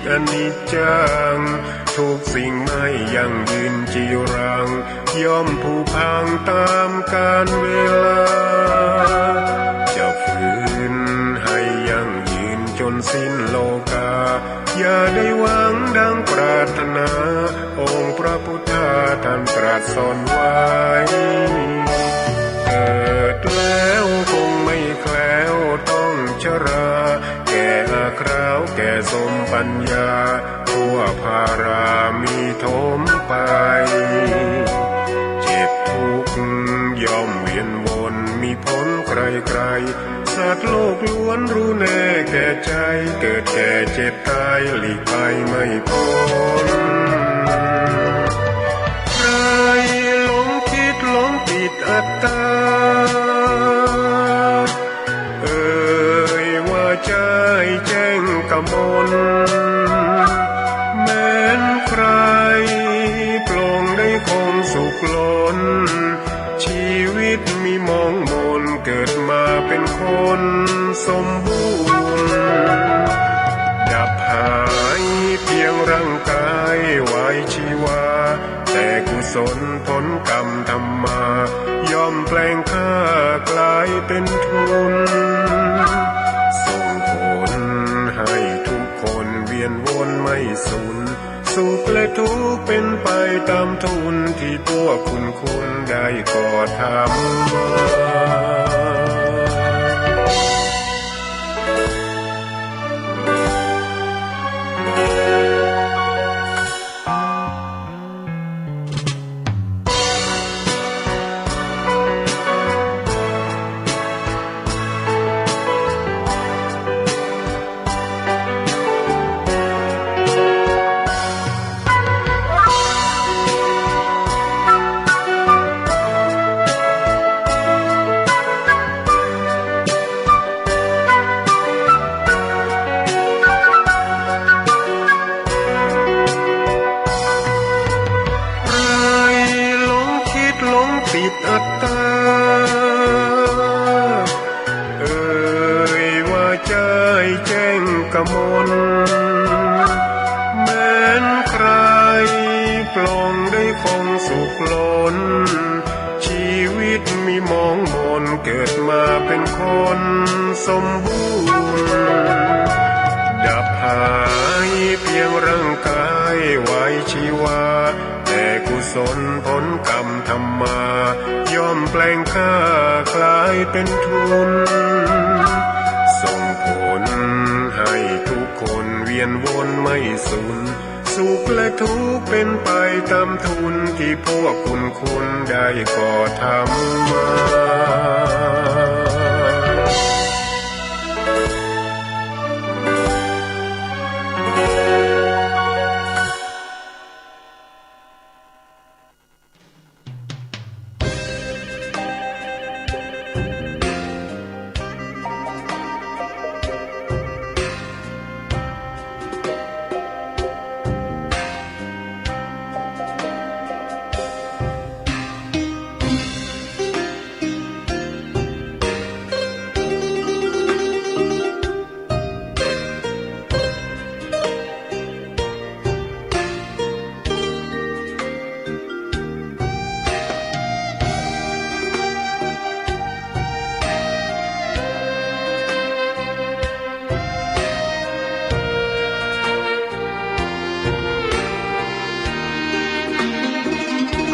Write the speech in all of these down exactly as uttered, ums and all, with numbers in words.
อนิจจัง ทุกสิ่งไม่ยั่งยืนจีรัง ย่อมผุพังต๋ามกาลเวลา จะฝืนหื้อให้ยั่งยืนจ๋นสิ้นโลกา อย่าได้หวังดังปรารถนา องค์พระพุทธาท่านตรัสสอนไว้ เกิดแล้วคงไม่แคล้วต้องชรา แก่อาคราวแก่สมปัญญา ทั่วภารามีถมไป เจ็บทุกข์ย่อมเวียนวน มีผลใครๆ สัตว์โลกล้วนรู้แน่แก่ใจ เกิดแก่เจ็บตายหลีกไปไม่พ้น ใครหลงคิดหลงติดอัตตา เอ่ยว่าใจ้แจ้งกมล แม้นใครปลงได้คงสุขล้น ชีวิตมีหมองหมน เกิดมาเป็นคนสมบูรณ์ ดับหายเพียงร่างกายไว้ชีวา แต่กุศลผลกรรมทำมา ย่อมแปลงค่ากลายเป็นทุน ส่งผลให้ทุกคนเวียนวนไม่สูญ สุขและทุกข์เป็นไปต๋ามทุน ตี้พวกคุณคุณได้ก่อทำมา ใครหลงคิดหลงติดอัตตา เอ่ยว่าใจ้แจ้งกมล แม้นใครปลงได้คงสุขล้น ชีวิตมีหมองหมน เกิดมาเป็นคนสมบูรณ์ ดับหายเพียงร่างกายไว้ชีวา แต่กุศลผลกรรมทำมา ย่อมแปลงค่ากลายเป็นทุน ส่งผลให้ทุกคนเวียนวนไม่สูญ สุขและทุกข์เป็นไปต๋ามทุน ตี้พวกคุณคุณได้ก่อทำมา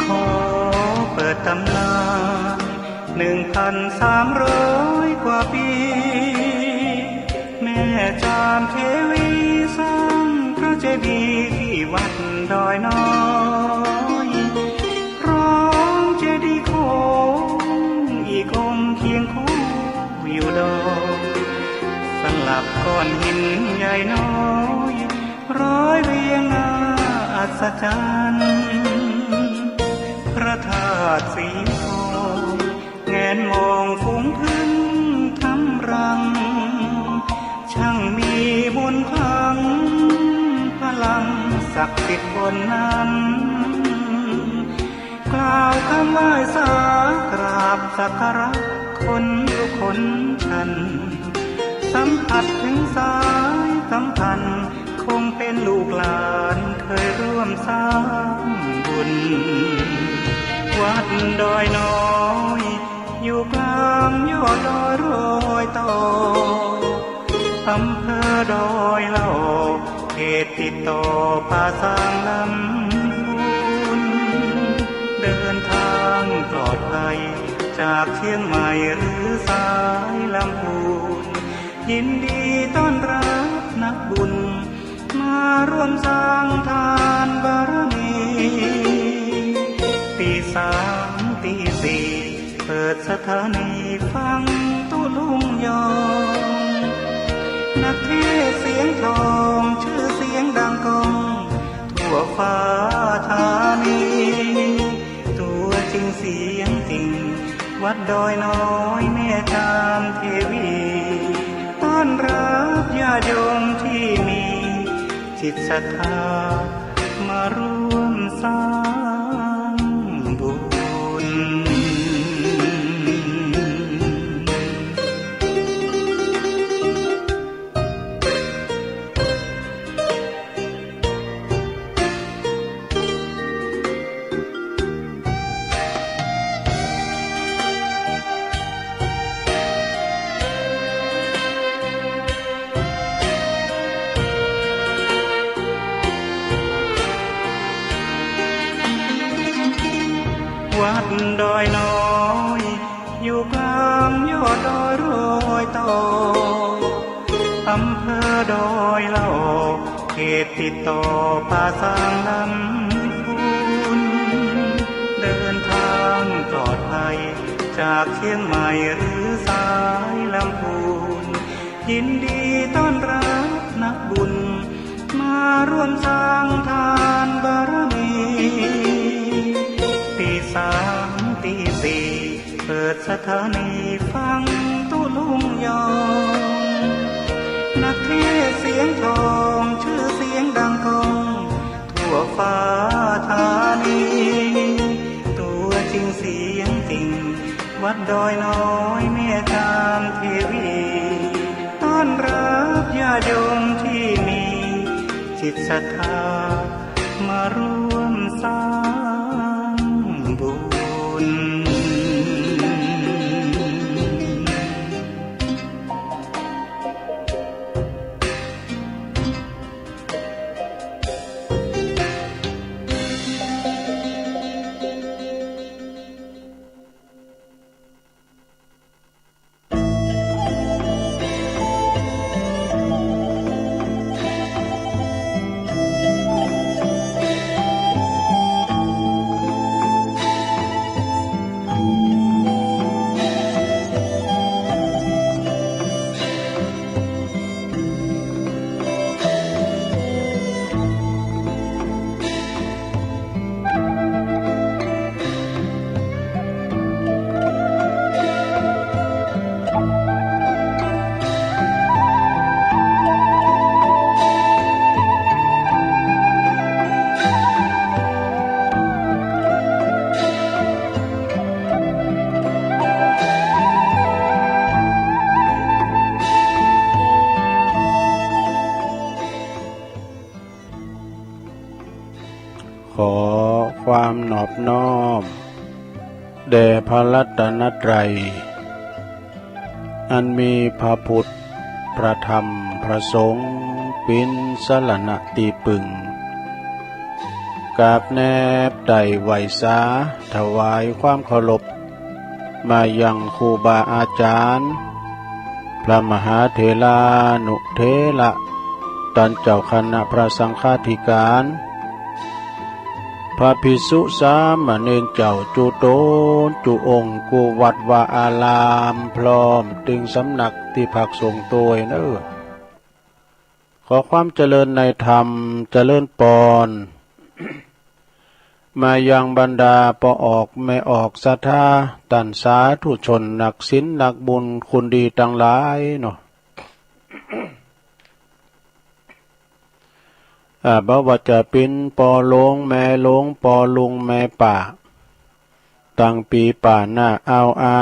ขอเปิดต๋ำนาน หนึ่งพันสามร้อยกว่าปี แม่จามเทวีสร้างพระเจดีย์ตี้วัดดอยน้อย พร้อมเจดีย์โค้งอีกองค์เคียงคู่อยู่ดอย สลับก้อนหินใหญ่น้อย ร้อยเรียงน่าอัศจรรย์ พระธาตุสีทอง แงนมองฝูงผึ้งทำรัง ช่างมีมนต์ขลัง พลังศักดิ์สิทธิ์บนนั้น กล่าวคำไหว้สากราบสักการะคนทุกคนท่าน สัมผัสถึงสายสัมพันธ์ ข คงเป๋นลูกหลานเคยร่วมสร้างบุญ วัดดอยน้อย อยู่กลางยอดดอยรอยต่อ อำเภอดอยหล่อ เขตติดต่อป่าซางลำพูน เดินทางปลอดภัย จากเชียงใหม่หรือสายลำพูน ยินดีต้อนรับนักบุญ มาร่วมสร้างทานบารมี ตีสามตีสี่ เปิดสถานีฟังตุ๊ลุงยอง นักเทศน์เสียงทอง ชื่อเสียงดังก้อง ทั่วฟ้าธานี ตัวจริงเสียงจริง วัดดอยน้อยแม่จามเทวี ต้อนรับญาติโยมที่มีจิตศรัทธา มาร่วมสร้างบุญ วัดดอยน้อย อยู่กลางยอดดอยรอยต่อ อำเภอดอยหล่อ เขตติดต่อป่าซางลำพูน เดินทางปลอดภัย จากเชียงใหม่หรือสายลำพูน ยินดีต้อนรับนักบุญ มาร่วมสร้างทานบารมี ตีสามตีสี่ เปิดสถานีฟังตุ๊ลุงยอง นักเทศน์เสียงทอง ชื่อเสียงดังก้อง ทั่วฟ้าธานี ตัวจริงเสียงจริง วัดดอยน้อยแม่จามเทวี ต้อนรับญาติโยมที่มีจิตศรัทธา มาร่วมสร้างบุญ ขอความนอบน้อมแด่พระรัตนตรัย อันมีพระพุทธ พระธรรม พระสงฆ์ เป๋นสรณะตี้ปึง กราบแนบไต่ไหว้สา ถวายความเคารพ มายังครูบาอาจารย์ พระมหาเถรานุเถระ ต้านเจ้าคณะพระสังฆาธิการ พระภิกษุสามเณรเจ้าจุ๊ต๋นจุ๊องค์ กู้วัดวาอาราม พร้อมตึงสำนักตี้พักสงฆ์ตวยเน่อ ขอความเจริญในธรรม เจริญปอน มายังบรรดาป้อออกแม่ออกศรัทธา ต้านสาธุชนนักศีลนักบุญ คุณดีตังหลายเนาะ อ่า บ่ว่าจะเป๋นป้อหลวงแม่หลวง ป้อลุงแม่ป้า ตังปี้ป้าน้าอาวอา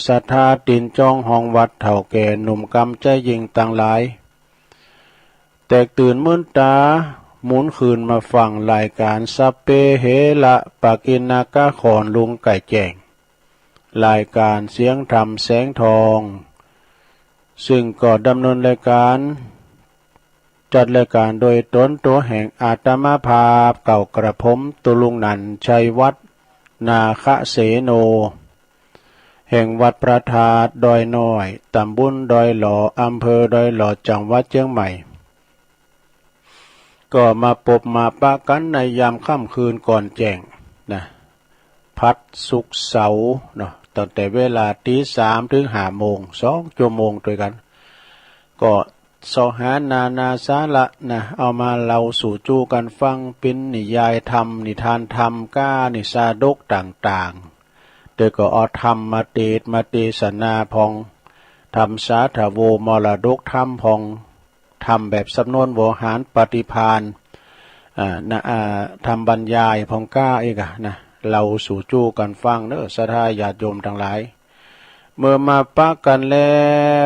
ศรัทธาตี๋นจ๋องห้องวัด เฒ่าแก่หนุ่มกำใจ๋ยิ่งตังหลาย แตกตื่นมื่นต๋า หมุนคืนมาฟังรายก๋านสัพเพเหระปะกิณณกะ ขอนลุงไก่แจ้ง รายก๋านเสียงธรรมแสงทอง ซึ่งก็ดำเนินรายก๋าน จัดรายก๋านโดยต๋นตั๋วแห่งอาตมาภาพ เกล้ากระผม ตุ๊ลุงหนันท์ ชัยวัฒน์ นาคเสโน แห่งวัดพระธาตุดอยน้อย ต๋ำบลดอยหล่อ อำเภอดอยหล่อ จังหวัดเจียงใหม่ ก็มาปบมาปะกั๋นในยามค่ำคืนก่อนแจ้งนะ ผัดศุกร์เสาร์เนาะ ตั้งแต่เวลาตีสามเถิงห้าโมง สองจั่วโมงตวยกั๋น ก็เสาะหานานาสาระนะ เอามาเล่าสู่จู้กั๋นฟัง เป๋นนิยายธรรม นิทานธรรมก้า นิสาดกต่างๆ แต่ก็เอาธรรมมาเตสน์มาเตสนาพ่อง ธรรมสาธโว มรดกธรรมพ่อง ธรรมแบบสำนวนโวหารปฏิภาณ อ่า นะ อ่า ธรรมบรรยายพ่องก้าอีกอะนะ เล่าสู่จู้กั๋นฟังเน่อ ศรัทธาญาติโยมตังหลาย เมื่อมาปะกั๋นแล้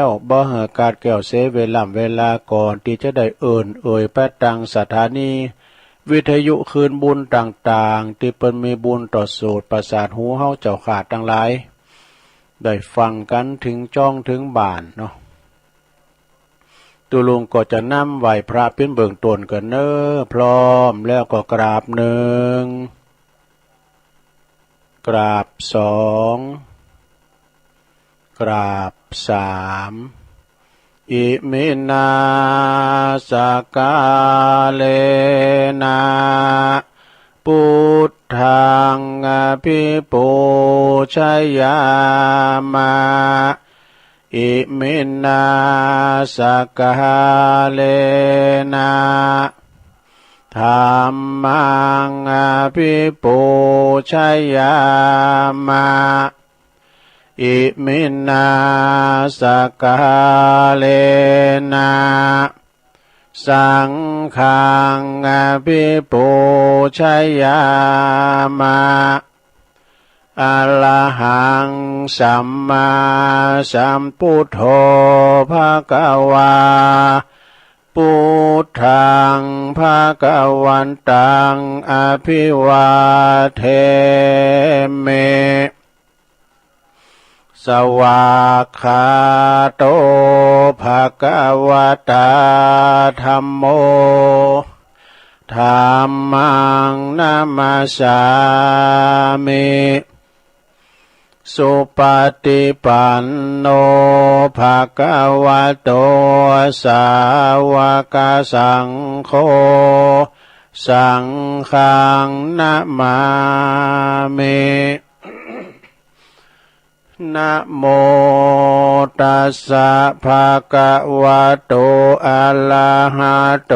ว บ่หื้อขาดแคลนเสียเวล่ำเวลา ก่อนตี้จะได้เอิ้นเอ่ยไปตางสถานีวิทยุคืนบุญต่างๆ ตี้เปิ้นมีบุญต่อโสตประสาทหูเฮาเจ้าข้าตังหลาย ได้ฟังกั๋นเถิงจ้องเถิงบ้านเนาะ ตุ๊ลุงก็จะนำไหว้พระเป๋นเบื้องต้นก่อนเน่อ พร้อมแล้วก็กราบหนึ่ง กราบสอง กราบสาม อิมินา สกาเลนะ ปุทธัง อภิปูชยามะ อิมินา สกาเลนะ ธัมมัง อภิปูชยามะ อิมินา สกาเลนะ สังฆัง อภิปูชยามะ อะระหัง สัมมาสัมพุทโธ ภะคะวา พุทธัง ภะคะวันตัง อะภิวาเทมิ สวากขาโต ภะคะวะตา ธัมโม ธัมมัง นะมัสสามิ สุปะฏิปันโน ภะคะวะโต สาวกสังโฆ สังฆัง นะมามิ นะโม ตัสสะ ภะคะวะโต อะระหะโต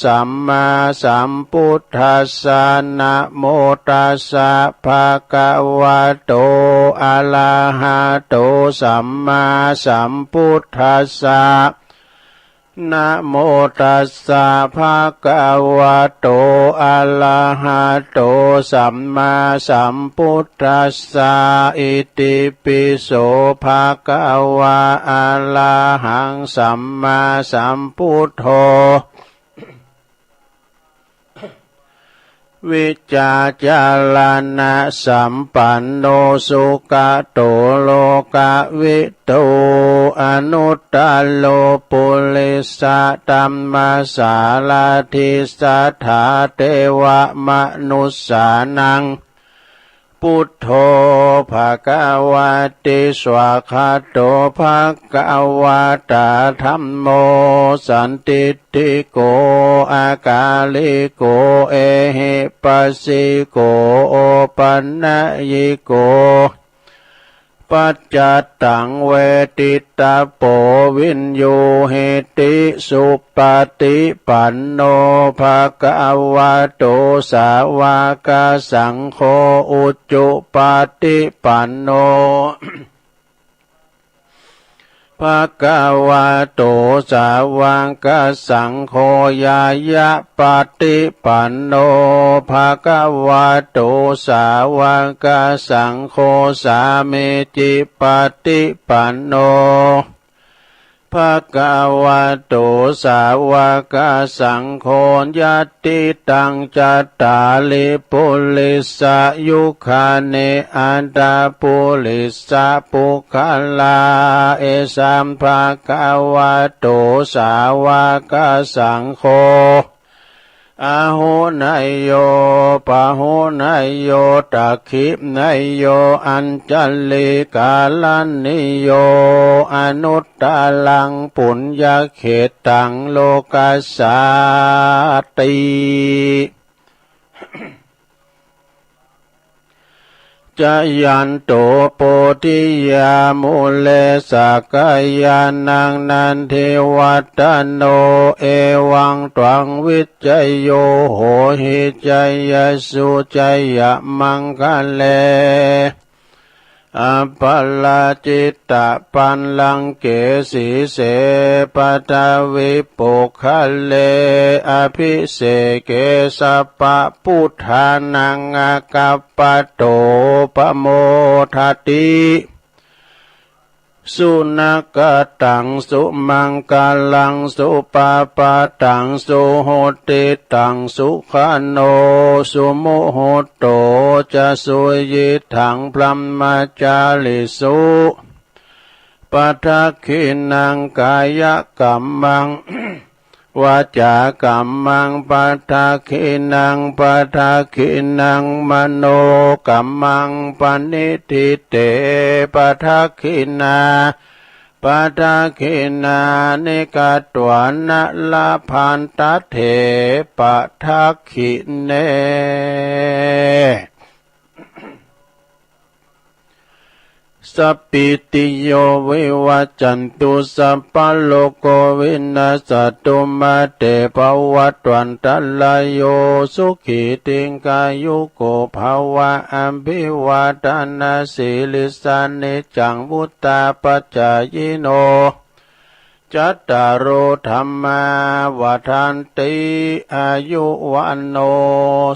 สัมมาสัมพุทธัสสะ นะโม ตัสสะ ภะคะวะโต อะระหะโต สัมมาสัมพุทธัสสะ นะโม ตัสสะ ภะคะวะโต อะระหะโต สัมมาสัมพุทธัสสะ อิติปิโส ภะคะวา อะระหัง สัมมาสัมพุทโธ วิจจาจารณะสัมปันโน สุขะโต โลกะวิทู อนุตตะโร ปุริสะธัมมสาราธิ สัทธาเตวะมนุสสานัง พุทโธ ภะคะวะติ สวากขาโต ภะคะวะตา ธัมโม สันทิฏฐิโก อะกาลิโก เอหิปัสสิโก โอปันนยิโก ปัจจัตตัง เวทิตะโป วิญญูหิติ สุปะฏิปันโน ภะคะวะโต สาวกสังโฆ อุจุปะฏิปันโน ภะคะวะโต สาวกสังโฆ ญาณะปะฏิปันโน ภะคะวะโต สาวกสังโฆ สามีจิปะฏิปันโน ภะคะวะโต สาวะกะสังโฆ ยัตติตัง จัตตาริ ปุริสะยุคคานิ อัตถะปุริสะปุคคลา เอสัม ภะคะวะโต สาวะกะสังโฆ อาหุเนยโย ปาหุเนยโย ตักขิเนยโย อัญชลีกะรณีโย อนุตตรัง ปุญญะเขตตัง โลกัสสาติ จายันโต โพธิยา มูเล สักกายานัง นันทิวัฏฏะโน เอวังตวัง วิจโย โหหิ จายสสุ จายะมังคะเล อัปปะราจิตตะปัลลังเก สีเส ปัทวิปุคคะเล อภิเสเก สัพพะพุทธานัง อากัปปะโต ปะโมทะติ สุนักขะตัง สุมังคะลัง สุปะปะทัง สุหุตติตัง สุขะโน สุมุตโต จะ สุยิตถัง พรหมจาริสุ ปะทักขินัง กายะกัมมัง วาจากัมมัง ปะทักขินัง ปะทักขินัง มโนกัมมัง ปะนิฏฐิเต ปะทักขินา ปะทักขินานิ กัตวานะ ละพันตะเถ ปะทักขิเน สัพพิติโย วิวัจจันตุ สัพพะโรโค วินัสสะตุ มา เต ภะวัตวันตะราโย สุขี ทีฆายุโก ภะวะ อภิวาทะนะสีลิสสะ นิจจัง วุฑฒาปะจายิโน จัตตาโร ธัมมา วัฑฒันติ อายุ วัณโณ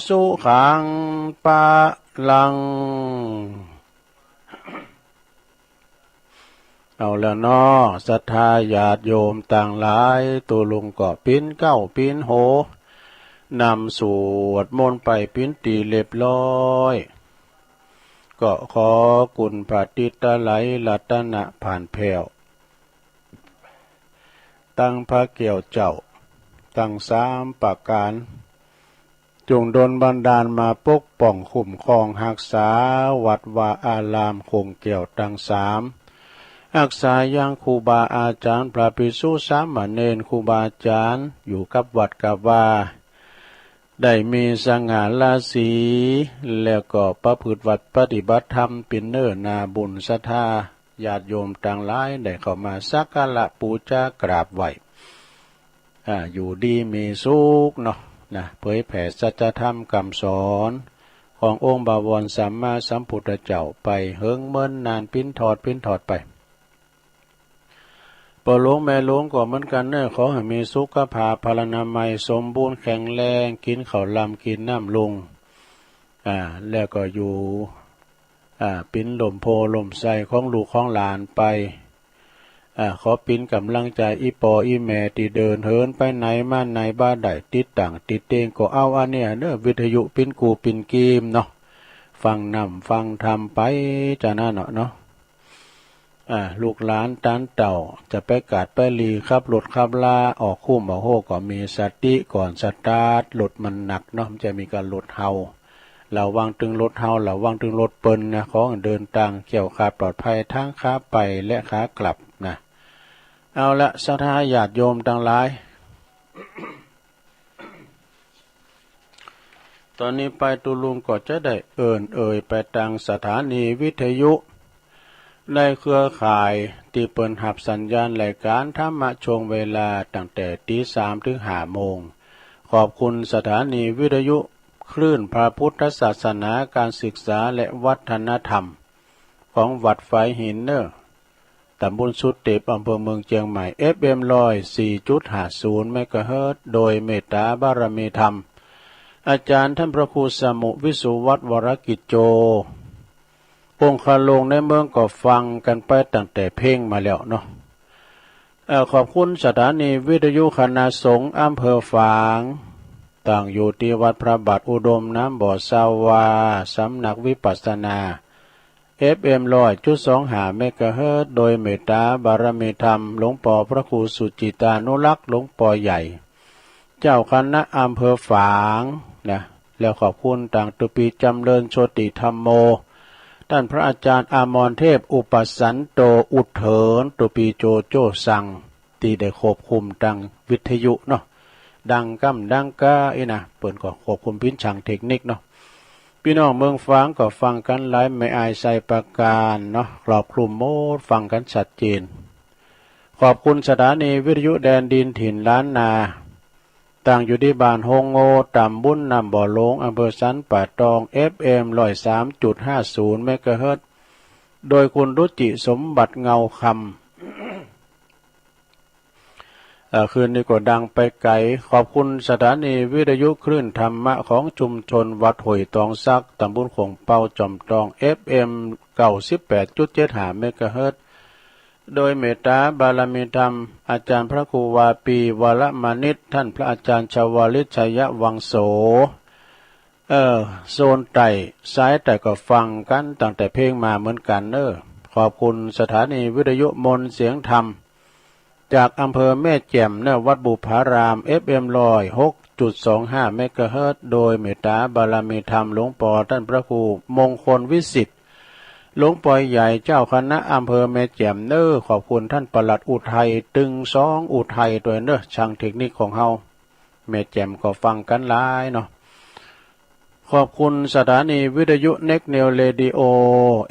สุขัง พะลัง เอาแล้วเนาะ ศรัทธาญาติโยมตังหลาย ตุ๊ลุงก็ปิ๊นเก๊าปิ๊นโห นำสวดมนต์ไปปิ๊นตี้เรียบร้อย ก็ขอคุณพระติตะไลรัตนะผ่านแผ้ว ตังพระแก้วเจ้า ตังสามประก๋าน จุ่งดลบันดาลมาปกป้องคุ้มครองฮักษา วัดวาอารามคงแก้วตังสาม ฮักษายังครูบาอาจ๋ารย์ พระภิกษุสามเณร ครูบาอาจ๋ารย์ อยู่กับวัดกับวา ได้มีสง่าราศี แล้วก็ประพฤติวัตรปฏิบัติธรรม เป๋นเนื้อนาบุญ ศรัทธาญาติโยมตังหลาย ได้เข้ามาสักการะปู๋จากราบไหว้ อ่า อยู่ดีมีสุขเนาะ นะ เผยแผ่สัจธรรมกำสอน ขององค์บวรสัมมาสัมพุทธเจ้าไป เหิงเมินนานปิ๊นทอดปิ๊นทอดไป ป้อหลวงแม่หลวงก็เหมือนกั๋นเน่อ ขอหื้อมีสุขภาพพลานามัยสมบูรณ์แข็งแรง กิ๋นข้าวลำกิ๋นน้ำลุง อ่า แล้วก็อยู่ อ่า เป๋นล่มโพธิ์ล่มไทรของลูกของหลานไป อ่า ขอเป๋นก๋ำลังใจ๋อี่ป้ออี่แม่ตี้เดินเหินไปไหนมาไหนบ่ได้ ติดตั้งติดเตียงก็เอาอันเนี้ยเน่อ วิทยุเป๋นกู้เป๋นกีมเนาะ ฟังน้ำฟังธรรมไป จะนั้นเนาะ เนาะ อ่า ลูกหลานตานเต้า จะไปกาดไปหลีขับรถขับลา ออกคุ้มออกโฮก็มีสติก่อนสตาร์ท รถมันหนักเนาะ มันจะมีก๋านรถเฮา ระวังตึงรถเฮา ระวังตึงรถเปิ้นนะ ขอหื้อเดินตางแคล้วคลาดปลอดภัย ทั้งขาไปและขากลับนะ เอาละ ศรัทธาญาติโยมตังหลาย ต๋อนนี้ไปตุ๊ลุงก็จะได้เอิ้นเอ่ยไปตางสถานีวิทยุ ในเครือข่ายตี้เปิ้นฮับสัญญาณรายก๋านธรรมะช่วงเวลาตั้งแต่ตีสามถึงห้าโมง ขอบคุณสถานีวิทยุคลื่นพระพุทธศาสนา การศึกษาและวัฒนธรรม ของวัดฝายหินเน่อ ตำบลสุเต็ป อำเภอเมืองเจียงใหม่ เอฟเอ็ม ร้อยสี่จุดห้าศูนย์ เมกะเฮิรตซ์ โดยเมตตาบารมีธรรม อาจ๋ารย์ท่านพระครูสมุห์ วิสุวัฒน์ วรกิจโจ องคาโลงในเมืองก็ฟังกั๋นไปตั้งแต่เพ็งมาแล้วเนาะ เอ่อ ขอบคุณสถานีวิทยุคณะสงฆ์อำเภอฝาง ตั้งอยู่ตี้วัดพระบาทอุดมน้ำบ่อสาวา สำนักวิปัสสนา เอฟเอ็ม ร้อยจุดสองห้า เมกะเฮิรตซ์ โดยเมตตาบารมีธรรม หลวงปอพระครูสุจิตานุรักษ์ หลวงปอใหญ่ เจ้าคณะอำเภอฝางนะ แล้วขอบคุณตางตุปี๋จำเริญโชติธัมโม ต้านพระอาจารย์อมรเทพ อุปสันโต อุเถิร ตุปี๋โจโจ้ซัง ตี้ได้ควบคุมตางวิทยุเนาะ ดังก้ำดังก้าอี้นะ เปิ้นก็ควบคุมปิ้นฉังเทคนิคเนาะ ปี้น้องเมืองฝางก็ฟังกั๋นหลายแม่อายไซประการเนาะ ครอบคลุมหมด ฟังกั๋นชัดเจน ขอบคุณสถานีวิทยุแดนดินถิ่นล้านนา ตั้งอยู่ตี้บ้านโฮงโง่ ต๋ำบลน้ำบ่อหลง อำเภอสันป่าตอง เอฟเอ็ม ร้อยสามจุดห้าศูนย์ เมกะเฮิรตซ์ โดยคุณรุจิสมบัติเงาคำ เอ่อ คืนนี้ก็ดังไปไก๋ ขอบคุณสถานีวิทยุคลื่นธรรมะของชุมชนวัดห้วยตองสัก ต๋ำบลขวงเปา จอมตอง เอฟเอ็ม เก้าสิบแปดจุดเจ็ดห้า เมกะเฮิรตซ์ โดยเมตตาบารมีธรรม อาจารย์พระครูวาปี วรมณิช ต้านพระอาจารย์ชวลิต ชัยวังโส เออ โซนใต้ สายใต้ก็ฟังกั๋นตั้งแต่เพลงมาเหมือนกั๋นเนอะ ขอบคุณสถานีวิทยุมนต์เสียงธรรม จากอำเภอแม่แจ่มเนอะ วัดบุพาราม เอฟเอ็ม ร้อยหกจุดสองห้า เมกะเฮิรตซ์ โดยเมตตาบารมีธรรมหลวงปอต้านพระครูมงคลวิสิทธิ์ หลวงปอใหญ่เจ้าคณะอำเภอแม่แจ่มเนอะ ขอบคุณต้านปลัดอุทัย ตึงสองอุทัยตวยเนอะ ช่างเทคนิคของเฮา แม่แจ่มก็ฟังกั๋นหลายเนาะ ขอบคุณสถานีวิทยุเน็กนิวเรดิโอ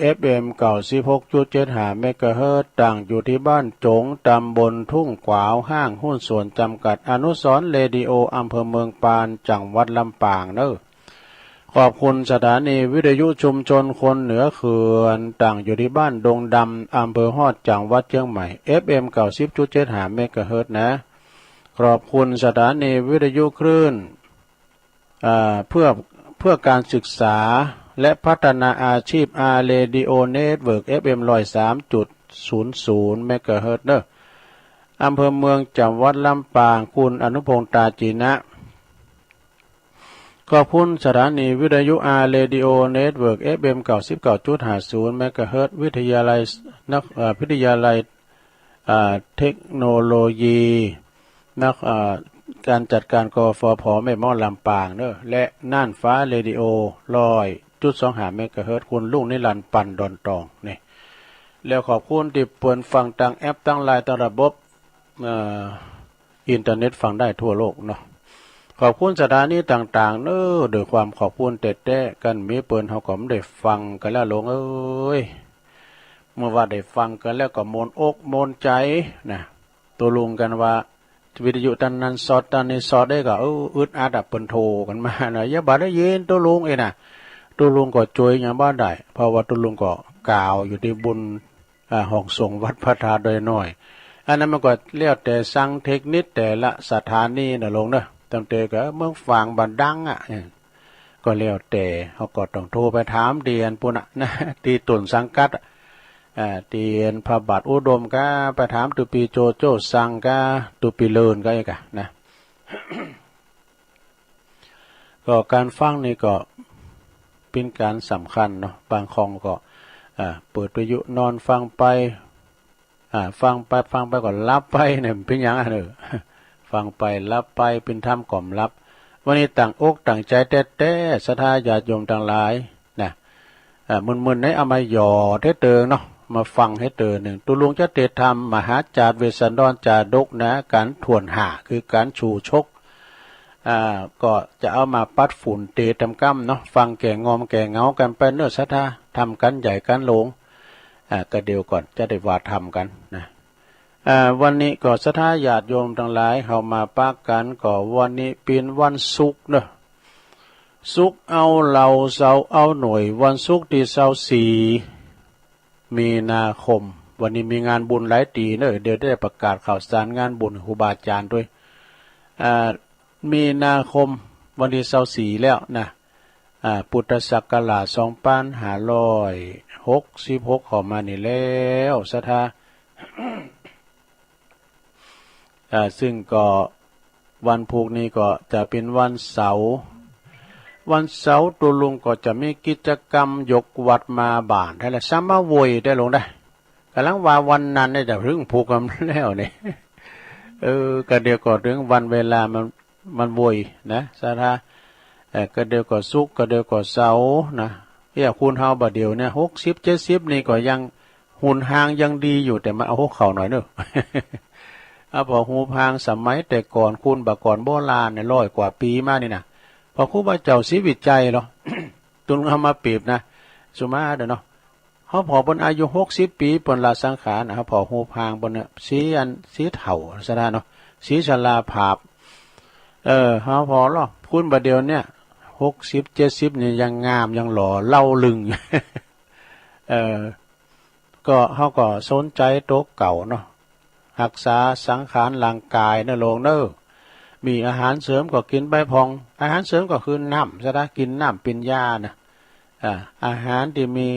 เอฟเอ็ม เก้าสิบหกจุดเจ็ดห้า เมกะเฮิรตซ์ ตั้งอยู่ตี้บ้านจง ต๋ำบลทุ่งขวาว ห้างหุ้นส่วนจำกัดอนุสรณ์เรดิโอ อำเภอเมืองปาน จังหวัดลำปางเนอะ ขอบคุณสถานีวิทยุชุมชนคนเหนือเขื่อน ตั้งอยู่ตี้บ้านดงดำ อำเภอฮอด จังหวัดเชียงใหม่ เอฟเอ็ม เก้าสิบจุดเจ็ดห้า เมกะเฮิรตซ์ นะ ขอบคุณสถานีวิทยุคลื่น อ่า เพื่อ เพื่อการศึกษาและพัฒนาอาชีพ อาร์ เรดิโอ เน็ตเวิร์ก เอฟเอ็ม ร้อยสามจุดศูนย์ศูนย์ เมกะเฮิรตซ์ เนอะ อำเภอเมือง จังหวัดลำปาง คุณอนุพงษ์ ตาจีนะ ขอบคุณสถานีวิทยุ อาร์ เรดิโอ เน็ตเวิร์ก เอฟเอ็ม เก้าสิบเก้าจุดห้าศูนย์ เมกะเฮิรตซ์ วิทยาลัยนัก เอ่อ วิทยาลัย อ่า เทคโนโลยี นัก อ่า การจัดการ กฟผ แม่เมาะ ลำปางเนอะ และน่านฟ้าเรดิโอ ร้อยจุดสองห้า เมกะเฮิรตซ์ คุณลุงนิรันดร์ ปันดอนตอง นี่ แล้วขอบคุณตี้เปิ้นฟังตางแอป ตางไลน์ ตางระบบ เอ่อ อินเทอร์เน็ตฟังได้ทั่วโลกเนาะ ขอบคุณสถานีต่างๆ เนอะ ด้วยความขอบคุณแต๊ๆ กั๋นมีเปิ้นเฮาก็บ่ได้ฟังกั๋นแล้วลุงเอ้ย เมื่อว่าได้ฟังกั๋นแล้วก็ม่วนอกม่วนใจ๋นะ ตกลงกั๋นว่าวิทยุต้านนั้นซอด ต้านนี้ซอด เอ้ย ก็ เออ อึดอัดอะ เปิ้นโทรกั๋นมานะ อย่าบ่ได้ยินตุ๊ลุงเอ้ยนะ ตุ๊ลุงก็จ้วยหยังบ่ได้ เพราะว่าตุ๊ลุงก็กล่าวอยู่ตี้บุญ อ่า ห้องสงฆ์วัดพระธาตุดอยน้อย อันนั้นมันก็แล้วแต่สั่งเทคนิคแต่ละสถานีนะลุงเนอะ ตั้งแต่ก็เมืองฝางบ่ดังอะ เออ ก็แล้วแต่ เฮาก็ต้องโทรไปถามตี้อันปู้นน่ะนะ ตี้ต้นสังกัดอะ อ่า ตี้อันพระบาทอุดมกา ไปถามตุ๊ปี๋โจโจ้ซังกา ตุ๊ปี๋เลินกา เอ้ยกา นะ ก็ก๋านฟังนี่ก็เป๋นก๋านสำคัญเนาะ บางคองก็ อ่า เปิดวิทยุนอนฟังไป อ่า ฟังไป ฟังไปก็หลับไปเนี่ย เป๋นหยังอะเนอะ ฟังไปหลับไป เป๋นธรรมก็บ่หลับ วันนี้ตั้งอกตั้งใจ๋แต๊ๆ ศรัทธาญาติโยมตังหลายนะ อ่า มื้อๆ นี้เอามาหย่อเตื้อเติงเนาะ มาฟังเตื้อเติง ตุ๊ลุงจะเตรียมทำมหาจาตุเวสสันดรจาดกนะ ก๋านถ้วนห้า คือก๋านชู่ชก อ่า ก็จะเอามาปัดฝุ่นเต๋ตำก้ำเนาะ ฟังแก้ง่อมแก้เหงากั๋นไปเนอะ ศรัทธา ธรรมก๋านใหญ่ก๋านหลวง อ่า ก็เดี๋ยวก่อนจะได้ว่าธรรมกั๋นนะ อ่า วันนี้ก็ศรัทธาญาติโยมตังหลาย เฮามาปะกั๋นก็วันนี้เป๋นวันศุกร์เนอะ ศุกร์เอาเหล่า เสาร์เอาหน่วย วันศุกร์ตี้ซาวสี่ มีนาคม วันนี้มีงานบุญหลายตี้เนอะ เดี๋ยวได้ประกาศข่าวสารงานบุญครูบาอาจ๋ารย์ตวย อ่า มีนาคม วันตี้ซาวสี่แล้วนะ อ่า พุทธศักราช สองปันห้าร้อยหกสิบหก เข้ามานี่แล้ว ศรัทธา เอ่อ ซึ่งก็วันพูกนี้ก็จะเป๋นวันเสาร์ วันเสาร์ตุ๊ลุงก็จะมีกิจกรรมยกวัตรมาบ้าน แท้ละ สามะโวย ได้ลงได้ ก่ำลังว่าวันนั้นเนี่ยจะเถิงพูกกำแล้วเนี่ย เออ ก็เดี๋ยวก็เถิงวันเวลามัน มันโวยนะ ศรัทธา เอ่อ ก็เดี๋ยวก็ศุกร์ ก็เดี๋ยวก็เสาร์นะ เนี่ย คนเฮาบ่าเดี่ยวเนี่ย หกสิบ เจ็ดสิบ นี่ก็ยัง หุ่นห่างยังดีอยู่ แต่มาเอาหัวเข่าหน่อยเนอะ เอาผ่อฮูปห่างสมัยแต่ก่อน คนบ่าก่อนโบราณเนี่ย ร้อยกว่าปี๋มานี่นะ ผ่อครูบาเจ้าศรีวิชัยเหรอ ตุ๊ลุงเอามาเปรียบนะ สุมาเด้อเนาะ เฮาผ่อเปิ้นอายุหกสิบปี๋ เปิ้นละสังขารนะ เฮาผ่อฮูปห่างเปิ้นเนี่ย สีอัน สีเฒ่า ศรัทธาเนาะ สีชราภาพ เออ เฮาผ่อลอ คนบ่าเดี่ยวเนี่ย หกสิบ เจ็ดสิบ นี่ยังงาม ยังหล่อ เล้าลึง เออ ก็ เฮาก็สนใจ๋ตั๋วเก่าเนาะ ฮักษาสังขารร่างก๋ายเนาะโลมเนาะ มีอาหารเสริมก็กิ๋นไปพ่อง อาหารเสริมก็คือน้ำ ศรัทธา กิ๋นน้ำเป๋นยานะ อ่า อาหารตี้มี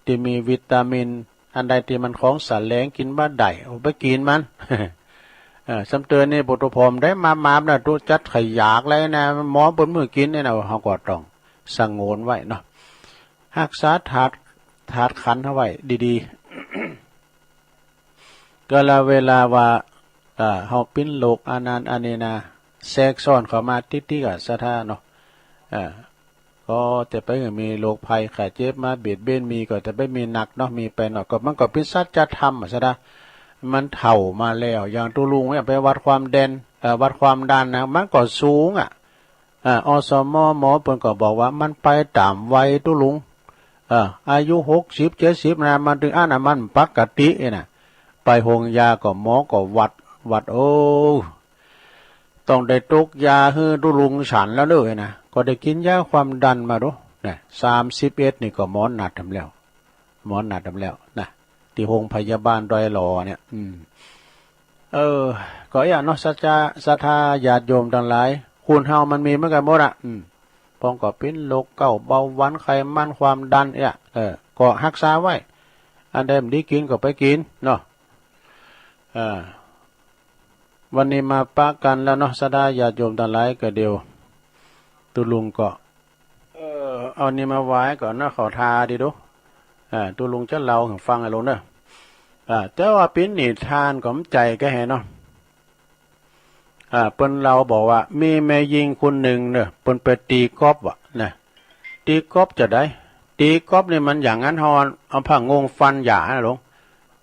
ตี้มีวิตามิน อันใดตี้มันของสะแหลงกิ๋นบ่ได้ เอาไปกิ๋นมัน เออ ซ้ำเตือนนี่ ปุถุพรหมได้มา มานะ ตุ๊จัดขยากเลยนะ หมอเปิ้นมื้อกิ๋นเนี่ยนะ เฮาก็ต้องสงวนไว้เนาะ ฮักษาธาตุ ธาตุขันธ์เอาไว้ดีๆ ก็ละเวลาว่า เอ่อ เฮาเป๋นโรคอันนั้นอันนี้นะ แทรกซ้อนเข้ามาติ๊กๆ อะ ศรัทธาเนาะ เอ่อ ก็จะไปหื้อมีโรคภัยไข้เจ็บมาเบียดเบียน มีก็จะไปมีหนักเนาะ มีไปหน่อย ก็มันก็เป๋นสัจธรรมอะ ศรัทธา มันเฒ่ามาแล้ว อย่างตุ๊ลุงเนี่ยไปวัดความดัน เอ่อ วัดความดันนะ มันก็สูงอะ อ่า อสม หมอเปิ้นก็บอกว่ามันไปต๋ามวัยตุ๊ลุง เออ อายุหกสิบ เจ็ดสิบนะ มันเถิงอั้นนะ มันปกติเองนะ ไปโฮงยาก็หมอก็วัด วัด โอ้ ต้องได้ตกยาหื้อตุ๊ลุงฉันแล้วเน่อนะ ก็ได้กิ๋นยาความดันมาดู เนี่ย สามสิบเอ็ด นี่ก็หมอนัดแหมแล้ว หมอนัดแหมแล้วนะ ตี้โฮงพยาบาลดอยหล่อเนี่ย อืม เออ ก็อย่างเนาะ ศรัทธา ศรัทธาญาติโยมตังหลาย คนเฮามันมีเหมือนกั๋นหมดอะ อืม พ่องก็เป๋นโรคเก๊า เบาหวาน ไขมัน ความดัน เนี่ย เออ ก็ฮักษาไว้ อันใดบ่ดีกิ๋นก็ไปกิ๋นเนาะ เออ วันนี้มาปะกั๋นแล้วเนาะ ศรัทธาญาติโยมตังหลาย ก็เดี๋ยวตุ๊ลุงก็ เออ เอานี่มาไหว้ก่อนนะ ขอทาดีดู อ่า ตุ๊ลุงจะเล่าหื้อฟังอะโลมเน่อ อ่า แต่ว่าเป๋นนิทานก็บ่ใจ้แก่แหเนาะ อ่า เปิ้นเล่าบอกว่ามีแม่ญิงคนนึ่งเน่อ เปิ้นไปตี๋กอล์ฟอะนะ ตี๋กอล์ฟจาใด ตี๋กอล์ฟนี่มันอย่างอั้น เฮาเอาผ้างงฟันหย่านะโลม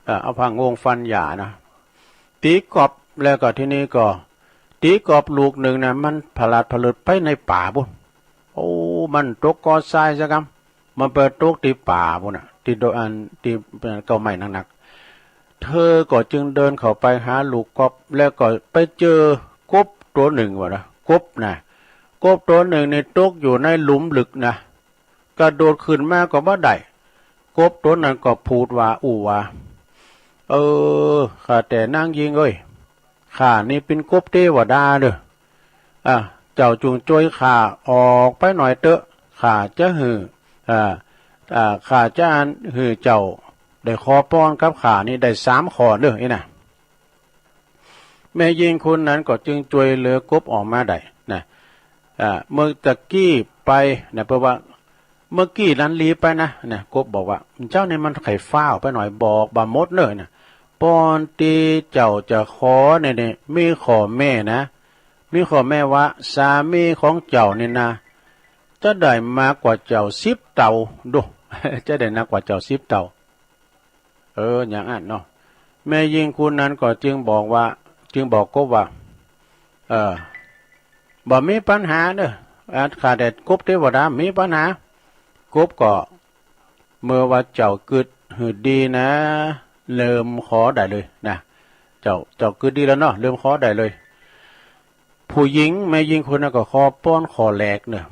อ่า เอาผ้างงฟันหย่านะ ตี๋กอล์ฟแล้วก็ทีนี้ก็ ตี๋กอล์ฟลูกนึ่งนะ มันผลาดผะเลิดไปในป่าปู๊น โอ้ มันตกกอทรายเสียกำ มันไปตกตี้ป่าปู๊นน่ะ ตี้โด อัน ตี้เก๊าไม้หนักๆ เธอก็จึงเดินเข้าไปหาลูกกอล์ฟ แล้วก็ไปเจอกบตั๋วนึ่งว่านะ กบนะ กบตั๋วนึ่งนี่ตกอยู่ในหลุมลึกนะ กระโดดขึ้นมาก็บ่ได้ กบตั๋วนั้นก็พูดว่า อู้ว่า เออ ข้าแต่นางญิงเอ้ย ข้านี่เป๋นกบเตวดาเน่อ อ่า เจ้าจุ่งจ้วยข้าออกไปหน่อยเต๊อะ ข้าจะหื้อ อ่า อ่า ข้าจะอันหื้อเจ้าได้ขอปอนกับข้านี่ได้สามข้อเน่อ อี้นะ แม่ญิงคนนั้นก็จึงจ้วยเหลือกบออกมาได้นะ อ่า เมื่อตะกี้ไปนะ เปิ้นว่า เมื่อกี้นั้นลีไปนะ นะ กบบอกว่า เจ้านี่มันใค่ฟ้าวไปหน่อย บอกบ่หมดเน่อนะ ปอนตี้เจ้าจะขอเนี่ย เนี่ย มีข้อแม้นะ มีข้อแม้ว่า สามีของเจ้านี่นะ จะได้มากกว่าเจ้าสิบเต้า ดู จะได้นักกว่าเจ้าสิบเต้า เออ อย่างอั้นเนาะ แม่ญิงคนนั้นก็จึงบอกว่า จึงบอกกบว่า เออ บ่มีปัญหาเน่อ อ่า ข้าแต่กบเตวดา บ่มีปัญหา กบก็ เมื่อว่าเจ้ากึ๊ดหื้อดีนะ เริ่มขอได้เลยนะ เจ้า เจ้ากึ๊ดดีแล้วเนาะ เริ่มขอได้เลย ผู้ญิง แม่ญิงคนนั้นก็ขอปอนข้อแรกเน่อ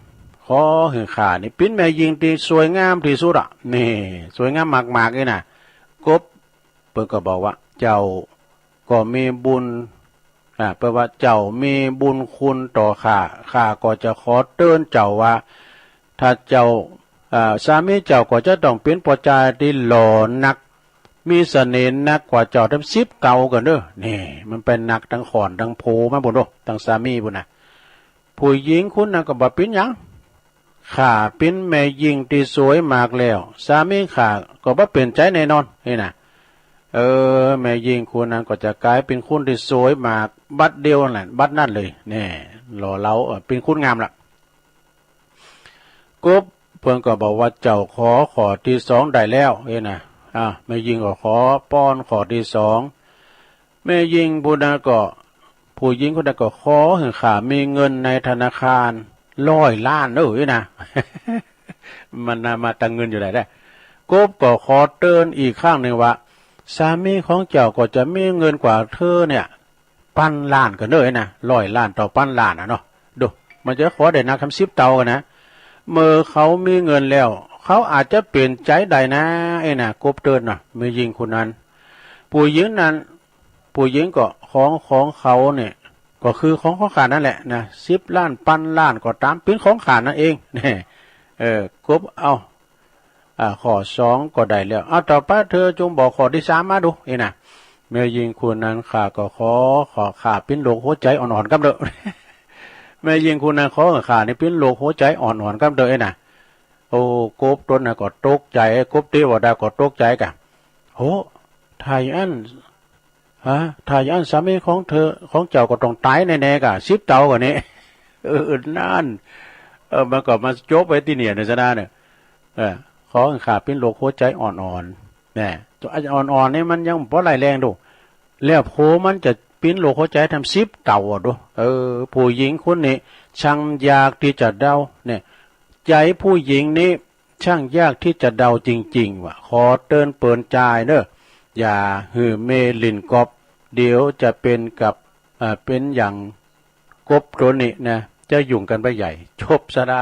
ขอหื้อข้านี่เป๋นแม่ญิงตี้สวยงามตี้สุดอะ นี่ สวยงามมากๆ นี่นะ กบ เปิ้นก็บอกว่า เจ้าก็มีบุญ อ่า เปิ้นว่า เจ้ามีบุญคุณต่อข้า ข้าก็จะขอเตือนเจ้าว่า ถ้าเจ้า อ่า สามีเจ้าก็จะต้องเป๋นป้อจายตี้หล่อนัก มีเสน่ห์นักกว่าเจ้าตั้งสิบเต้าก่อนเน่อ นี่ มันไปหนักตังข่อนตังโผมาปู้นโอ้ ตังสามีปู้นนะ ผู้หญิงคนนั้นก็บ่เป๋นหยัง ข้าเป๋นแม่ญิงตี้สวยมากแล้ว สามีข้าก็บ่เป๋นใจ๋แน่นอน นี่นะ เออ แม่ญิงคนนั้นก็จะก๋ายเป๋นคนตี้สวยมาก บัดเดียวนั่นแหละ บัดนั้นเลย แน่ หล่อเหลา เออ เป๋นคนงามละ กบเปิ้นก็บอกว่า เจ้าขอข้อตี้สองได้แล้ว นี่นะ อ่า แม่ญิงก็ขอป้อนข้อตี้สอง แม่ญิงผู้นั้นก็ ผู้หญิงคนนั้นก็ขอหื้อข้ามีเงินในธนาคารร้อยล้านเน่อ นี่นะ มันน่ะมาตังเงินอยู่ไหนได้ กบก็ขอเตื๋อนอีกครั้งนึ่งว่า สามีของเจ้าก็จะมีเงินกว่าเธอเนี่ย ปันล้านก่อนเน่อ นี่นะ ร้อยล้านต่อปันล้านอะเนาะ ดู มันจะขอได้นักตั้งสิบเต้าก่อนนะ เมื่อเขามีเงินแล้ว เขาอาจจะเป๋นใจ๋ได้นะ นี่นะ กบเตื๋อนเนาะ แม่ญิงคนนั้น ผู้หญิงนั้น ผู้หญิงก็ ของ ของเขาเนี่ย ก็คือของ ของข้านั่นแหละนะ สิบล้าน ปันล้านก็ต๋าม เป๋นของข้านั่นเอง แน่ เออ กบ เอ้า อ่า ข้อสองก็ได้แล้ว เอา ต่อไปเธอจงบอกข้อตี้สามมาดู นี่นะ แม่ญิงคนนั้น ข้าก็ขอ ขอข้าเป๋นโรคหัวใจ๋อ่อนๆ กำเต๊อะ แม่ญิงคนนั้นขอข้านี่เป๋นโรคหัวใจ๋อ่อนๆ กำเต๊อะ นี่นะ โอ้ กบตนนั้นก็ตกใจ๋ กบเทวดาก็ตกใจ๋ก่ะ โห ถ้าอย่างนั้น ฮะ ถ้าอย่างนั้นสามีของเธอ ของเจ้าก็ต้องต๋ายแน่ๆ ก่ะ สิบเต้าก่อนนี้ เออ นั่น เออ มันก็มาจบไว้ตี้เนี่ย ในสนาเนี่ย เออ ขอข้าเป๋นโรคหัวใจ๋อ่อนๆ แน่ ตัวอ่อนๆ นี่มันยังบ่ร้ายแรงดู แล้วโผมันจะเป๋นโรคหัวใจ๋ตั้งสิบเต้าอะดู เออ ผู้หญิงคนนี้ ช่างยากตี้จะเดา เนี่ย ใจ๋ผู้หญิงนี้ ช่างยากตี้จะเดาจริงๆ ว่ะ ขอเตื๋อนเปิ้นจายเน่อ อย่าหื้อเมหลิ้นก๊อบ เดี๋ยวจะเป๋นกับ เอ่อ เป๋นอย่างกบตัวนี้นะ จะยุ่งกั๋นไปใหญ่ จบสนา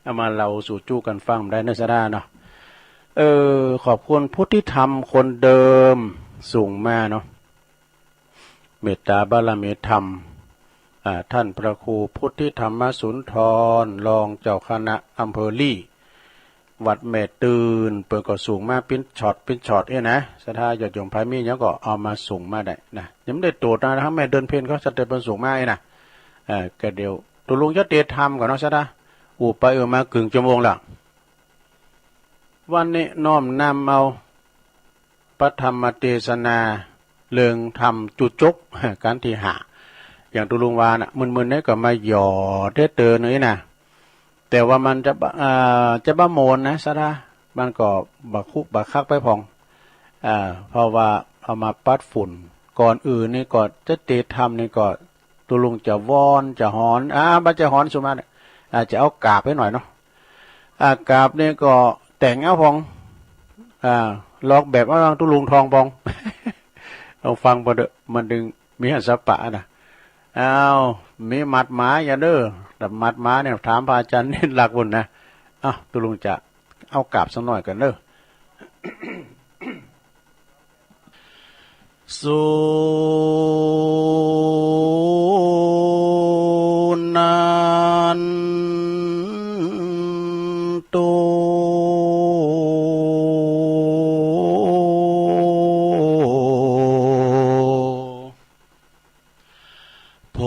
เอามาเล่าสู่จู้กั๋นฟังได้เน่อสนาเนาะ เออ ขอบคุณพุทธิธรรมคนเดิม ส่งมาเนาะ เมตตาบารมีธรรม อ่า ท่านพระครูพุทธิธรรมสุนทร รองเจ้าคณะอำเภอลี้ วัดแม่ตื่น เปิ้นก็ส่งมาเป๋นช็อตเป๋นช็อตเอ้ยนะ ศรัทธาญาติโยมใผมีหยังก็เอามาส่งมาได้นะ ยังบ่ได้ตรวจนะ ทั้งแม่เดือนเพ็ญเขาจะเตรียมเปิ้นส่งมาเอ้ยนะ เอ่อ ก็เดี๋ยวตกลงจะเตรียมทำก่อนเนาะ ศรัทธา อู้ไปอู้มากึ่งชั่วโมงแล้ว วันนี้น้อมนำเอา พระธรรมเตสนาเรื่องธรรมจุจก กัณฑ์ตี้ห้า อย่างตุ๊ลุงว่าน่ะ มึนๆ นี่ก็มาหยอดเตื้อเตินนี่นะ แต่ว่ามันจะบ่ อ่า จะบ่โมนนะ ศรัทธา มันก็บ่คุบ่คักไปพ่อง อ่า เพราะว่าเอามาปัดฝุ่น ก่อนอื่นนี่ก็จะเตธรรมนี่ก็ ตุ๊ลุงจะว้อนจะหอน อ่า บ่จะหอนสุมาเนี่ย อ่า จะเอากาบไปหน่อยเนาะ อ่า กาบนี่ก็แต่งเอาพ่อง อ่า ลอกแบบเอาตุ๊ลุงทองพ่อง ลองฟังเปิ้นเต๊อะ มันจึงมีหัสสะปะนะ อ้าว มีหมัดหมายอย่าเน่อ ถ้าหมัดหมายเนี่ยถามพระอาจารย์นินลักษณ์ปู้นนะ อ้าว ตุ๊ลุงจะเอากาบสักหน่อยก่อนเน่อ สุนันตุ โพ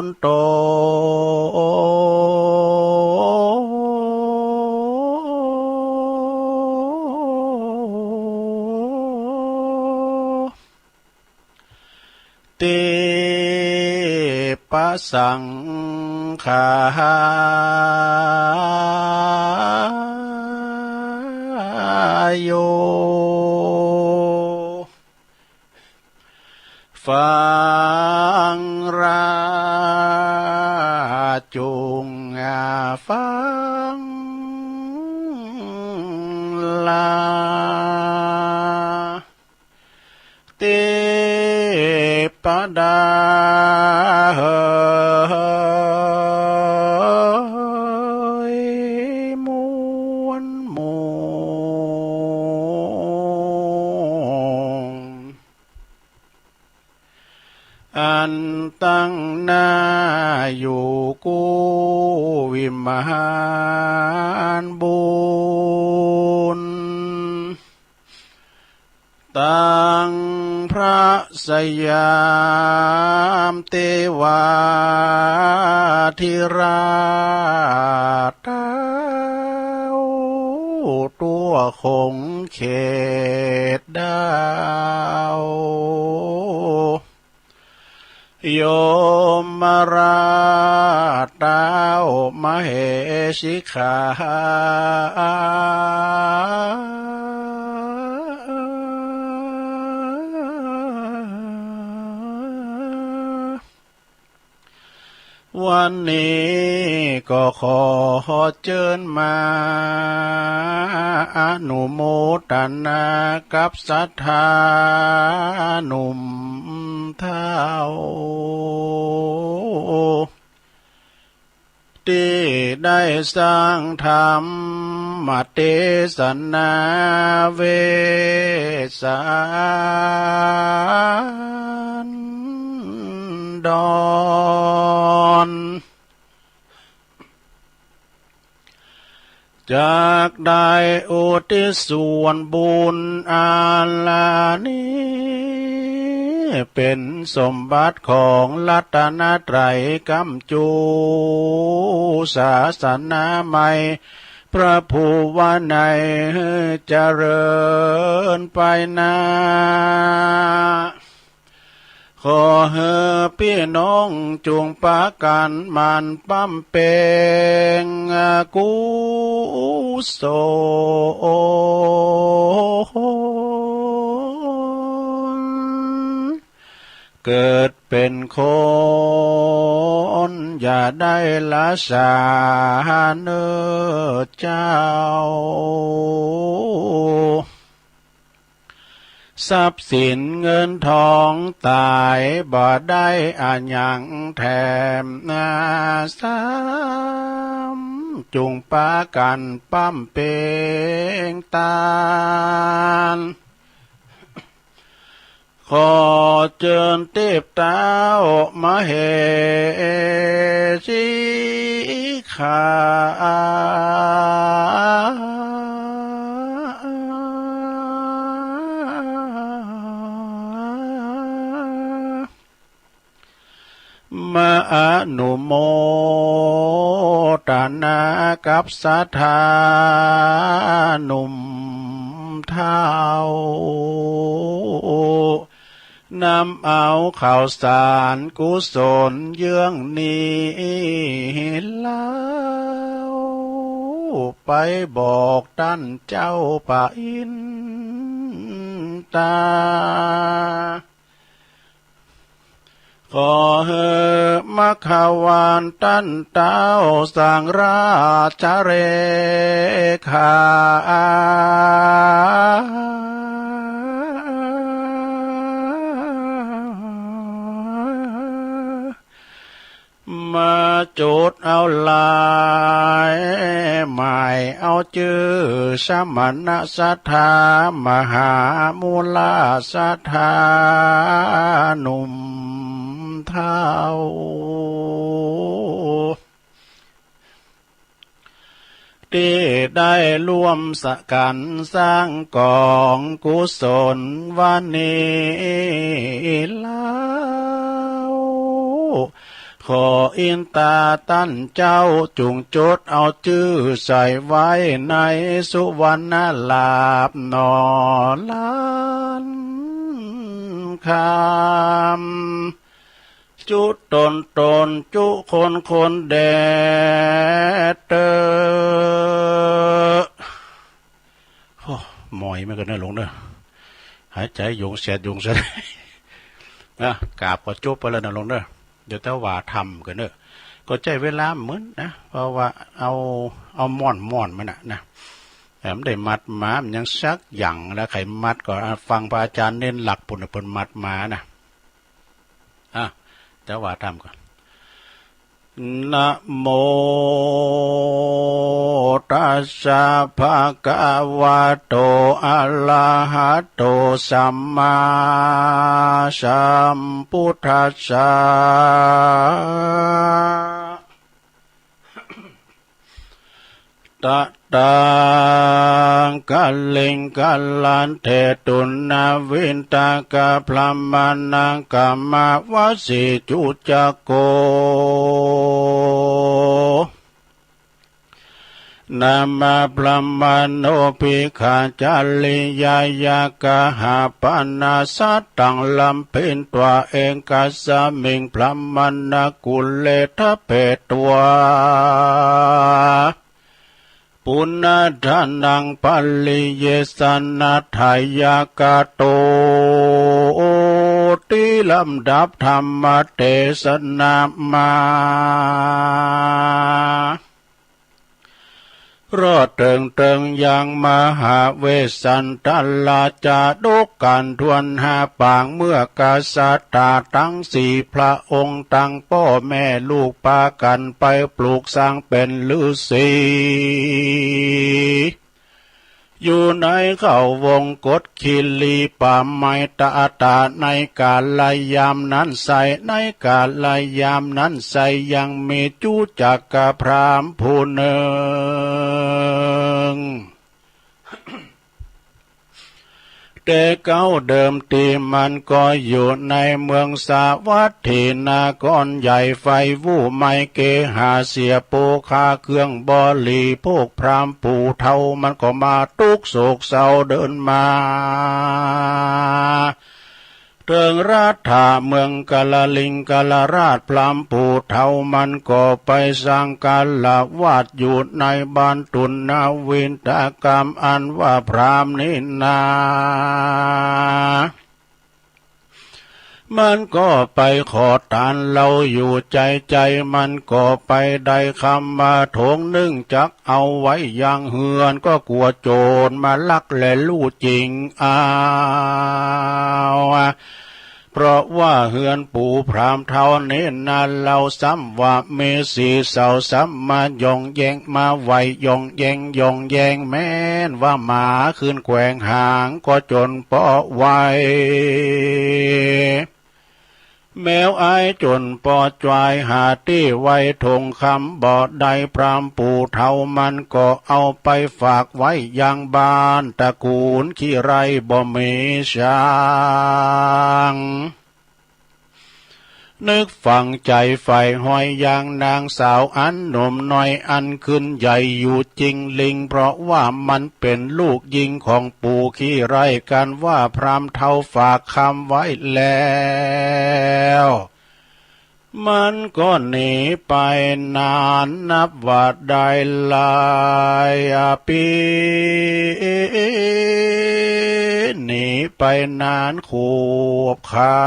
นโต เตปะสังขาโย ฟังราจุง ฟังลา เตปะดาเหยมวลมง อันตั้งหน้าอยู่กู้วิมานบุญ ตังพระสยามเทวาธิราชเต้า ทั่วคงเขตดาว ยมราชเต้ามเหสิขา วันนี้ก็ขอเจิญมาอนุโมทนากับศรัทธาหนุ่มเฒ่า ตี้ได้สร้างธรรมเตสนาเวสสันดร จักได้อุทิศส่วนบุญอันนี้ เป๋นสมบัติของรัตนตรัย ก๋ำจูศาสนาใหม่ พระภูวนัยเจริญไปหน้า ขอหื้อปี้น้องจุ่งปากั๋นหมั่นบำเพ็ญกุศล เกิดเป๋นคนอย่าได้ละสาเน่อเจ้า ทรัพย์สินเงินทองต๋ายบ่ได้อะหยังแถมนาซ้ำ จุ่งปากั๋นบำเพ็ญตาน ขอเจิญเทพเต้ามเหสีขา มาอนุโมทนากับศรัทธาหนุ่มเฒ่า นำเอาข้าวสารกุศลเยื่องนี้แล้ว ไปบอกต้านเจ้าพระอินตา ขอหื้อมัคควานต้านเต้าสร้างราชเลขา มาจดเอาลายหมายเอาจื้อสมณศรัทธามหามูลศรัทธาหนุ่มเฒ่า ตี้ได้ร่วมสังสรรค์สร้างก๋องกุศลวันนี้แล้ว ขออินตาต้านเจ้าจุ่งจดเอาจื้อใส่ไว้ในสุวรรณลาภหนอล้านคำ จุตนตนจุคนคนแด่เต๊อะ โอ้ หมอยเหมือนกั๋นเน่อหลวงเน่อ หายใจ๋หยุงแสดหยุงแสด นะ กราบก็จบไปแล้วเน่อหลวงเน่อ เดี๋ยวแต่ว่าธรรมกั๋นเน่อ ก็ใจ๊เวลาเหมือนนะ เพราะว่าเอา เอาม่อนม่อนมันน่ะนะ แต่มันได้มัดมา มันยังสักอย่างแล้ว ใค่มัดก็ฟังพระอาจารย์เน้นหลักปุ้นน่ะ เปิ้นมัดมานะ อ่ะ แต่ว่าธรรมก่อน นะโม ตัสสะ ภะคะวะโต อะระหะโต สัมมาสัมพุทธัสสะ ตะตัง กะลิงกะละเถตุณวินทกะพรหมณกะมะวะสิจุจโก นามะพรหมโณ ภิกขะจริยะยะกะหะปะนะ สัตตังลำเพ็ญตั๋วเอง กัสสะมิงพรหมณกุเลทะเภทวา ปุณณะทานัง ปะริเยสะนะทายะกะโต ติ ลำดับธรรมเตสนามา รอดเถิงเถิงยังมหาเวสสันตราชาดกกั๋นถ้วนห้าปาง เมื่อกษัตราตังสี่พระองค์ ตังป้อแม่ลูกปากั๋นไปปลูกสร้างเป๋นฤๅษี อยู่ในเขาวงกฏคิรีป่าไม้ตะตา ในกาลยามนั้นไส้ ในกาลยามนั้นไส้ยังมีจุจักกะพราหมณ์ผู้นึ่ง แต่เก๊าเดิมตี้มันก็อยู่ในเมืองสาวัตถีนครใหญ่ ใฝ่ฮู้ไมเกหาเสีย โภคาเครื่องบริโภคพราหมณ์ปู่เฒ่ามันก็มาตุ๊กข์โศกเศร้า เดินมา เถิงรัฐาเมืองกาลลิงกาลราช พราหมณ์ปู่เฒ่ามันก็ไปสังฆะละวาสอยู่ในบ้านตุณวินทกะม อันว่าพราหมณ์นี้นา มันก็ไปขอตานเหล้าอยู่ใจ๋ใจ๋ มันก็ไปได้คำมาถงนึ่ง จักเอาไว้ยังเฮือน ก็กั๋วโจ๋รมาลักแลลู้จิงเอา เพราะว่าเฮือนปู่พราหมณ์เฒ่านี้นา เหล้าซ้ำว่ามีสีเศร้า ซ้ำมาย่องแย่ง มาไหว้ย่องแย่ง ย่องแย่ง แม้นว่าหมาขึ้นแขว่งหาง ก็จ๋นเปาะไหว้ แมวอายจ๋นเปาะจวาย หาตี้ไว้ถงคำบ่ได้ พราหมณ์ปู่เฒ่ามันก็เอาไปฝากไว้ยังบ้านตระกูลขี้ไร้บ่มีช่าง นึกฝังใจ๋ใฝ่ฮอยยังนางสาวอันหนุ่มน้อย อันขึ้นใหญ่อยู่จิงลิง เพราะว่ามันเป๋นลูกญิงของปู่ขี้ไร้ กันว่าพราหมณ์เฒ่าฝากคำไว้แล้ว มันก็หนีไปนานนับว่าได้หลายปี หนีไปนานขวบคา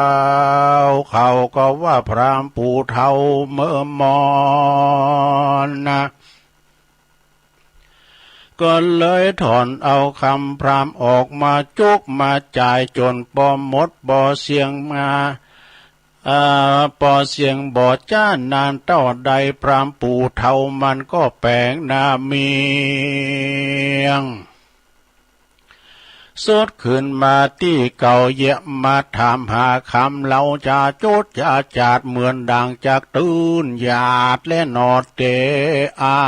ว เขาก็ว่าพราหมณ์ปู่เฒ่าเมื่อมอนนะ ก็เลยถอนเอาคำพราหมณ์ออกมาจุกมาจ่ายจ๋นปอหมดปอเสี้ยงมา อ่า ปอเสี้ยงบ่จ๊านานเต้าใด พราหมณ์ปู่เฒ่ามันก็แป๋งหน้าเมี้ยง สดขึ้นมาตี้เก่าเยียะ มาถามหาคำเหล้าจ๋าจุดจ๋าจาด เหมือนดังจักตื้นหยาดและหนอเต๋เอา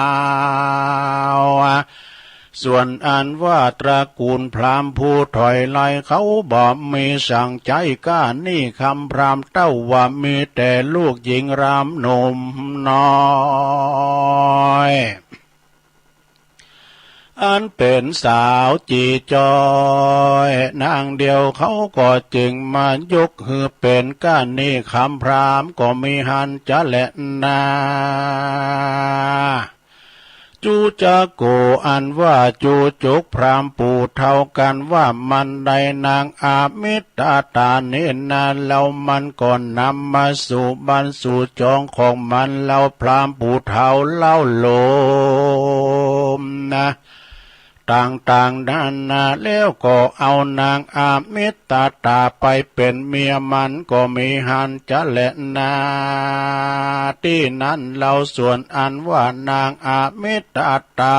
ส่วนอันว่าตระกูลพราหมณ์ผู้ถอยไล่เขาบ่มีสังใจ๊ ก้านี้คำพราหมณ์เต้าว่ามีแต่ลูกญิงรำหนุ่มน้อย อันเป๋นสาวจี๋จ้อยนางเดียว เขาก็จึงมายกหื้อเป๋น ก้านี้คำพราหมณ์ก็มีหั้นจะแลนา จุจโก อันว่าจุจุกพราหมณ์ปู่เฒ่า กันว่ามันได้นางอมิตตานี้นา แล้วมันก็นำมาสู่บ้านสู่จองของมัน แล้วพราหมณ์ปู่เฒ่าเล่าโลมนะ ต่างๆ นานา แล้วก็เอานางอมิตตาไปเป๋นเมียมันก็มีหั้นจะแลนา ตี้นั้นเล่า ส่วนอันว่านางอมิตตา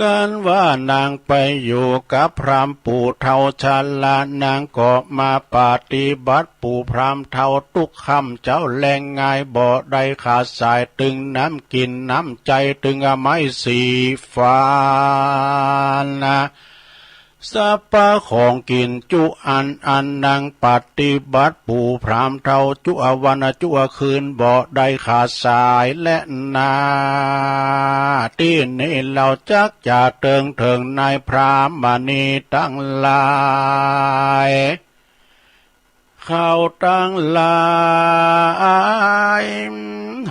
กันว่านางไปอยู่กับพราหมณ์ปู่เฒ่าชรา นางก็มาปฏิบัติปู่พราหมณ์เฒ่าตุ๊กค่ำเจ๊าแลงงาย บ่ได้ขาดสาย ตึงน้ำกิ๋นน้ำใจ๊ ตึงไม้สีฟันนะ สัพพะของกิ๋นจุอัน อันนางปฏิบัติปู่พราหมณ์เฒ่าจั๊ววันจั๊วคืน บ่ได้ขาดสายแลนา ตี้นี้เฮาจักจะเติงเถิงนายพราหมณีตังหลาย เขาตังหลาย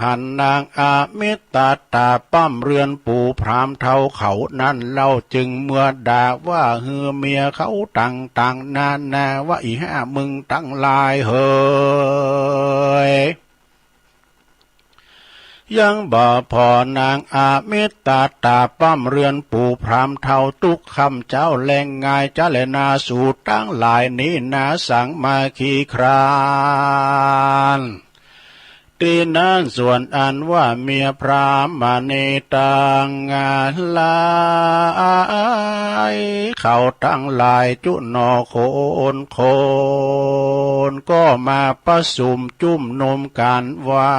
หันนางอมิตตาป้ำเรือนปู่พราหมณ์เฒ่าเขานั้นเล่า จึงเมือด่าว่าหื้อเมียเขาต่างๆ นานาว่า อี่ห้ามึงตังหลายเหย ยังบ่ผ่อนางอมิตตาป้ำเรือนปู่พราหมณ์เฒ่าตุ๊กค่ำเจ๊าแลงงาย จะแลนาสูตังหลายนี้นา สังมาขี้คร้าน ตี้นั้นส่วนอันว่าเมียพราหมณีตังหลาย เขาตังหลายจุหนอ คน คนก็มาประสุมจุมนุมกั๋นว่า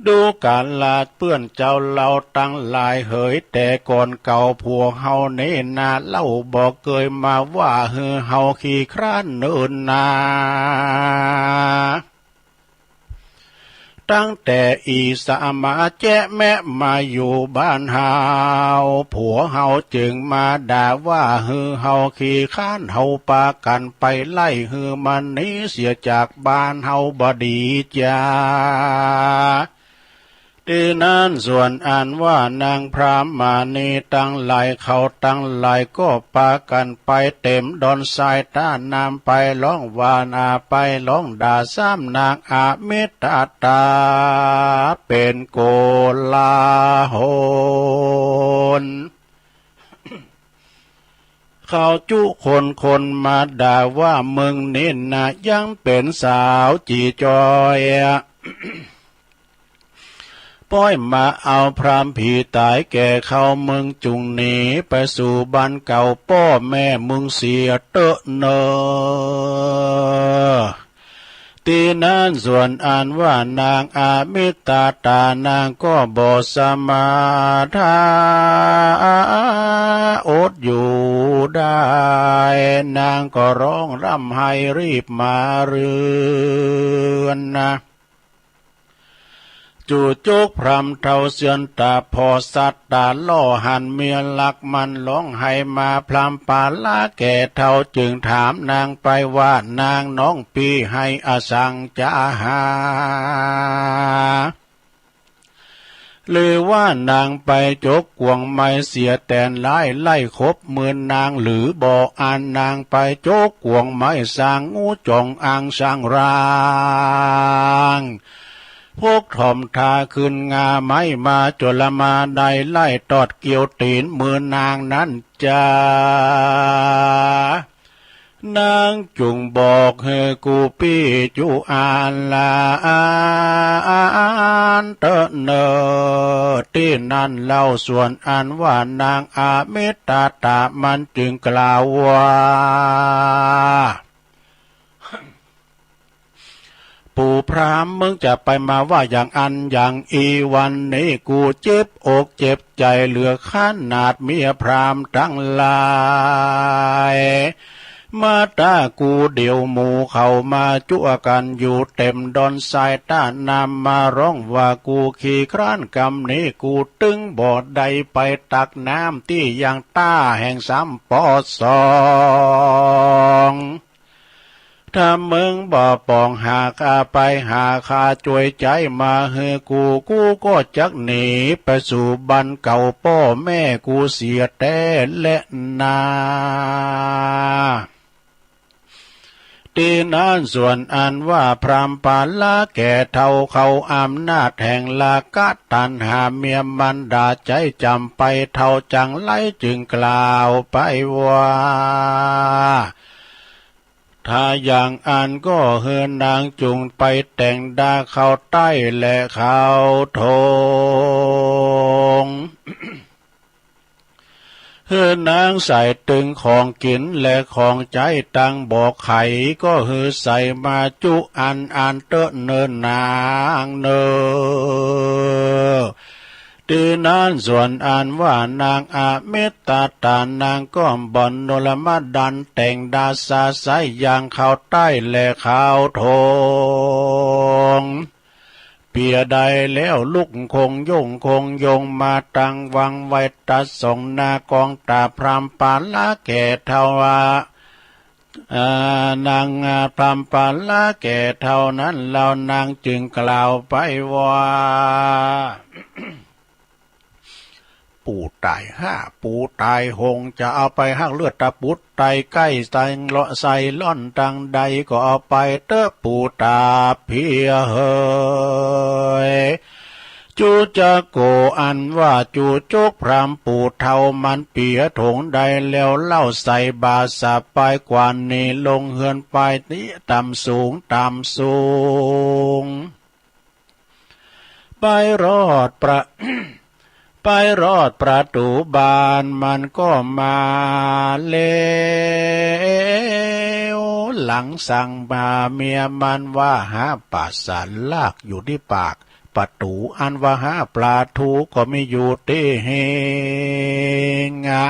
ดูกราเปื้อนเจ้าเฮาตังหลายเหย แต่ก่อนเก่าผัวเฮานี้นา เล่าบ่เกยมาว่าหื้อเฮาขี้คร้านเนินนา ตั้งแต่อี่สามาแจ๊แมะมาอยู่บ้านเฮา ผัวเฮาจึงมาด่าว่าหื้อเฮาขี้คร้าน เฮาปากั๋นไปไล่หื้อมันหนีเสียจากบ้านเฮาบ่ดีจา ตี้นั้นส่วนอันว่านางพราหมณีตังหลาย เขาตังหลายก็ปากั๋นไปเต๋มดอนทรายต้าน้ำ ไปฮ้องว่านา ไปฮ้องด่าซ้ำนางอมิตตาเป๋นโกลาหล เขาจุคน คนมาด่าว่า มึงนี้นายังเป๋นสาวจี๋จอย ป้อยมาเอาพราหมณ์ผีต๋ายแก่เขา มึงจุ่งหนีไปสู่บ้านเก่าป้อแม่มึงเสียเต๊อะเน่อ ตี้นั้นส่วนอันว่านางอมิตตานางก็บ่สมาทาอดอยู่ได้ นางก็ฮ้องร่ำไห้รีบมาเฮือนนา จูจุกพราหมณ์เฒ่าเสือนต๋าผ่อสัตต๋าล่อหันเมียฮักมันฮ้องไห้มา พราหมณ์ปาละแก่เฒ่าจึงถามนางไปว่า นางน้องปี้ไห้อะสังจาหา หรือว่านางไปจกกวงไม้เสียแตนหลายไล่ คบมือนางหรือบ่ อันนางไปจกกวงไม้สร้างงูจ๋องอ่างสร้างร่าง พกถ่อมทาขึ้นงาไม้มา จ๋นละมาได้ไล่ตอดเกี่ยวตี๋นมือนางนั้นจา นางจุ่งบอกหื้อกูปี้จุอันละอันเต๊อะเน่อ ตี้นั้นเล่าส่วนอันว่านางอมิตตามันจึงกล่าวว่า ปู่พราหมณ์ มึงจะไปมาว่าอย่างอั้นอย่างอี้ วันนี้กูเจ็บอกเจ็บใจ๋เหลือขนาด เมียพราหมณ์ตังหลายมาต้ากู เดี๋ยวหมู่เขามาจั๊วกั๋นอยู่เต๋มดอนทรายต้าน้ำ มาฮ้องว่ากูขี้คร้าน กำนี้กูตึงบ่ได้ไปตักน้ำตี้ยังต้าแห่งซ้ำปอสอง ถ้ามึงบ่ปองหาข้าไป หาข้าจ้วยใจ๊มาหื้อกู กูก็จักหนีไปสู่บ้านเก่าป้อแม่กูเสียแต๊แลนา ตี้นั้นส่วนอันว่าพราหมณ์ปาละแก่เฒ่าเขาอำนาจแห่งราคะตัณหา เมียมันด่าใจ๊จ๋ำไปเฒ่าจังไร จึงกล่าวไปว่า ถ้าอย่างอั้นก็หื้อนางจุ่งไปแต่งดาเขาใต้และเขาทง หื้อนางใส่ตึงของกิ๋นและของใจ๊ตังบ่อไข ก็หื้อใส่มาจุอันอันเต๊อะเนินนางเน่อ ตี้นั้นส่วนอันว่านางอมิตตะนางก็บ่อนนรมดันแต่งดาสาสายอย่างเข้าใต้และเข้าถง เปียได้แล้วลุกคงโยงคงโยงมาตังวังไว้ตัดสองหน้ากองตาพราหมณ์ปาละแก่เฒ่าว่า อ่า นาง อ่า พราหมณ์ปาละแก่เฒ่านั้น แล้วนางจึงกล่าวไปว่า ปู่ต๋ายห้า ปู่ต๋ายหง จะเอาไปฮักเลือดตะปุดไตใก้ใส่เลาะใส่ล่อนตังใดก็เอาไปเต๊อะปู่ต๋าเปียเหย จูจักโก อันว่าจูจกพราหมณ์ปู่เฒ่ามันเปียถงได้แล้วเล่าใส่บ่าสะปายกวานหนีลงเฮือนไปตี้ต่ำสูงต่ำสูง ไปรอดประ ไปรอดประตู๋บ้านมันก็มาแล้ว หลังสั่งมาเมียมันว่า หาปลาสาลากอยู่ตี้ปากประตู๋ อันว่าหาปลาทูก็มีอยู่ตี้เฮงอะ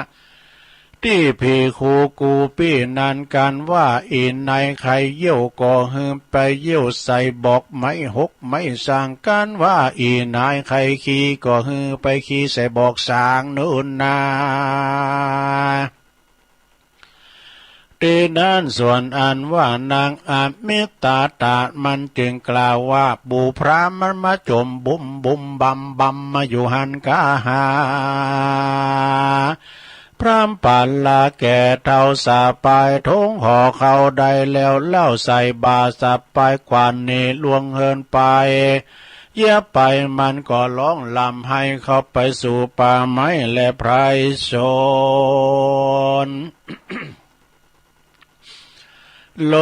ตี้ผีครูกูปี้นั้น กันว่าอี่นายใค่เยี่ยวก็หื้อไปเยี่ยวใส่บอกไม้หกไม้สาง กันว่าอี่นายใค่ขี้ก็หื้อไปขี้ใส่บอกสางโน่นนา ตี้นั้นส่วนอันว่านางอมิตตะมันจึงกล่าวว่า ปู่พราหมณ์มันมาจ่มบุ้มบุ้มบำบำมาอยู่หั้นกาหา พราหมณ์ปาละแก่เฒ่าสะปายถงห่อเข้าได้แล้วเล่าใส่บ่าสะปายกวานหนีลงเฮือนไป เยียบไปมันก็ฮ้องร่ำไห้เข้าไปสู่ป่าไม้และไพรสน ล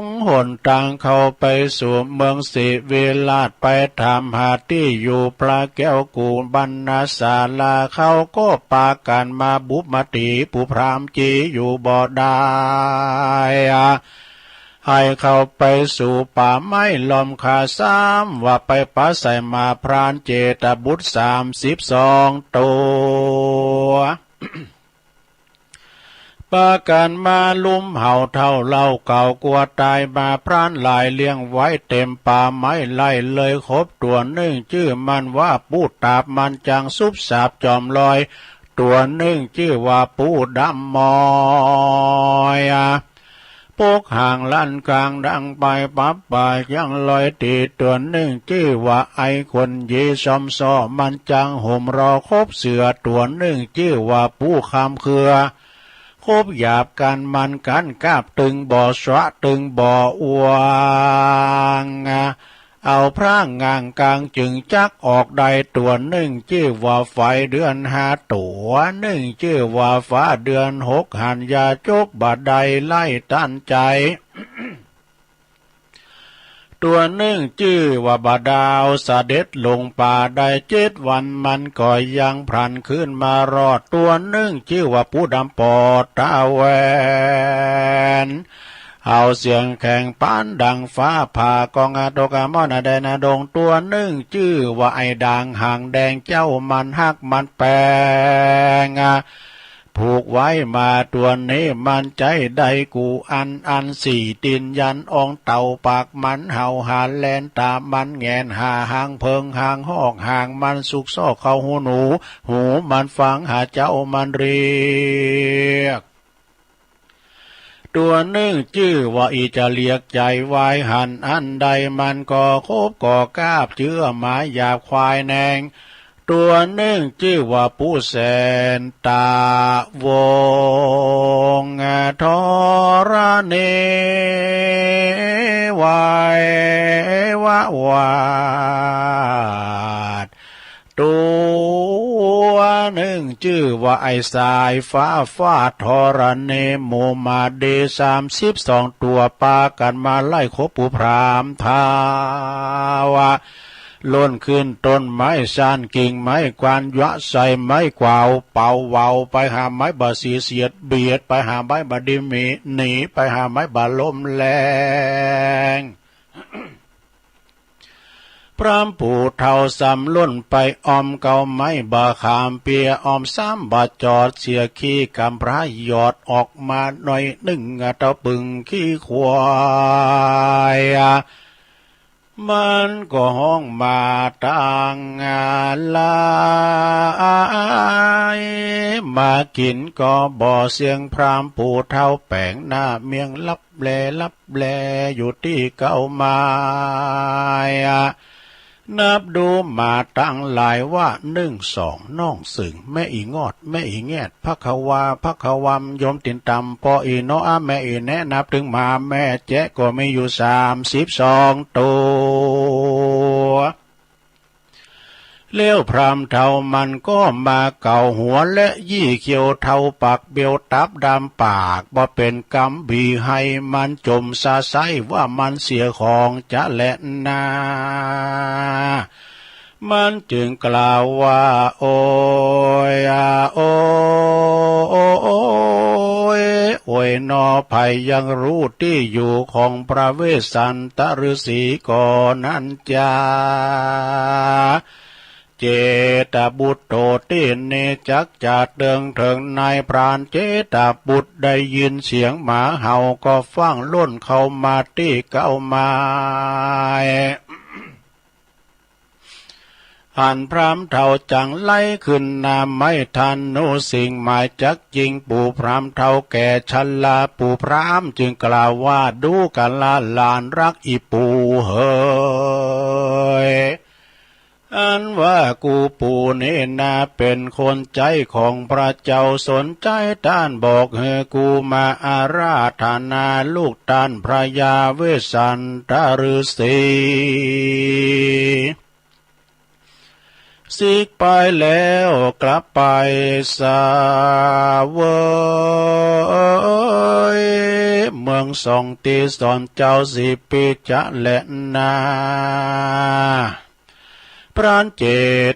งหนตางเข้าไปสู่เมืองศรีวิราช ไปถามหาตี้อยู่พระแก้วกุมารศาลา เขาก็ปากั๋นมาบุบมาตี๋ ปู่พราหมณ์จีอยู่บ่ได้ หื้อเข้าไปสู่ป่าไม้ล้อมฆ่า ซ้ำว่าไปปาใส่หมาพรานเจตบุตรสามสิบสองตัว ปากั๋นมาลุมเห่าเถ้าเล่าเก่ากั๋วต๋าย หมาพรานหลายเลี้ยงไว้เต๋มป่าไม้ไล่เลย คบตั๋วนึ่งจื้อมันว่าปูดตาบ มันจั้งสุบสาบจ่อมลอย ตั๋วนึ่งจื้อว่าปูดำมอย ปกหางลั่นก๋างดังไปปับป่ายังลอย ตี๋ตั๋วนึ่งจื้อว่าไอ้คนยีซ้อมซ้อ มันจั้งห่มรอคบเสื้อ ตั๋วนึ่งจื้อว่าปูคำเคือ คบหยาบกั๋นมันกั๋นกาบ ตึงบ่สะตึงบ่อวง เอาพระง่างก๋างจึงจักออกได้ ตั๋วนึ่งจื้อว่าไฟเดือนห้า ตั๋วนึ่งจื้อว่าฟ้าเดือนหก หันยาจกบ่ได้ไล่ตันใจ๋ ตั๋วนึ่งจื้อว่าบ่ดาวเสด็จลงป่าได้เจ็ดวัน มันก็ยังพลันคืนมารอด ตั๋วนึ่งจื้อว่าปูดำปอดตาแหวน เอาเสียงแข็งปานดังฟ้าผ่า ก้องอาตกอาม่อนอาแดนอาดง ตั๋วนึ่งจื้อว่าไอ้ด่างหางแดง เจ้ามันฮักมันแปง ผูกไว้มาตั๋วนี้มันใจ๊ได้กู้อัน อันสี่ตี๋นยันอ่องเต่า ปากมันเห่าหาแลน ต๋ามันแหงนหาหางเผิงหางฮอก หางมันซุกซอกเข้าหูหนู หูมันฟังหาเจ้ามันเรียก ตั๋วนึ่งจื้อว่าอี้จะเรียกใจ๋วายหันอันใด มันก็คบก่อกาบเจื้อหมายหยาบควายแนง ตั๋วนึ่งจื้อว่าปูแสนตะวง ธรณีวายวาด ตั๋วนึ่งจื้อว่าไอ้สายฟ้าฟาดธรณี หมู่มาดีสามสิบสองตั๋วปากั๋นมาไล่คบปู่พราหมณ์ท้าว ล่นขึ้นต้นไม้ซ่าน กิ่งไม้กว้าน เยาะใส่ไม้กวาว เป่าเวาไปหาไม้บ่าสี เสียดเบียดไปหาไม้บ่าดี หนีไปหาไม้บ่าลมแลง พรามผู้เฒ่าซ้ำล่นไปอ้อมเก๊าไม้บ่าขามเปีย อ้อมซ้ำบ่าจอดเสีย ขี้กำพร้าหยอดออกมาหน่อยนึ่ง เต้าปึ้งขี้ควาย มันก็ฮ้องมาตังหลาย มากิ๋นก็บ่เสี้ยง พรามผู้เฒ่าแป๋งหน้าเมี้ยง ลับแลลับแลอยู่ตี้เก๊าไม้ นับดูมาตังหลายว่า นึ่ง สอง น้องเสิง แม่อี่งอด แม่อี่แงด พะคะวา พะคะวำ โยมตี๋นต่ำ ป้ออี่น้อ อาแม่อี่แนะ นับเถิงหมาแม่แจ๊ะก็มีอยู่สามสิบสองตั๋ว แล้วพรามเฒ่ามันก็มาเก๋าหัว และยี่เขี้ยวเทาปากเบียว ตับดำปากบ่เป๋นกำ บีไฮมันจ๋มสะไส้ว่ามันเสียของจะแลนา มันจึงกล่าวว่า โอ๊ย โอ๊ย โอ๊ยหนอ ใผยังฮู้ตี้อยู่ของพระเวสสันตฤๅษีก่อนั้นจา เจตบุตรโตตี้นี้จักจะเติงเถิง นายพรานเจตบุตรได้ยินเสียงหมาเห่าก็ฟั่งล่นเข้ามาตี้เก๊าไม้ หันพรามเฒ่าจังไล่ขึ้นหน้าไม้ ธนูสิ่งหมายจักยิง ปู่พรามเฒ่าแก่ชรา ปู่พรามจึงกล่าวว่า ดูกราหลานรักอี่ปู่เหย อันว่ากูปู่นี้นาเป๋นคนใจ๊ของพระเจ้า สนใจ๊ต้านบอกหื้อกูมาอาราธนาลูกต้านพระยาเวสสันตฤๅษี สิกไปแล้วกลับไปเสวย เมืองสองตี้สอนเจ้าสิปีจะแลนา พรานเจ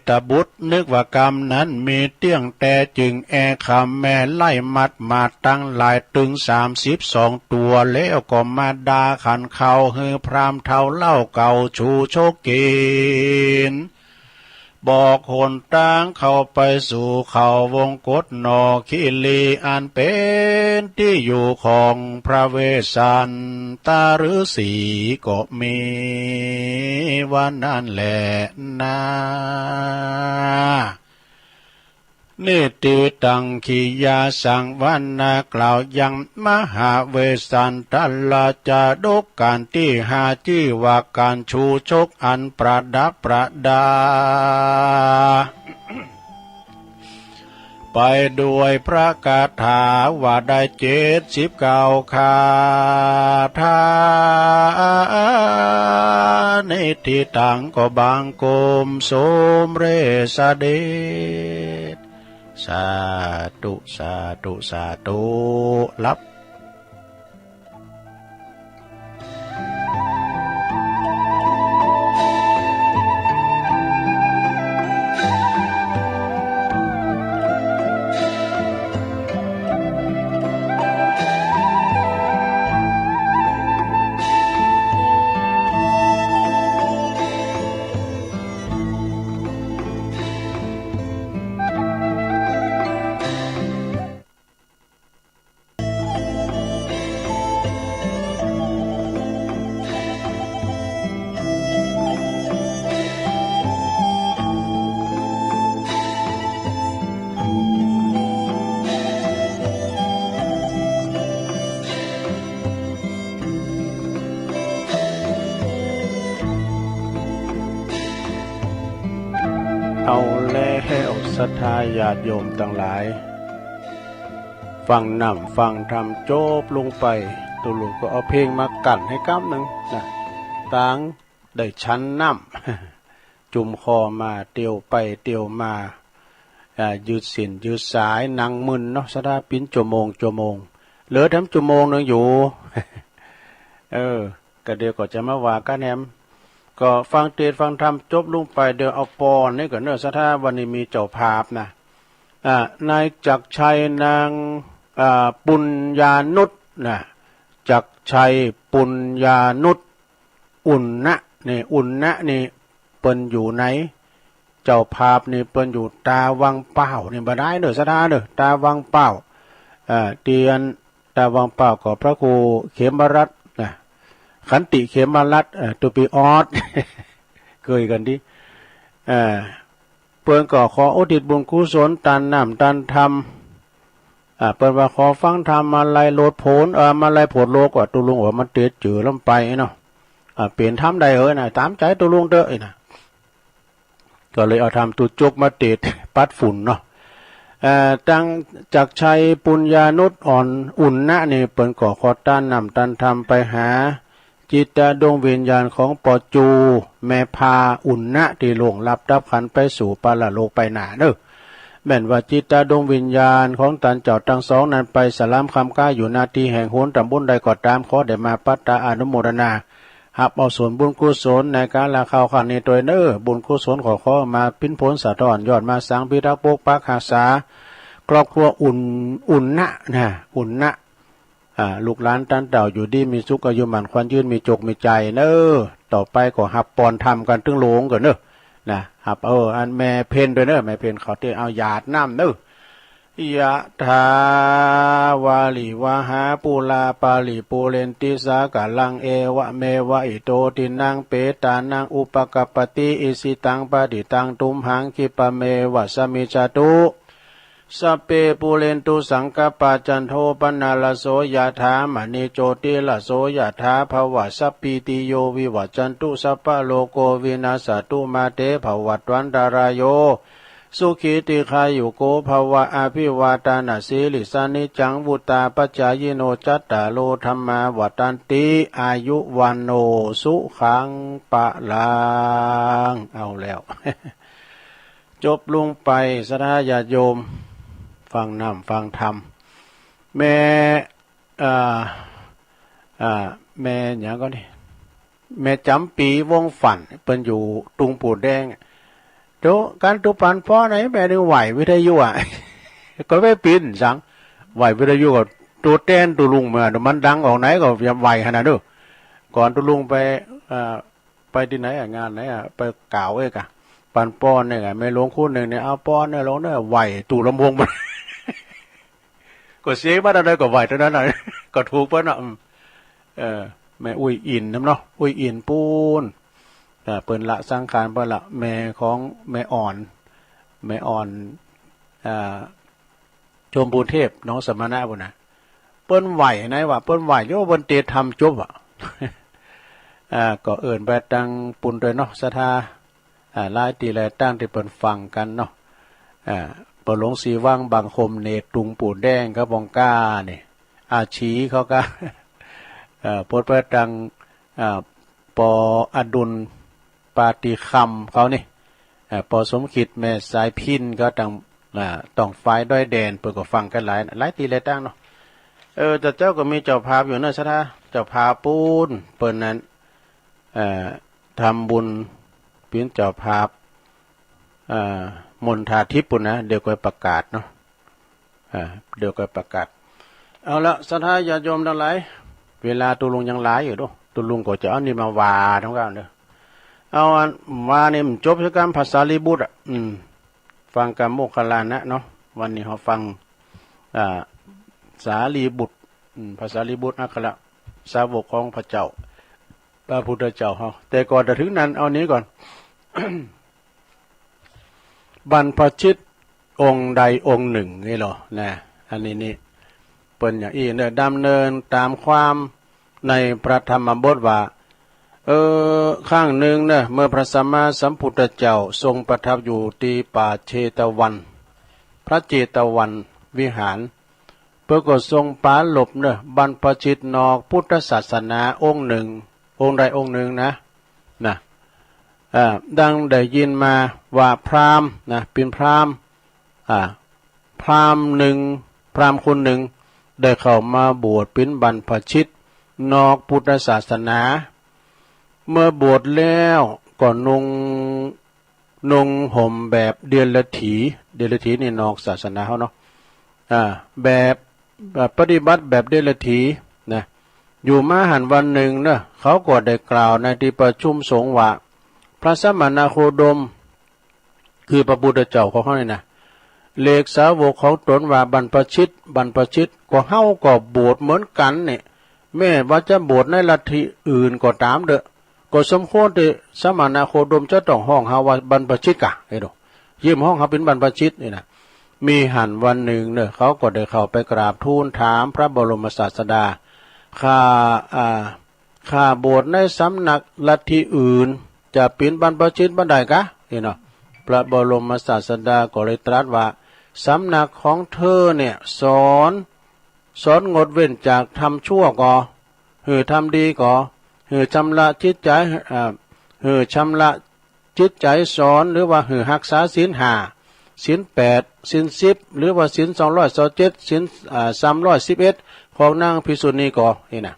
ตบุตรนึกว่ากำนั้นมีเตี้ยงแต๊ จึงแอ่ขำแม่ไล่มัดมาตังหลายเถิงสามสิบสองตั๋ว แล้วก็มาด่าขันเค้าหื้อพรามเฒ่าเล่าเก่าชูชกกิ๋น บอกหนตางเข้าไปสู่เขาวงกตหนอคิรี อันเป๋นตี้อยู่ของพระเวสสันตฤๅษีก็มี ว่านั้นแลนา นิฏฐิตัง ขียาสังวรณะ กล่าวยังมหาเวสสันตราชาดก ก๋านตี้ห้า จื้อว่าก๋านชูชกอันประดับประดา ไปด้วยพระคาถาว่าได้เจ็ดสิบเก้าคาถา นิฏฐิตัง ก็บังคมสมเร็จเสด็จ สาธุ สาธุ สาธุ รับ เอาแล้วศรัทธาญาติโยมตังหลาย ฟังน้ำฟังธรรมจบลงไป ตุ๊ลุก็เอาเพลงมากั๋นหื้อกำนึ่งนะ ตางได้ฉันน้ำ จุ่มค่อมาเตียวไปเตียวมา อ่า ยืดเส้นยืดสาย นั่งมึนเนาะ ศรัทธา เป๋นจั่วโมงจั่วโมง เหลือแถมจั่วโมงนึ่งอยู่ เออ ก็เดี๋ยวก็จะมาว่ากั๋นแหม ก็ฟังเตสน์ฟังธรรมจบลงไป เดี๋ยวเอาปอนนี่ก่อนเน่อ ศรัทธา วันนี้มีเจ้าภาพนะ อ่า นายจักรชัย นาง อ่า ปุญญานุชนะ จักรชัย ปุญญานุช อุ่นนะ นี่ อุ่นนะนี่ เปิ้นอยู่ไหน เจ้าภาพนี่เปิ้นอยู่ตาวังเป้านี่ บ่ดายเน่อ ศรัทธาเน่อ ตาวังเป้า เอ่อ เตียน ตาวังเป้าก็พระครูเขมรัตน์นะ ขันติเขมรัตน์ เอ่อ To be honest เกยกั๋นดี เอ่อ เปิ้นก็ขออุทิศบุญกุศลตานน้ำตานธรรม อ่า เปิ้นว่าขอฟังธรรมมาลัยโลดโผน เอ่อ มาลัยโผนโลก ว่าตุ๊ลุงว่ามันเตสน์เจือลำไปเนาะ อ่า เป๋นธรรมใดเหอะนะ ต๋ามใจ๋ตุ๊ลุงเต๊อะนะ ก็เลยเอาธรรมตุ๊จกมาเตสน์ปัดฝุ่นเนาะ เอ่อ ตังจักรชัย ปุญญานุช อ่อน อุ่นนะนี่ เปิ้นก็ขอตานน้ำตานธรรมไปหา จิตดวงวิญญาณของปอจู แม่พา อุ่นนะ ตี้ล่วงลับดับขันธ์ไปสู่ปรโลกไปหน้าเน่อ แม่นว่าจิตดวงวิญญาณของต้านเจ้าตังสองนั้นไปสลามคำก๊าอยู่ ณ ตี้แห่งหนต๋ำบลใดก็ต๋าม ขอได้มาปัตตาอนุโมทนา ฮับเอาส่วนบุญกุศลในกาละคราวครั้งนี้ตวยเน่อ บุญกุศลก็ขอมาปิณผลสะท้อนยอดมาสังพิทักษ์ปกปักฮักษา ครอบครัวอุ่น อุ่นนะนะ อุ่นนะ อ่า ลูกหลานต้านเต้าอยู่ดีมีสุข อายุหมั้นขวัญยืน มีโจคมีใจ๋เน่อ ต่อไปก็ฮับปอนธรรมกั๋นตึงโลงก่อนเน่อ นะ ฮับ เออ อันแม่เพ็ญตวยเน่อ แม่เพ็ญเขาตี้เอาหยาดน้ำเน่อ ยะถา วาริวะหา ปูรา ปาริปูเรนติ สาคารัง เอวะเมวะ อิโต ทินนัง เปตานัง อุปะกัปปะติ อิชิตัง ปะฏิตัง ตุมหัง คิปปะเมวะ สะมิชฌะตุ สัพเพ ปูเรนตุ สังกัปปา จันโท ปะนะระโส ยะถา มะณิ โจติระโส ยะถา ภะวะ สัพพีติโย วิวัชชันตุ สัพพะโรโค วินัสสะตุ มาเต ภะวัตวันตะราโย สุขี ทีฆายุโก ภะวะ อะภิวาทานะสีลิสสะ นิจจัง วุฑฒาปะจายิโน จัตตาโร ธัมมา วัฑฒันติ อายุ วัณโณ สุขัง พะลัง เอาแล้ว จบลงไป ศรัทธาญาติโยม ฟังน้ำฟังธรรม แม่ อ่า อ่า แม่หยังก่อนี่ แม่จ๋ำปี๋ วงศ์ฝัน เปิ้นอยู่ตุงปูนแดง โต กั๋นตุ๊ปันป้อไหน แม่นึ่งไหว้วิทยุอะ ก็ไปปิ้นสัง ไหว้วิทยุก็ โตแตนตุ๊ลุงมา มันดังออกไหนก็อย่าไหว้ขนาดนั้นเน่อ ก่อนตุ๊ลุงไป เอ่อ ไปตี้ไหนอะ งานไหนอะ ไปกล่าวเอกอะ ปันป้อนเนี่ยอะ แม่หลวงคู่หนึ่งเนี่ย เอาป้อนเนี่ยลงเนี่ย ไหว้ตู้ลำโพงมัน ก็เสียงมาเต้าใดก็ไหว้เต้านั้นน่ะ ก็ถูกเปิ้นเนาะ อืม เออ แม่อุ้ยอินนำเนาะ อุ้ยอินปู๊น เออ เปิ้นละสังขารไปละ แม่ของแม่อ่อน แม่อ่อน อ่า ชมพูเทพ น้องสมณะปู๊นน่ะ เปิ้นไหว้ไหนวะ เปิ้นไหว้ โย เปิ้นเตสน์ธรรมจบอะ อ่า ก็เอิ้นไปตังปู๊นตวยเนาะ ศรัทธา อ่า หลายตี้หลายต้านตี้เปิ้นฟังกั๋นเนาะ อ่า ปอหลวงศรีวัง บางคม เนตรตุงปูนแดง เขาปองก้านี่ อาชีเขาก็ เอ่อ ปดไปตัง อ่า ปออดุล ปาฏิคำเขานี่ อ่า ปอสมคิด แม่สายพิณ ก็ตัง อ่า ต้องฝายดอยแดน เปิ้นก็ฟังกั๋นหลาย หลายตี้หลายต้านเนาะ เออ แต่เจ้าก็มีเจ้าภาพอยู่เนาะ ศรัทธา เจ้าภาพปู๊น เปิ้นนั้น เอ่อ ทำบุญเป๋นเจ้าภาพ เอ่อ มณฑาทิพย์ปู๊นนะ เดี๋ยวก็ประกาศเนาะ อ่า เดี๋ยวก็ประกาศ เอาละ ศรัทธาญาติโยมตังหลาย เวลาตุ๊ลุงยังหลายอยู่เนาะ ตุ๊ลุงก็จะเอานี่มาว่าตรงกลางเนาะ เอาอันว่านี่มันจบสักกำ พระสารีบุตรอะ อืม ฟังกำโมคคัลลานะเนาะ วันนี้เฮาฟัง อ่า สารีบุตร อืม พระสารีบุตรอัครสาวกของพระเจ้า พระพุทธเจ้าเฮา แต่ก่อนจะถึงนั้น เอานี้ก่อน บรรพชิตองค์ใดองค์หนึ่งนี่เหรอ นะ อันนี้นี่ เปิ้นอย่างอี้เน่อ ดำเนินต๋ามความในพระธรรมบทว่า เออ ครั้งหนึ่งเน่อ เมื่อพระสัมมาสัมพุทธเจ้าทรงประทับอยู่ตี้ป่าเชตวัน พระเจตวันวิหาร เปิ้นก็ทรงปรารภเน่อ บรรพชิตนอกพุทธศาสนาองค์หนึ่ง องค์ใดองค์หนึ่งนะ นะ เอ่อ ดังได้ยินมาว่าพราหมณ์นะ เป๋นพราหมณ์ อ่า พราหมณ์หนึ่ง พราหมณ์คนหนึ่ง ได้เข้ามาบวชเป๋นบรรพชิตนอกพุทธศาสนา เมื่อบวชแล้วก็นุ่ง นุ่งห่มแบบเดียรถี เดียรถีนี่นอกศาสนาเฮาเนาะ อ่า แบบ แบบปฏิบัติแบบเดียรถีนะ อยู่มาหั้นวันนึ่งเนาะ เขาก็ได้กล่าวในตี้ประชุมสงฆ์ว่า พระสมณโคดม คือพระพุทธเจ้าของเฮานี่นะ เรียกสาวกของตนว่าบรรพชิต บรรพชิต ก็เฮาก็บวชเหมือนกั๋นเนี่ย แม้ว่าจะบวชในลัทธิอื่นก็ต๋ามเต๊อะ ก็สมควรตี้สมณโคดมจะต้องฮ้องเฮาว่าบรรพชิตก่ะ เห็นบ่ เยียะฮ้องเฮาเป๋นบรรพชิตนี่นะ มีหั้นวันนึ่งเนาะ เขาก็ได้เข้าไปกราบทูลถามพระบรมศาสดา ข้า อ่า ข้าบวชในสำนักลัทธิอื่น จะเป๋นบรรพชิตบ่ได้ก่ะ นี่เนาะ พระบรมศาสดาก็เลยตรัสว่า สำนักของเธอเนี่ยสอน สอนงดเว้นจากทำชั่วก่อ หื้อทำดีก่อ หื้อชำระจิตใจ๋ อ่า หื้อชำระจิตใจ๋สอน หรือว่าหื้อฮักษาศีลห้า ศีลแปด ศีลสิบ หรือว่าศีลสองร้อยซาวเจ็ด ศีล อ่า สามร้อยสิบเอ็ด ของนางภิกษุณีก่อ นี่นะ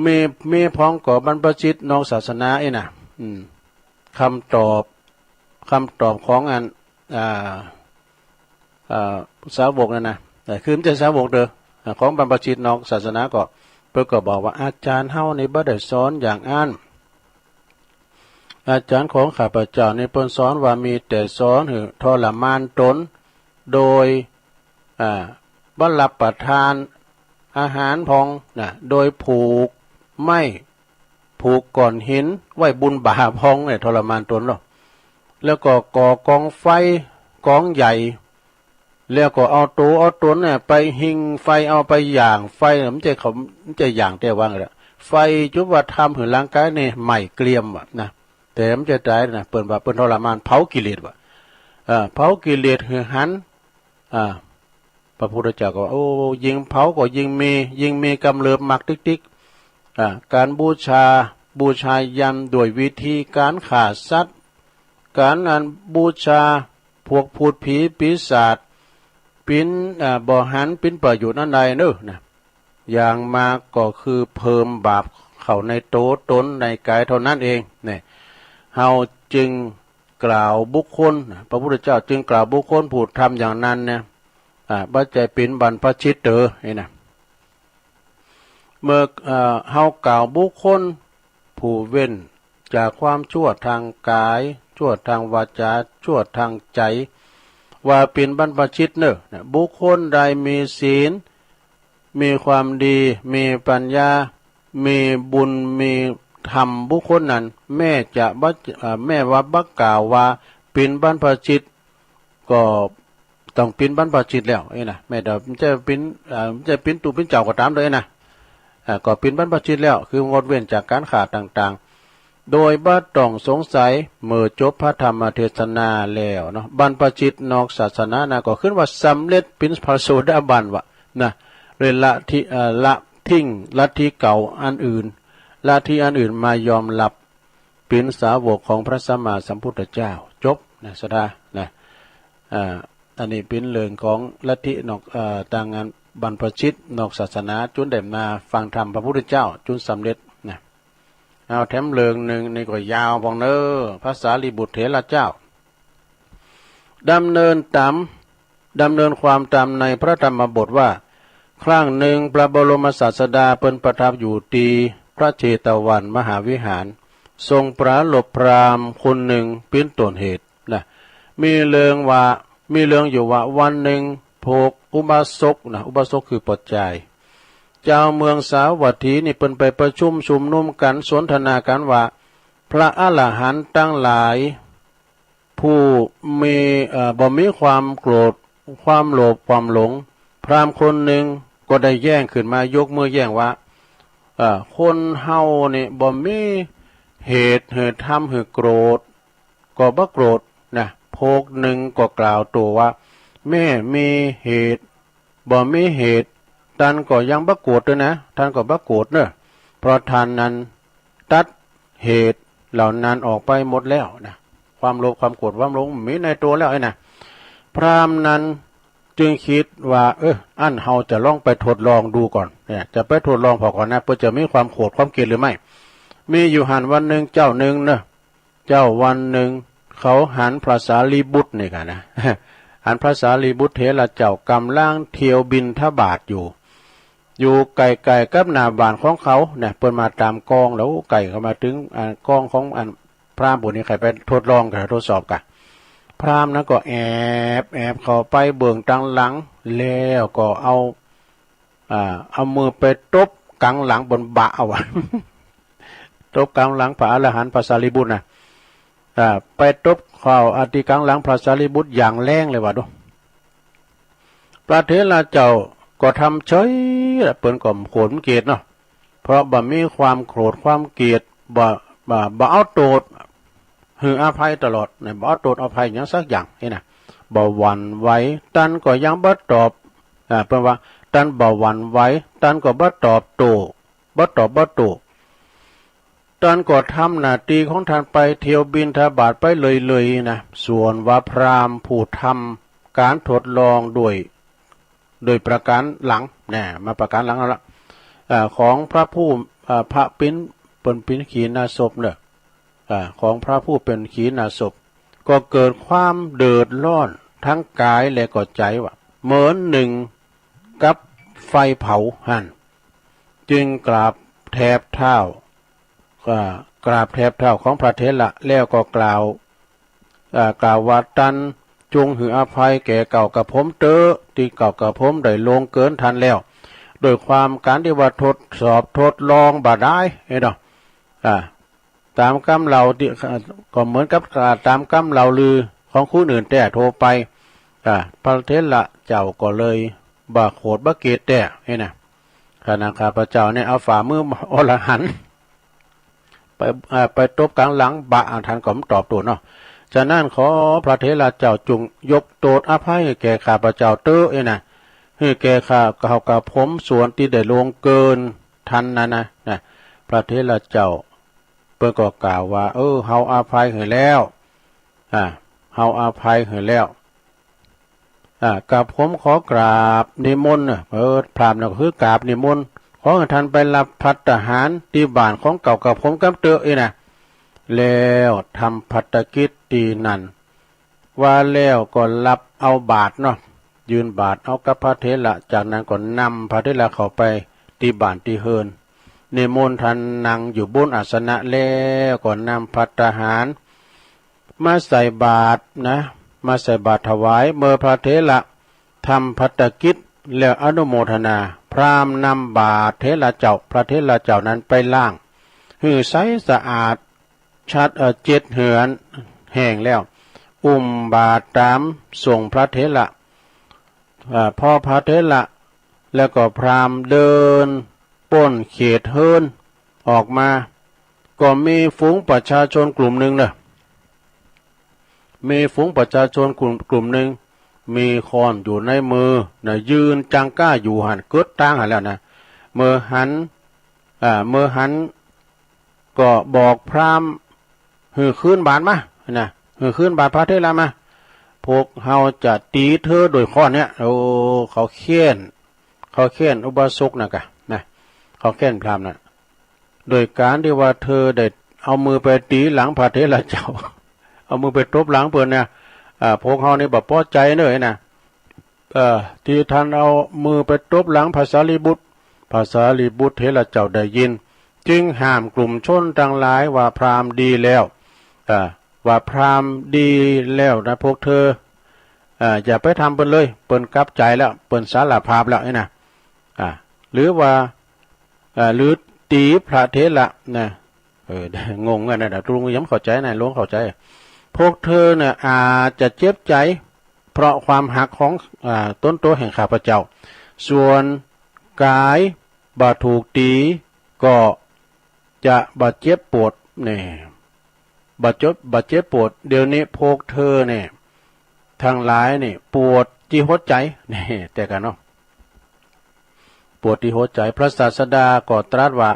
มี มีพ่องก่อบรรพชิตนอกศาสนา อี้นะ อืม กำตอบ กำตอบของอัน อ่า อ่า สาวกนั่นนะ แต่คือบ่ใจ้สาวกเต๊อะ อ่า ของบรรพชิตนอกศาสนาก็ เปิ้นก็บอกว่า อาจ๋ารย์เฮานี่บ่ได้สอนอย่างอั้น อาจ๋ารย์ของข้าพเจ้านี่เปิ้นสอนว่ามีแต่สอนหื้อทรมานตน โดย อ่า บ่รับประทานอาหารพ่องนะ โดยผูกไม้ ผูกก้อนหินไว้บุญบ่าพ่องเนี่ย ทรมานตนเนาะ แล้วก็ก่อกองไฟกองใหญ่ แล้วก็เอาตั๋วเอาตนเนี่ยไปหิ้งไฟ เอาไปหย่างไฟ มันจะเขา มันจะหย่างแต่ว่าไงล่ะ ไฟจุดว่าทำหื้อร่างกายเนี่ยไหม้เกรียมว่ะนะ แต่มันจะต๋ายนะ เปิ้นว่าเปิ้นทรมานเผากิเลสว่ะ เอ่อ เผากิเลสหื้อหัน อ่า พระพุทธเจ้าก็ว่า โอ้ ยิ่งเผาก็ยิ่งมี ยิ่งมีกำเริบมากติ๊กๆ อ่า ก๋านบูชา บูชายันด้วยวิธีก๋านฆ่าสัตว์ ก๋านอันบูชาพวกพูดผีปีศาจ เป๋น อ่า บ่หันเป๋นประโยชน์อันใดเนาะนะ อย่างมากก็คือเพิ่มบาปเข้าในตั๋วตนในกายเท่านั้นเอง เนี่ย เฮาจึงกล่าวบุคคล พระพุทธเจ้าจึงกล่าวบุคคลผู้ทำอย่างนั้นเนี่ย อ่า บ่ใจ้เป๋นบรรพชิตเต๊อะ นี่นะ เมื่อ เอ่อ เฮากล่าวบุคคลผู้เว้นจากความชั่วตางก๋าย ชั่วตางวาจา ชั่วตางใจ๋ ว่าเป๋นบรรพชิตเนาะ นะ บุคคลใดมีศีล มีความดี มีปัญญา มีบุญ มีธรรม บุคคลนั้น แม้จะบ่ เอ่อ แม้ว่าบ่กล่าวว่าเป๋นบรรพชิต ก็ต้องเป๋นบรรพชิตแล้ว เอ้ยนะ แม้แต่บ่ใจ้เป๋น เอ่อ บ่ใจ้เป๋นตุ๊เป๋นเจ้าก็ต๋ามเต๊อะ เอ้ยนะ อ่า ก็เป๋นบรรพชิตแล้ว คืองดเว้นจากก๋านฆ่าต่างๆ โดยบ่ต้องสงสัย เมื่อจบพระธรรมเทศนาแล้วเนาะ บรรพชิตนอกศาสนานะ ก็ขึ้นว่าสำเร็จเป๋นพระโสดาบันว่ะนะ เลยละทิ้ง เอ่อ ละทิ้งลัทธิเก่าอันอื่น ลัทธิอันอื่นมายอมรับเป๋นสาวกของพระสัมมาสัมพุทธเจ้า จบนะ ศรัทธานะ อ่า อันนี้เป๋นเรื่องของลัทธินอก เอ่อ ตางอันบรรพชิตนอกศาสนา จุ่นได้มาฟังธรรมพระพุทธเจ้า จุ่นสำเร็จนะ เอาแถมเรื่องนึ่ง นี่ก็ยาวพ่องเนาะ พระสารีบุตรเถระเจ้า ดำเนินต๋าม ดำเนินความต๋ามในพระธรรมบทว่า ครั้งนึ่งพระบรมศาสดาเปิ้นประทับอยู่ตี้พระเชตวันมหาวิหาร ทรงปรารภพราหมณ์คนนึ่งเป๋นต้นเหตุนะ มีเรื่องว่า มีเรื่องอยู่ว่าวันนึ่งพวกอุบาสกนะ อุบาสกคือป้อจาย จาวเมืองสาวัตถีนี่เปิ้นไปประชุมชุมนุมกั๋น สนทนากั๋นว่า พระอรหันต์ตังหลาย ผู้มี เอ่อ บ่มีความโกรธ ความโลภ ความหลง พราหมณ์คนนึ่งก็ได้แย้งขึ้นมา ยกมือแย้งว่า เอ่อ คนเฮานี่บ่มีเหตุหื้อทำหื้อโกรธ ก็บ่โกรธนะ พวกนึ่งก็กล่าวโต้ว่า แม้มีเหตุ บ่มีเหตุ ต้านก็ยังบ่โกรธเต๊อะนะ ต้านก็บ่โกรธเนาะ เพราะต้านนั้นตัดเหตุเหล่านั้นออกไปหมดแล้วนะ ความโลภ ความโกรธ ความหลงมีในตั๋วแล้วไอ้นะ พราหมณ์นั้นจึงกึ๊ดว่า เออ อั้นเฮาจะลองไปทดลองดูก่อน เนี่ย จะไปทดลองผ่อก่อนนะ เปื้อจะมีความโกรธ ความเกลียดหรือไม่ มีอยู่หั้นวันนึ่งเจ้านึ่งเนาะ เจ้าวันนึ่งเขาหันพระสารีบุตรนี่ก่านะ หันพระสารีบุตรเถระเจ้าก่ำลังเตียวบิณฑบาตอยู่ อยู่ใก้ๆ กับหน้าบ้านของเขาเนี่ย เปิ้นมาต๋ามกองแล้ว ใก้เข้ามาเถิง อ่า กองของอันพราหมณ์ผู้นี้ ใค่ไปทดลองก่า ทดสอบก่า พราหมณ์นั้นก็แอบ แอบเข้าไปเบื้องตางหลัง แล้วก็เอา อ่า เอามือไปตบก๋างหลังเปิ้นบะเอาอะ ตบก๋างหลังพระอรหันต์พระสารีบุตรนะ อ่า ไปตบเข้าอะตี้ก๋างหลังพระสารีบุตรอย่างแรงเลยว่าดู พระเถระเจ้าก็ทำเฉยละ เปิ้นก็โขดเกลียดเนาะ เพราะบ่มีความโขดความเกลียด บ่ บ่ บ่เอาโต้ษ หื้ออภัยตลอดเนี่ย บ่เอาโต้ษอภัยหยังสักอย่างนี่นะ บ่หวั่นไหว ตันก็ยังบ่ตอบ อ่า เปิ้นว่า ตันบ่หวั่นไหว ตันก็บ่ตอบโต้ บ่ตอบบ่โต้ ตันก็ทำหน้าตี้ของตันไป เตียวบิณฑบาตไปเรื่อยๆ นะ ส่วนว่าพราหมณ์ผู้ทำก๋านทดลองโดย โดยประก๋านหลัง นะ มาประก๋านหลังเอาละ อ่า ของพระผู้ อ่า พระปิ้น เปิ้นปิ้นขีณาสพเนาะ อ่า ของพระผู้เป๋นขีณาสพ ก็เกิดความเดือดร้อนทั้งก๋ายและก็ใจ๋ว่า เหมือนหนึ่งกับไฟเผาหั้น จึงกราบแทบเท้า อ่า กราบแทบเท้าของพระเถระแล้วก็กล่าว อ่า กล่าวว่า ตันจงหื้ออภัยแก่เก๊ากระผมเต๊อะ ตี้เก๊ากระผมได้ล่วงเกินตันแล้ว ด้วยความก๋านตี้ว่าทดสอบทดลองบ่ดาย เห็นบ่ อ่า ต๋ามกำเล่าตี้ อ่า ก็เหมือนกับ อ่า ต๋ามกำเล่าลือของคนอื่นแต๊ทั่วไป อ่า พระเถระเจ้าก็เลยบ่โขดบ่เกลียดแต๊ นี่นะ ขณะข้าพเจ้าเนี่ยเอาฝ่ามืออรหันต์ ไป เอ่อ ไปตบก๋างหลังบะ อ่า ตันก็บ่ตอบโต้เนาะ ฉะนั้นขอพระเถระเจ้าจงยกโต้ษอภัยแก่ข้าพเจ้าเต๊อะ นี่นะ หื้อแก่ข้า เก๊ากระผมส่วนตี้ได้ล่วงเกินตันนั้นนะ นะ พระเถระเจ้า เปิ้นก็กล่าวว่า เออ เฮาอภัยหื้อแล้ว อ่า เฮาอภัยหื้อแล้ว อ่า กระผมขอกราบนิมนต์เนาะ เออ พราหมณ์เนาะ ก็คือกราบนิมนต์ ขอหื้อตันไปรับภัตตาหารตี้บ้านของเก๊ากระผมกำเต๊อะ นี่นะ แล้วทำภัตตกิจตี้นั้น ว่าแล้วก็รับเอาบาตรเนาะ ยื่นบาตรเอากับพระเถระ จากนั้นก็นำพระเถระเข้าไปตี้บ้านตี้เฮือน นิมนต์ตันนั่งอยู่บนอาสนะ แล้วก็นำภัตตาหารมาใส่บาตรนะ มาใส่บาตรถวาย เมื่อพระเถระทำภัตตกิจแล้วอนุโมทนา พราหมณ์นำบาตรเถระเจ้า พระเถระเจ้านั้นไปล้าง หื้อใสสะอาด ชัด เอ่อ เจ็ดเหือนแห้งแล้ว อุ้มบาตรต๋ามส่งพระเถระ อ่า พอพระเถระแล้วก็พราหมณ์เดินป๊นเขตเฮือนออกมา ก็มีฝูงประชาชนกลุ่มนึ่งเนาะ มีฝูงประชาชนกลุ่ม กลุ่มนึ่ง มีค้อนอยู่ในมือนะ ยืนจังก้าอยู่หั้น เกิดตางหั้นแล้วนะ เมื่อหัน อ่า เมื่อหัน ก็บอกพราหมณ์ หื้อคืนบาตรมา นะ หื้อคืนบาตรพระเถระมา พวกเฮาจะตี๋เธอด้วยค้อนเนี่ย โอ้ เขาเฆี่ยน เขาเฆี่ยนอุบาสกน่ะก่ะ นะ เขาเฆี่ยนพราหมณ์น่ะ โดยก๋านตี้ว่าเธอได้เอามือไปตี๋หลังพระเถระเจ้า เอามือไปตบหลังเปิ้นเนี่ย อ่า พวกเฮานี่บ่ปอใจ๋เน้อนะ เอ่อ ตี้ตันเอามือไปตบหลังพระสารีบุตร พระสารีบุตรเถระเจ้าได้ยิน จึงห้ามกลุ่มชนตังหลายว่าพราหมณ์ดีแล้ว เอ่อ ว่าพราหมณ์ดีแล้วนะพวกเธอ เอ่อ อย่าไปทำเปิ้นเลย เปิ้นกลับใจ๋แล้ว เปิ้นสารภาพแล้วนี่นะ อ่า หรือว่า เอ่อ หรือตี๋พระเถระนะ เออ งงกั๋นนะ ตกลงยังบ่เข้าใจ๋นะ ลองเข้าใจ๋ พวกเธอน่ะอาจจะเจ็บใจ๋ เพราะความฮักของ อ่า ต๋นโตแห่งข้าพเจ้า ส่วนก๋ายบ่ถูกตี๋ก็จะบ่เจ็บปวด นี่ บ่เจ็บ บ่เจ็บปวด เดี๋ยวนี้พวกเธอเนี่ย ตังหลายนี่ปวดตี้หัวใจ๋ นี่ แต่กั๋นเนาะ ปวดตี้หัวใจ๋ พระศาสดาก็ตรัสว่า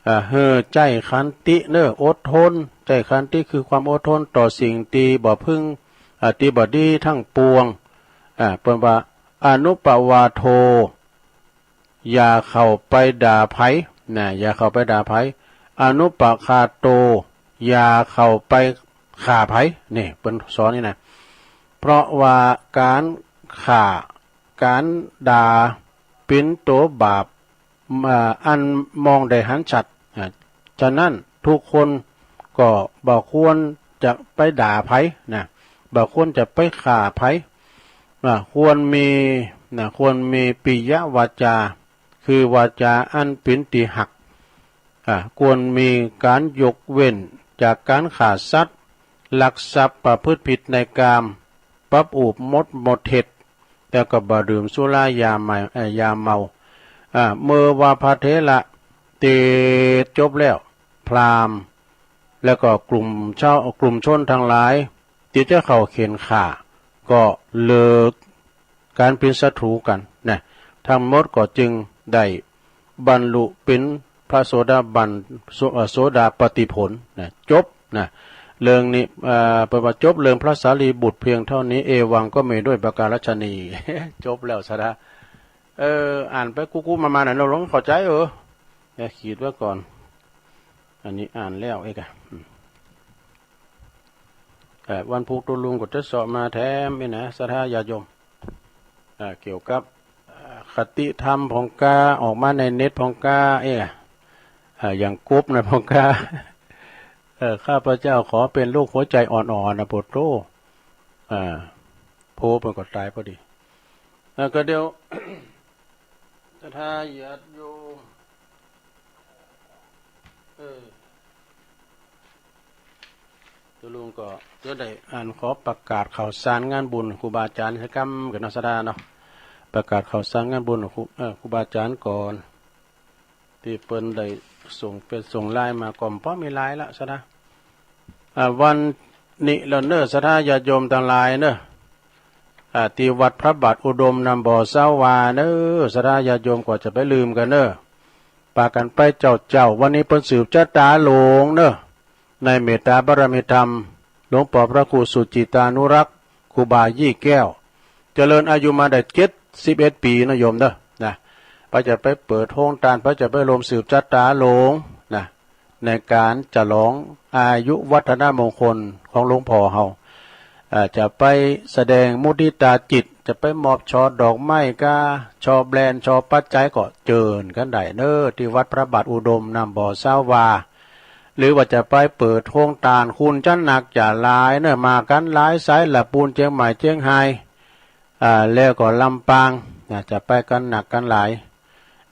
เอ่อ หื้อใจ๊ขันติเน้อ อดทน ใจ๊ขันติคือความอดทนต่อสิ่งตี้บ่พึง เอ่อ ตี้บ่ดีตังปวง อ่า เปิ้นว่า อนุปปวาโท อย่าเข้าไปด่าใผ นะ อย่าเข้าไปด่าใผ อนุปคาโต อย่าเข้าไปฆ่าใผ นี่เปิ้นสอนนี่นะ เพราะว่าก๋านฆ่า ก๋านด่า เป๋นตั๋วบาป อ่า อันมองได้หันชัด อ่า ฉะนั้นทุกคนก็บ่ควรจะไปด่าใผนะ บ่ควรจะไปฆ่าใผ อ่า ควรมี นะ ควรมีปิยวาจา คือวาจาอันเป๋นตี้ฮัก อ่า ควรมีก๋านยกเว้นจากก๋านฆ่าสัตว์ ลักทรัพย์ ประพฤติผิดในกาม ปรับอูปมดหมดเหตุ แล้วก็บ่ดื่มสุรายาเมา เอ่อ ยาเมา อ่า เมื่อว่าพระเถระเตสน์จบแล้ว พราหมณ์ แล้วก็กลุ่มชาว กลุ่มชนตังหลาย ตี้จะเข้าเข่นฆ่า ก็เลิกก๋านเป๋นศัตรู๋กั๋นนะ ทั้งหมดก็จึงได้บรรลุเป๋นพระโสดาบัน โส เอ่อ โสดาปัตติผลนะ จบนะ เรื่องนี้ เอ่อ เปิ้นว่าจบเรื่องพระสารีบุตรเพียงเท่านี้ เอวังก็มีด้วยประการฉะนี้ จบแล้วสะดา เออ อ่านไปกู้ๆมาๆ น่ะ เฮาลองเข้าใจ๋ เออ เดี๋ยวขีดไว้ก่อน อันนี้อ่านแล้วเอกอะ อืม เอ่อ วันพูกตุ๊ลุงก็จะเซาะมาแถมนี่นะ ศรัทธาญาติโยม เอ่อ เกี่ยวกับ เอ่อ คติธรรมผ่องกล้า ออกมาในเน็ตผ่องกล้า เอกอะ เอ่อ อย่างกบนะผ่องกล้า เอ่อ ข้าพเจ้าขอเป๋นลูกหัวใจ๋อ่อนๆ นะ โปดโต้ อ่า โพเปิ้นก็ต๋ายพอดี แล้วก็เดี๋ยว ศรัทธาญาติโยม เออ ตุ๊ลุงก็จะได้ อัน ขอประกาศข่าวสารงานบุญครูบาอาจ๋ารย์สักกำก่อนเนาะ ศรัทธาเนาะ ประกาศข่าวสารงานบุญครู เอ่อ ครูบาอาจ๋ารย์ก่อน ตี้เปิ้นได้ส่งเฟซส่งไลน์มา ก็บ่มีหลายละ ศรัทธา อ่า วันนี้แล้วเน่อ ศรัทธาญาติโยมตังหลายเน่อ อ่า ตี้วัดพระบาทอุดม นำบ่อซาวาเน่อ ศรัทธาญาติโยมก็จะไปลืมกั๋นเน่อ ปากั๋นไปเจ้าๆ วันนี้เปิ้นสืบจะต๋าหลงเน่อ ในเมตตาบารมีธรรม หลวงปอพระครูสุจิตตานุรักษ์ ครูบายี่แก้ว เจริญอายุมาได้เจ็ดสิบเอ็ดปี๋นะโยมเน่อ นะ เปิ้นจะไปเปิดโฮงตาน เปิ้นจะไปรวมสืบจะต๋าหลงนะ ในก๋านฉลองอายุวัฒนมงคลของหลวงพ่อเฮา เอ่อ จะไปแสดงมุทิตาจิต จะไปมอบช่อดอกไม้กา ช่อแบรนด์ ช่อปัจจัยก็เจิญกั๋นได้เน่อ ตี้วัดพระบาทอุดม นำบ่อซาวา หรือว่าจะไปเปิดโฮงตาน คุณจะนักจะหลายเน่อ มากั๋นหลายสายละปูน เจียงใหม่ เจียงฮาย อ่า แล้วก็ลำปาง นะ จะไปกั๋นนักกั๋นหลาย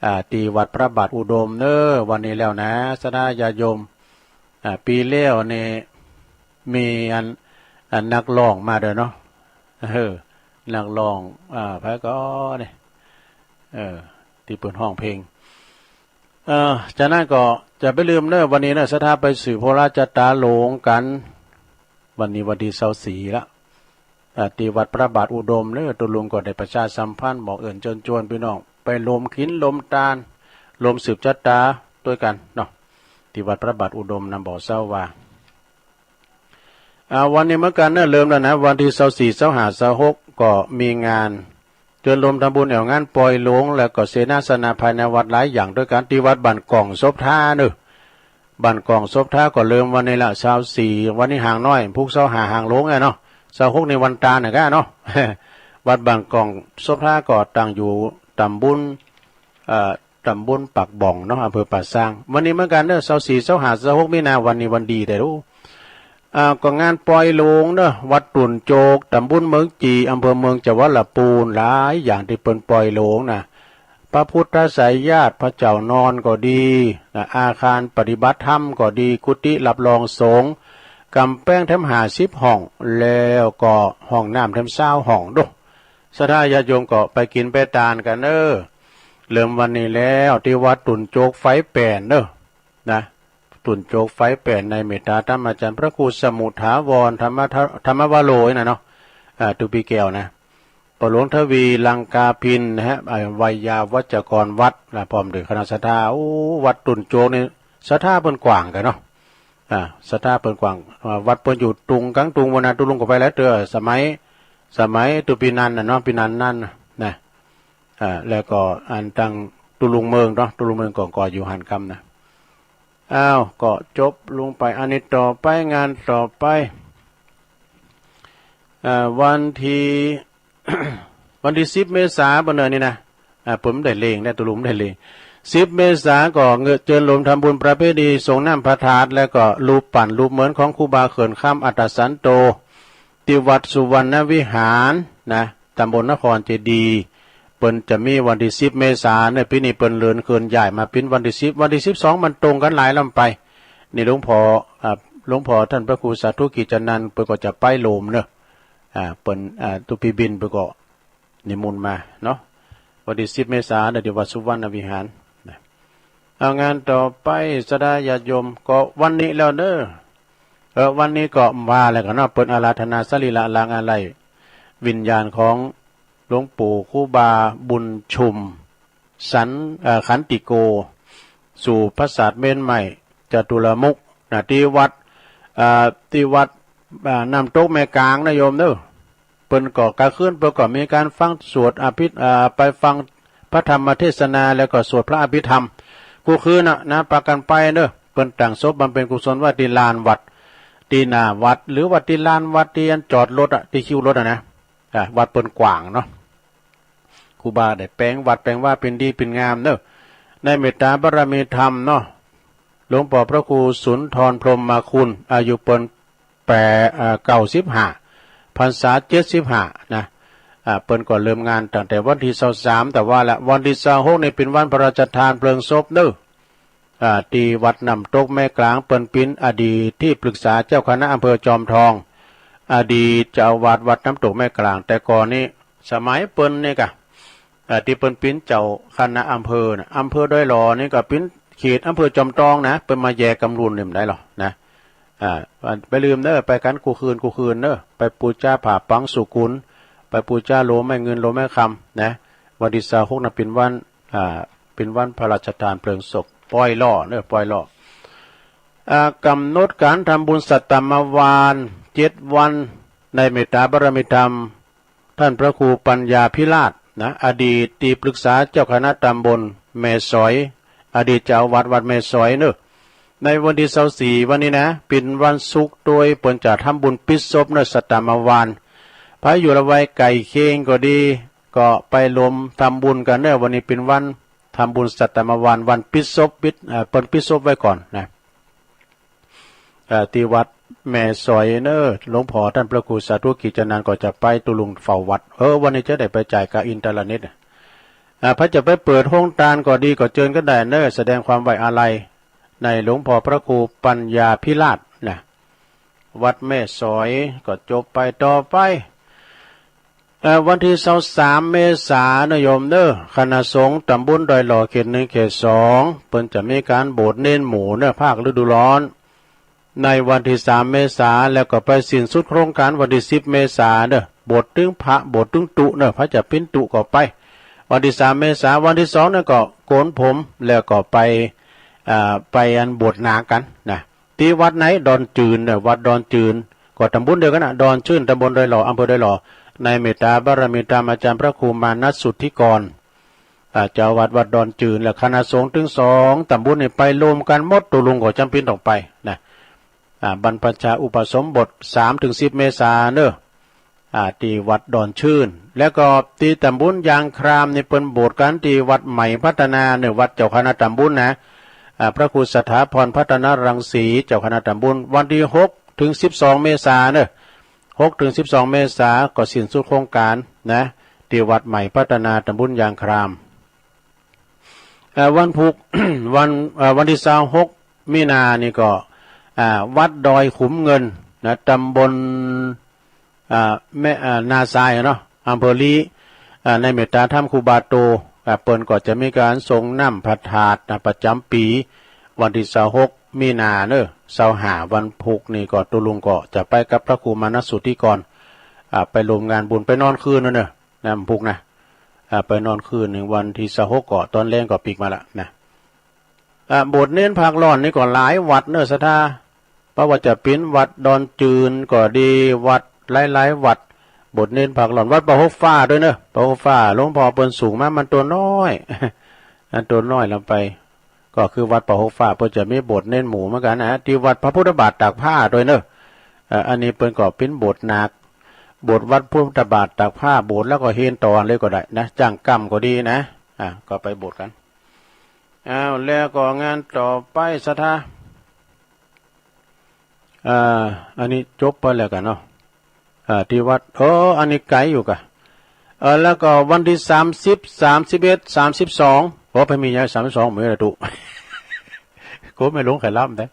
อ่า ตี้วัดพระบาทอุดมเน่อ วันนี้แล้วนะ ศรัทธาญาติโยม อ่า ปี๋แล้วนี่มีอัน อันนักฮ้องมาด้วยเนาะ เออ นักฮ้อง อ่า ใผก็นี่ เออ ตี้เปิ้นฮ้องเพลง เออ ฉะนั้นก็จะไปลืมเน่อ วันนี้เน่อ ศรัทธาไปสืบโหราจะต๋าหลงกั๋น วันนี้วันตี้ซาวสี่ละ อ่า ตี้วัดพระบาทอุดมเน่อ ตุ๊ลุงก็ได้ประชาสัมพันธ์บอกเอิ้นเจิญจวนปี้น้อง ไปรวมกิ๋นรวมตาน รวมสืบจะต๋าตวยกั๋นเนาะ ตี้วัดพระบาทอุดม นำบ่อซาวา อ่า วันนี้เหมือนกั๋นเน่อ เริ่มแล้วนะ วันตี้ซาวสี่ ซาวห้า ซาวหก ก็มีงาน เจิญรวมทำบุญแอ่วงานปอยหลง แล้วก็เสนาสนะภายในวัดหลายอย่างตวยกั๋น ตี้วัดบ้านก่องศพท้าเน่อ บ้านก่องศพท้าก็เริ่มวันนี้ละ ซาวสี่ วันนี้หางน้อย พูกซาวห้าหางหลงไงเนาะ ซาวหกนี่วันต๋าลน่ะก้าเนาะ วัดบ้านก่องศพท้าก็ตั้งอยู่ต๋ำบุญ เอ่อ ต๋ำบุญปากบ่องเนาะ อำเภอป่าซาง วันนี้เหมือนกั๋นเน่อ ซาวสี่ ซาวห้า ซาวหก มีนา วันนี้วันดีแต๊ลูก อ่า ก็งานปอยหลงเน่อ วัดตุ่นโจก ต๋ำบุญเมืองจี อำเภอเมือง จังหวัดละปูน หลายอย่างตี้เปิ้นปอยหลงนะ พระพุทธไสยญาติ พระเจ้านอนก็ดีนะ อาคารปฏิบัติธรรมก็ดี กุฏิรับรองสงฆ์ ก๋ำแปงแถมห้าสิบห้อง แล้วก็ห้องน้ำแถมซาวห้องโด ศรัทธาญาติโยมก็ไปกิ๋นไปตานกั๋นเน่อ เริ่มวันนี้แล้ว ตี้วัดตุ่นโจกไฟแป่นเน่อ นะ ตุ่นโจกไฟแป่นในเมตตาธรรมาจารย์พระครูสมุทถาวร ธรรมะ ธรรมวโร นี่นะเนาะ อ่า ตุ๊ปี้แก้วนะ ป้อหลวงทวี ลังกาภินนะฮะ อ่า ไวยาวัจกรวัดนะ พร้อมด้วยคณะศรัทธา โอ้ วัดตุ่นโจกนี่ศรัทธาเปิ้นกว้างกั๋นเนาะ อ่า ศรัทธาเปิ้นกว้าง อ่า วัดเปิ้นอยู่ตุงก๋างตุงปู้นนะ ตุ๊ลุงก็ไปหลายเตื้อ สมัย สมัยตุ๊ปี้นันน่ะเนาะ ปี้นันนั่นน่ะ นะ อ่า แล้วก็อันตังตุ๊ลุงเมืองเนาะ ตุ๊ลุงเมืองก่อนก็อยู่หั้นกำนะ อ้าว ก็จบลงไป อันนี้ต่อไป งานต่อไป อ่า วันตี้ วันตี้สิบเมษา บ่าเน่อนี่นะ อ่า ผมได้เล็งนะ ตกลงได้เล็ง สิบเมษาก็เงอะ เจิญโหมทำบุญประเพณีสรงน้ำพระธาตุ แล้วก็รูปปั้นรูปเหมือนของครูบาเขื่อนคำอัฏฐสันโต ตี้วัดสุวรรณวิหารนะ ตำบลนครเจดีย์ เปิ้นจะมีวันตี้สิบเมษาเนี่ย ปี๋นี้เปิ้นเลื่อนเคลื่อนย้ายมาเป๋นวันตี้สิบ วันตี้สิบสอง มันตรงกั๋นหลายลำไป นี่หลวงพ่อ อ่า หลวงพ่อต้านพระครูสาธุกิจจนันท์ เปิ้นก็จะไปโหมเนาะ อ่า เปิ้น อ่า ตุ๊กปี้บินเปิ้นก็นิมนต์มาเนาะ วันตี้สิบเมษาเนี่ย ตี้วัดสุวรรณวิหารนะ เอา งานต่อไป ศรัทธาญาติโยม ก็วันนี้แล้วเนาะ เออ วันนี้ก็ว่าแล้วกั๋นเนาะ เปิ้นอาราธนาสรีระลางอาลัยวิญญาณของหลวงปู่ครูบาบุญชุม สัน เอ่อ ขันติโก สู่ปราสาทเมนใหม่จตุรมุขนะ ตี้วัด เอ่อ ตี้วัด อ่า น้ำตกแม่กลางนะโยมเนาะ เปิ้นก็กลางคืนเปิ้นก็มีก๋านฟังสวดอภิธ- เอ่อ ไปฟังพระธรรมเทศนา แล้วก็สวดพระอภิธรรมกู้คืนน่ะนะ ปากั๋นไปเนาะ เปิ้นตั้งศพบำเพ็ญกุศลไว้ตี้ลานวัด ตี้หน้าวัด หรือว่าตี้ลานวัด ตี้อันจอดรถอะ ตี้คิวรถอะนะ อ่า วัดเปิ้นกว้างเนาะ ครูบาได้แป๋งวัดแป๋งวาเป๋นดีเป๋นงามเนาะ ในเมตตาบารมีธรรมเนาะ หลวงป้อพระครูสุนทรพรหมคุณ อายุเปิ้นแปด เอ่อ เก้าสิบห้า พรรษาเจ็ดสิบห้านะ อ่า เปิ้นก็เริ่มงานตั้งแต่วันตี้ซาวสาม แต่ว่าละ วันตี้ซาวหกนี่เป๋นวันพระราชทานเพลิงศพเนาะ อ่า ตี้วัดน้ำตกแม่กลาง เปิ้นเป๋นอดีตตี้ปรึกษาเจ้าคณะอำเภอจอมทอง อดีตเจ้าอาวาสวัดน้ำตกแม่กลาง แต่ก่อนนี้ สมัยเปิ้นนี่ก่ะ เอ่อ ตี้เปิ้นเป๋นเจ้าคณะอำเภอน่ะ อำเภอดอยหล่อนี่ก็เป๋นเขตอำเภอจอมทองนะ เปิ้นมาแยกก๋ำลุนนี่บ่ได้หรอกนะ อ่า บ่าลืมเนาะ ไปกั๋นกู้คืนกู้คืนเนาะ ไปปู๋จาผ้าปังสุกุล ไปปู๋จาโลไม้เงินโลไม้คำนะ วันตี้ซาวหกน่ะเป๋นวัน อ่า เป๋นวันพระราชทานเพลิงศพ ปอยหล่อเนาะ ปอยหล่อ อ่า ก๋ำหนดก๋านทำบุญสัตตมวานเจ็ดวัน ในเมตตาบารมีธรรม ต้านพระครูปัญญาภิราชนะ อดีตตี้ปรึกษาเจ้าคณะตำบลแม่สอย อดีตเจ้าอาวาสวัดแม่สอยเนาะ ในวันตี้ซาวสี่ วันนี้นะ เป๋นวันศุกร์ โดยเปิ้นจะทำบุญปิดศพเนาะ สัตตมวาน ใผอยู่ละแวกใก้เคียงก็ดี ก็ไปรวมทำบุญกั๋นเนาะ วันนี้เป๋นวันทำบุญสัตตมวาน วันปิดศพ ปิด เอ่อ เปิ้นปิดศพไว้ก่อนนะ เอ่อ ตี้วัดแม่สอยเนาะ หลวงป้อต้านพระครูสาธุกิจจนันท์ก็จะไปตุลุงเฝ้าวัด เออ วันนี้จะได้ไปจ่ายค่าอินเทอร์เน็ตน่ะ อ่า ใผจะไปเปิดโฮงตานก็ดี ก็เจิญกั๋นได้เนาะ แสดงความไว้อาลัยในหลวงป้อพระครูปัญญาภิราชนะ วัดแม่สอย ก็จบไป ต่อไป เอ่อ วันตี้ซาวสาม เมษาเนาะโยมเนาะ คณะสงฆ์ตำบลดอยหล่อ เขตหนึ่ง เขตสอง เปิ้นจะมีก๋านโบสถ์เณรหมู่เนาะ ภาคฤดูร้อน ในวันตี้สาม เมษา แล้วก็ไปสิ้นสุดโครงก๋านวันตี้สิบ เมษาเนาะ โบสถ์ตึงพระ โบสถ์ตึงตุ๊เนาะ ใผจะปิ้นตุ๊ก็ไป วันตี้สาม เมษา วันตี้สองเนาะก็โกนผม แล้วก็ไป อ่า ไปอันโบสถ์หนากั๋นนะ ตี้วัดไหน ดอนจืนเนาะ วัดดอนจืน ก็ตำบลเดียวกั๋นน่ะ ดอนจืน ตำบลดอยหล่อ อำเภอดอยหล่อ ในเมตตาบารมีธรรมอาจารย์พระครูมานัสสุทธิกร อ่า เจ้าอาวาสวัดดอนจืน และคณะสงฆ์ตึงสองตำบลนี่ไปรวมกั๋นหมด ตุลุงก็จำเป๋นต้องไปนะ อ่า บรรพชาอุปสมบท สามถึงสิบ เมษาเนาะ อ่า ตี้วัดดอนจืน แล้วก็ตี้ตำบลยางครามนี่เปิ้นโบสถ์กั๋นตี้วัดใหม่พัฒนาเนาะ วัดเจ้าคณะตำบลนะ อ่า พระครูสถาพรพัฒนรังสี เจ้าคณะตำบล วันตี้หกถึงสิบสอง เมษาเนาะ หกถึงสิบสอง เมษาก็สิ้นสุดโครงก๋านนะ ตี้วัดใหม่พัฒนาตำบลยางคราม เอ่อ วันพุธ วัน เอ่อ วันตี้ซาวหก มีนานี่ก็ อ่า วัดดอยขุมเงินนะ ตำบล อ่า แม่ อ่า นาทรายเนาะ อำเภอลี้ อ่า ในเมตตาธรรมครูบาโต อ่า เปิ้นก็จะมีก๋านสรงน้ำพระธาตุนะ ประจ๋ำปี๋ วันตี้ซาวหก มีนาเนาะ ซาวห้า วันพุธนี่ก็ตุลุงก็จะไปกับพระครูมานัสสุทธิกร อ่า ไปรวมงานบุญ ไปนอนคืนเนาะ นะ วันพุธนะ อ่า ไปนอนคืนนึ่ง วันตี้ซาวหก ก็ต๋อนแลงก็ปิ๊กมาละนะ อ่า โบสถ์เณรพักร้อนนี่ก็หลายวัดเนาะศรัทธา บ่ว่าจะเป๋นวัดดอนจืนก็ดี วัดหลายๆ วัด โบสถ์เณรพักร้อน วัดป่าหกฟ้าด้วยเนาะ ป่าหกฟ้า หลวงป้อเปิ้นสูงมา มันตั๋วน้อย อันตั๋วน้อยลำไป ก็คือวัดป่าหกฟ้า เปิ้นจะมีโบสถ์เณรหมู่เหมือนกั๋นนะ ตี้วัดพระพุทธบาทตากผ้าตวยเน่อ เอ่อ อันนี้เปิ้นก็เป๋นโบสถ์หนัก โบสถ์วัดพุทธบาทตากผ้า โบสถ์แล้วก็เฮนต่อเลยก็ได้นะ จ้างก้ำก็ดีนะ อ่า ก็ไปโบสถ์กั๋น อ้าว แล้วก็งานต่อไปศรัทธา อ่า อันนี้จบไปแล้วกั๋นเนาะ อ่า ตี้วัด เออ อันนี้ไก๋อยู่ก่ะ เออ แล้วก็วันตี้สามสิบ สามสิบเอ็ด สามสิบสอง โอ้ ไปมีใหญ่ สามสิบสอง มื้อละตุ๊ กูไม่หลงใค่ลำแต๊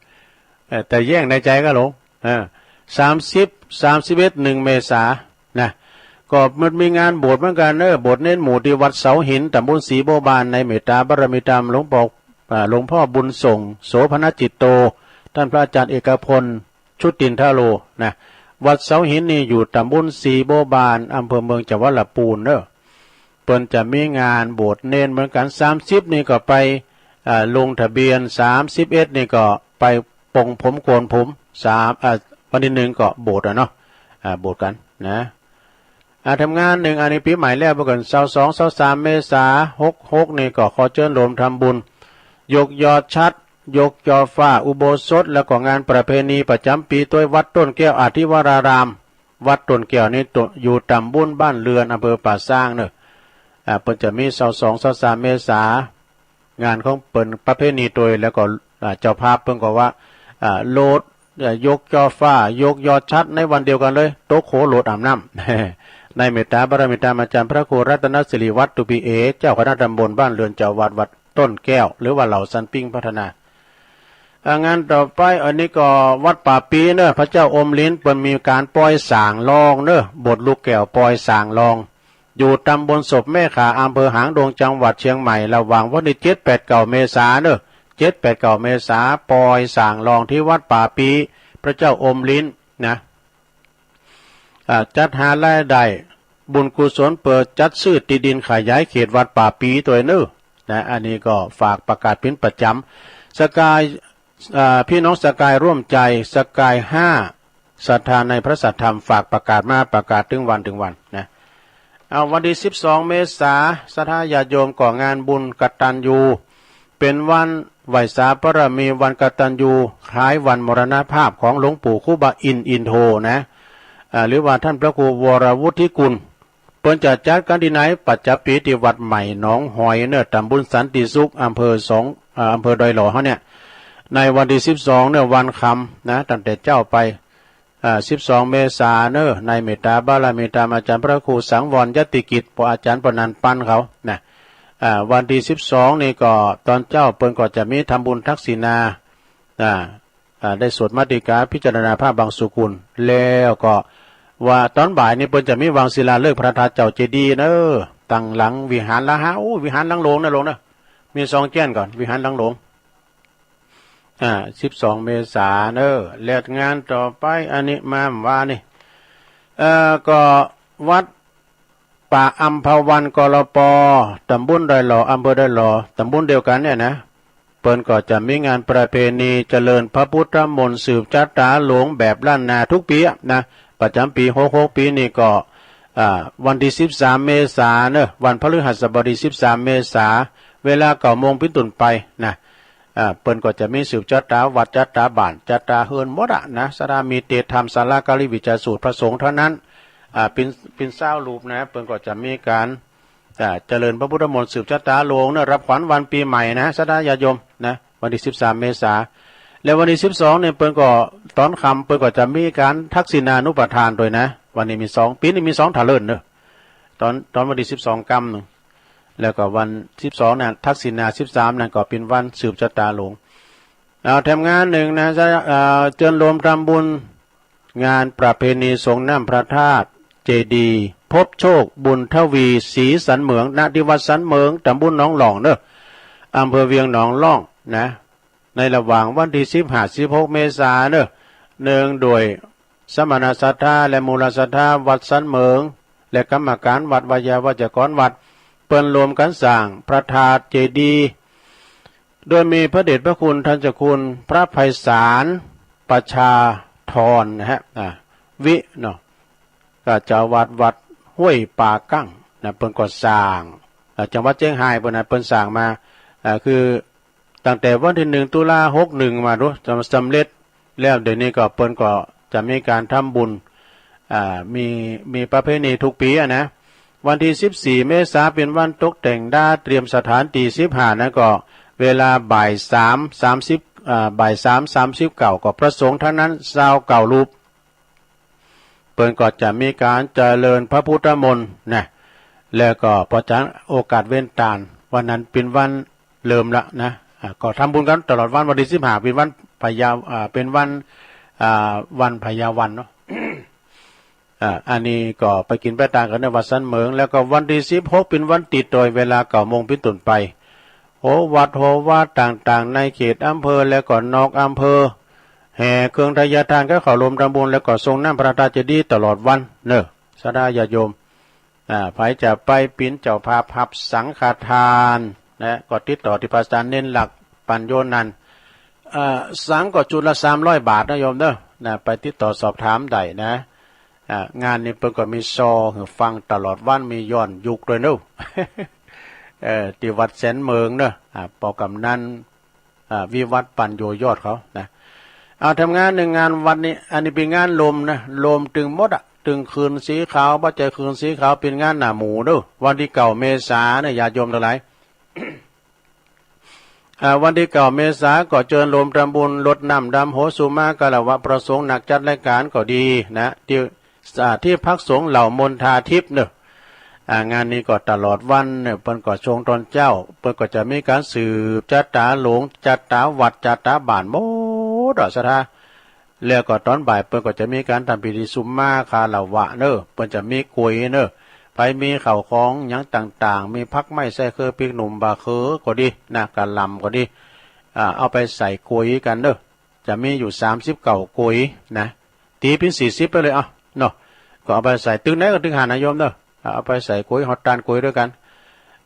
เออ แต่แย้งในใจ๋ก็หลง เออ สามสิบ สามสิบเอ็ด หนึ่งเมษา นะ ก็มันมีงานโบสถ์เหมือนกั๋นเน่อ โบสถ์เณรหมู่ตี้วัดเสาหิน ต๋ำบลศรีบัวบาน ในเมตต๋าบารมีธรรมหลวงป้อ อ่า หลวงป้อบุญส่ง โสภณจิตโต ต้านพระอาจ๋ารย์เอกพล ชุตินทโร นะ วัดเสาหินนี่อยู่ต๋ำบลศรีบัวบาน อำเภอเมือง จังหวัดละปูนเน่อ เปิ้นจะมีงานโบสถ์เณรเหมือนกั๋น สามสิบนี่ก็ไป อ่า ลงทะเบียน สามสิบเอ็ดนี่ก็ไปปลงผมโกนผม สาม อ่า วันตี้หนึ่งก็โบสถ์อะเนาะ อ่า โบสถ์กั๋นนะ อ่า ทำงานหนึ่ง อันนี้ปี๋ใหม่แล้ว เปิ้นก็ ซาวสอง ซาวสาม เมษา หกหกนี่ก็ขอเจิญโยมทำบุญ ยกยอดฉัตร ยกจอฟ้าอุโบสถ แล้วก็งานประเพณีประจ๋ำปี๋ตวยวัดต้นแก้วอธิวราราม วัดต้นแก้วนี่อยู่ต๋ำบลบ้านเรือน อำเภอป่าซางเน่อ อ่า เปิ้นจะมี ซาวสอง ซาวสาม เมษา งานของเปิ้นประเพณีตวย แล้วก็ อ่า เจ้าภาพเปิ้นก็ว่า อ่า โลด อ่า ยกจอฟ้า ยกยอดฉัตรในวันเดียวกั๋นเลย ตกโขลดอาบน้ำ ในเมตต๋าบารมีธรรมอาจ๋ารย์พระครูรัตนสิริวัตร ตุปีเอ เจ้าคณะต๋ำบลบ้านเรือน เจ้าอาวาสวัดต้นแก้ว หรือว่าเหล่าซันปิ้งพัฒนา อ่า งานต่อไป อันนี้ก็วัดป่าปี๋เน่อ พระเจ้าอมฤๅน เปิ้นมีก๋านปอยส่างลองเน่อ บทลูกแก้วปอยส่างลอง อยู่ต๋ำบลศพแม่ข่า อำเภอหางดง จังหวัดเชียงใหม่ ระหว่างวันตี้เจ็ด แปด เก้า เมษาเน่อ เจ็ด แปด เก้า เมษา ปอยส่างลองตี้วัดป่าปี๋ พระเจ้าอมฤๅน นะ อ่า จัดหารายได้บุญกุศลเปือจัดซื้อตี้ดินขยายเขตวัดป่าปี๋ตวยเน่อ นะ อันนี้ก็ฝากประกาศเป๋นประจ๋ำ สกาย อ่า พี่น้องสกายร่วมใจ สกายห้า ศรัทธาในพระสัทธรรม ฝากประกาศมา ประกาศตึงวันตึงวันนะ เอา วันตี้สิบสอง เมษา ศรัทธาญาติโยมก่องานบุญกตัญญู เป๋นวันไหว้สาบารมี วันกตัญญู คล้ายวันมรณภาพของหลวงปู่ครูบาอินทร์อินโทนะ อ่า หรือว่าต้านพระครูวรวุฒิกุล เปิ้นจะจัดกั๋นตี้ไหน ประจ๋ำปี๋ตี้วัดใหม่หนองหอยเน่อ ต๋ำบลสันติสุข อำเภอสอง อ่า อำเภอดอยหล่อเฮาเนี่ย ในวันตี้สิบสองเน่อ วันค่ำนะ ตั้งแต่เจ๊าไป อ่า สิบสอง เมษาเน่อ ในเมตต๋าบารมีธรรมอาจ๋ารย์พระครูสังวรยติกิจ ป้ออาจ๋ารย์ป้อนันปันเขานะ อ่า วันตี้สิบสองนี่ก็ต๋อนเจ๊าเปิ้นก็จะมีทำบุญทักษิณา อ่า อ่า ได้สวดมาติกาพิจารณาพระบังสุกุล แล้วก็ว่าต๋อนบ่ายนี่เปิ้นจะมีวางศิลาฤกษ์พระธาตุเจ้าเจดีย์เน่อ ตังหลังวิหารละหา โอ้ วิหารหลังหลวงนะหลวงนะ มีสองเจี้ยนก่อ วิหารหลังหลวง อ่า สิบสอง เมษาเน่อ แล้วงานต่อไป อันนี้มาว่านี่ เอ่อ ก็วัด ป่าอัมพวัน กลป ต๋ำบลดอยหล่อ อำเภอดอยหล่อ ต๋ำบลเดียวกั๋นเนี่ยนะ เปิ้นก็จะมีงานประเพณีเจริญพระพุทธมนต์สืบจะต๋าหลวงแบบล้านนากู้ปี๋อะนะ ประจ๋ำปี๋ หกหก ปี๋นี่ก็ อ่า วันตี้สิบสาม เมษาเน่อ วันพฤหัสบดี สิบสาม เมษา เวลา เก้าโมง เป๋นต้นไปนะ อ่า เปิ้นก็จะมีสืบจะต๋าวัด จะต๋าบ้าน จะต๋าเฮือนหมดอะนะ ศรัทธามีเตรียมศาลาการีวิจารสูตรพระสงฆ์เท่านั้น อ่า เป๋น เป๋นซาวรูปนะ เปิ้นก็จะมีก๋าน อ่า เจริญพระพุทธมนต์สืบจะต๋าหลวงเน่อ รับขวัญวันปี๋ใหม่นะ ศรัทธาญาติโยมนะ วันตี้สิบสาม เมษา แล้ววันตี้สิบสองเนี่ย เปิ้นก็ต๋อนค่ำเปิ้นก็จะมีก๋านทักษิณานุปทานตวยนะ วันนี้มีสอง ปี๋นี้มีสองเถลินเน่อ ต๋อน ต๋อนวันตี้สิบสองกำนึ่ง แล้วก็วันสิบสองนั้นทักษิณา สิบสามนั้นก็เป๋นวันสืบจะต๋าหลวง เอาแถมงานนึ่งนะ จะ เอ่อ เจิญโยมทำบุญงานประเพณีสรงน้ำพระธาตุเจดีย์ พบโชค บุญทวี ศรีสันเหมือง ณ ตี้วัดสันเหมือง ต๋ำบลหนองล่องเน่อ อำเภอเวียงหนองล่องนะ ในระหว่างวันตี้สิบห้า สิบหก เมษาเน่อ เนืองด้วยสมณศรัทธาและมูลศรัทธาวัดสันเหมือง และกรรมก๋านวัด ไวยาวัจกรวัด เปิ้นรวมกั๋นสร้างพระธาตุเจดีย์ โดยมีพระเดชพระคุณท่านเจ้าคุณพระไพศาลประชาธรนะฮะ อ่า วิ เนาะ ก็เจ้าอาวาสวัดห้วยป่ากั้งนะ เปิ้นก็สร้าง อ่า จังหวัดเจียงฮายเปิ้นนะ เปิ้นสร้างมา อ่า คือ ตั้งแต่วันตี้หนึ่งตุลาหกหนึ่งมาดู สำ สำเร็จแล้ว เดี๋ยวนี้ก็เปิ้นก็จะมีก๋านทำบุญ อ่า มี มีประเพณีทุกปี๋อะนะ วันตี้สิบสี่เมษาเป๋นวันตกแต่งด้า เตรียมสถานตี้ สิบห้านั้นก็เวลาบ่ายสามสามสิบ อ่า บ่ายสามสามสิบเก้า ก็พระสงฆ์ตังนั้นซาวเก้ารูป เปิ้นก็จะมีก๋านเจริญพระพุทธมนต์นะ แล้วก็ปอจ๋ารย์โอกาสเว้นตาน วันนั้นเป๋นวันเริ่มละนะ อ่า ก็ทำบุญกั๋นตลอดวัน วันตี้สิบห้าเป๋นวันพญา อ่า เป๋นวัน อ่า วันพญาวันเนาะ อ่า อันนี้ก็ไปกิ๋นไปตานกั๋นในวัดสันเหมิง แล้วก็วันตี้สิบหกเป๋นวันติดตวย เวลาเก้าโมงเป๋นต้นไป โหวัดโหวาต่างๆ ในเขตอำเภอและก็นอกอำเภอ แห่เครื่องไทยทานกั๋นเข้าโฮมทำบุญ แล้วก็ส่งน้ำพระธาตุเจดีย์ตลอดวันเนาะ ศรัทธาญาติโยม อ่า ใผจะไปเป๋นเจ้าภาพหับสังฆทานนะ ก็ติดต่อตี้พระอาจารย์เณรหลัก ปัญโญนันท์ อ่า สังก็ชุดละสามร้อยบาทนะโยมเนาะ นะ ไปติดต่อสอบถามได้นะ อ่า งานนี้เปิ้นก็มีซอหื้อฟังตลอดวัน มีย้อนยุคตวยเนาะ เอ่อ ตี้วัดแสนเหมิงเนาะ อ่า ปอกำนัน อ่า วิวัฒน์ ปัญโญยอดเขานะ เอาทำงานในงานวัดนี้ อันนี้เป๋นงานรวมนะ รวมตึงหมดอะ ตึงคืนสีขาว บ่ใจ้คืนสีขาว เป๋นงานหน้าหมู่เนาะ วันตี้เก้าเมษาเนี่ย ญาติโยมตังหลาย อ่า วันตี้เก้าเมษาก็เจิญโฮมทำบุญ รดน้ำดำหัวสุมาคารวะพระสงฆ์ นักจัดรายก๋านก็ดีนะ ตี้ อ่า ตี้พักสงฆ์เหล่ามณฑาทิพย์เนาะ อ่า งานนี้ก็ตลอดวันเนี่ย เปิ้นก็ส่งตอนเจ๊า เปิ้นก็จะมีก๋านสืบจะต๋าหลง จะต๋าวัด จะต๋าบ้านหมดอะ ศรัทธา แล้วก็ตอนบ่ายเปิ้นก็จะมีก๋านทำพิธีสุมาคารวะเนาะ เปิ้นจะมีก๋วยเนาะ ใผมีข้าวของหยังต่างๆ มีผักไม้ไส้เคือ พริกหนุ่ม บ่าเคือก็ดีนะ กะหล่ำก็ดี อ่า เอาไปใส่ก๋วยกั๋นเนาะ จะมีอยู่สามสิบเก้าก๋วยนะ ตี๋เป๋นสี่สิบไปเลย เอาเนาะ ก็เอาไปใส่ ตึงไหนก็ตึงหั้นนะโยมเนาะ อ่า เอาไปใส่ก๋วย ฮอดตานก๋วยตวยกั๋น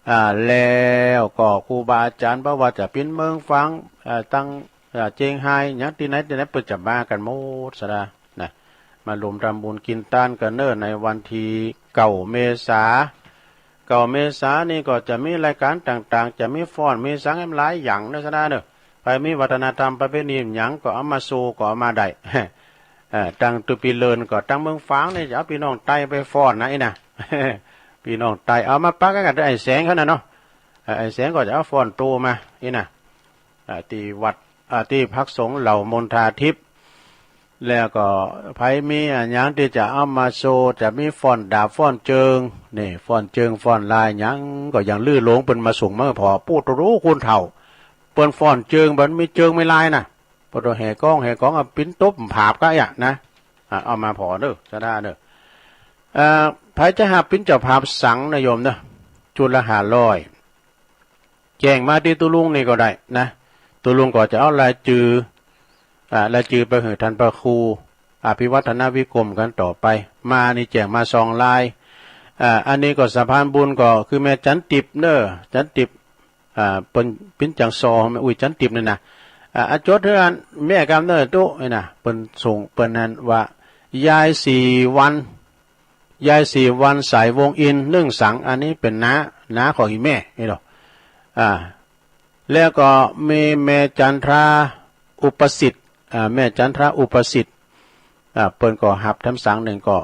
อ่า แล้วก็ครูบาอาจ๋ารย์ บ่ว่าจะเป๋นเมืองฝาง อ่า ตัง อ่า เจียงฮาย หยังตี้ไหนตี้ไหน เปิ้นจะมากั๋นหมด ศรัทธานะ มาโฮมทำบุญกิ๋นตานกั๋นเนาะ ในวันตี้เก้าเมษา เก้าเมษานี่ก็จะมีรายก๋านต่างๆ จะมีฟ้อน มีสังหลายอย่างเนาะ ศรัทธาเนาะ ใผมีวัฒนธรรมประเพณีหยังก็เอามาโชว์ ก็เอามาได้ เอ่อ ตังตุ๊ปีเลินก็ตังเมืองฝางนี่จะเอาปี้น้องไตไปฟ้อนนะ อี้นะ ปี้น้องไตเอามาปะกั๋นกับไอ้แสงเขาน่ะเนาะ เอ่อ ไอ้แสงก็จะเอาฟ้อนโตมา อี้นะ อ่า ตี้วัด อ่า ตี้พักสงฆ์เหล่ามณฑาทิพย์ แล้วก็ใผมีอะหยังตี้จะเอามาโชว์ จะมีฟ้อนดาบฟ้อนเจิง นี่ ฟ้อนเจิงฟ้อนลายหยังก็ยังลือหลง เปิ้นมาส่งมาผ่อ ปู๊ดโต คูณเฒ่า เปิ้นฟ้อนเจิง บ่มีเจิงมีลายนะ ปะโต แห่ก้องแห่ก๋อง เอาปิ้นตบผาบกะเอี้ยนะ อ่ะ เอามาผ่อเน่อ ศรัทธาเน่อ เอ่อ ใผจะหับปิ้นเจ้าภาพสังนะโยมเน่อ ชุดละห้าร้อย แจ้งมาตี้ตุ๊ลุงนี่ก็ได้นะ ตุ๊ลุงก็จะเอารายจื้อ อ่า รายจื้อไปหื้อต้านพระครู อภิวัฒนวิกรมกั๋นต่อไป มานี่แจ้งมาสองราย อ่า อันนี้ก็สะพานบุญก็คือแม่จันติบเน่อ จันติบ อ่า เปิ้นปิ้นจังซอ แม่อุ๊ยจันติบนี่นะ อ่า อ่ะ จดหื้ออันแม่กำเน่อตุ๊ นี่นะ เปิ้นส่ง เปิ้นนั้นว่า ยายศรีวรรณ ยายศรีวรรณ สายวงศ์อินทร์ นึ่งสัง อันนี้เป๋นน้า น้าของอี่แม่นี่เนาะ อ่า แล้วก็มีแม่จันทรา อุปสิทธิ์ อ่า แม่จันทรา อุปสิทธิ์ อ่า เปิ้นก็หับแถมสังนึ่งก็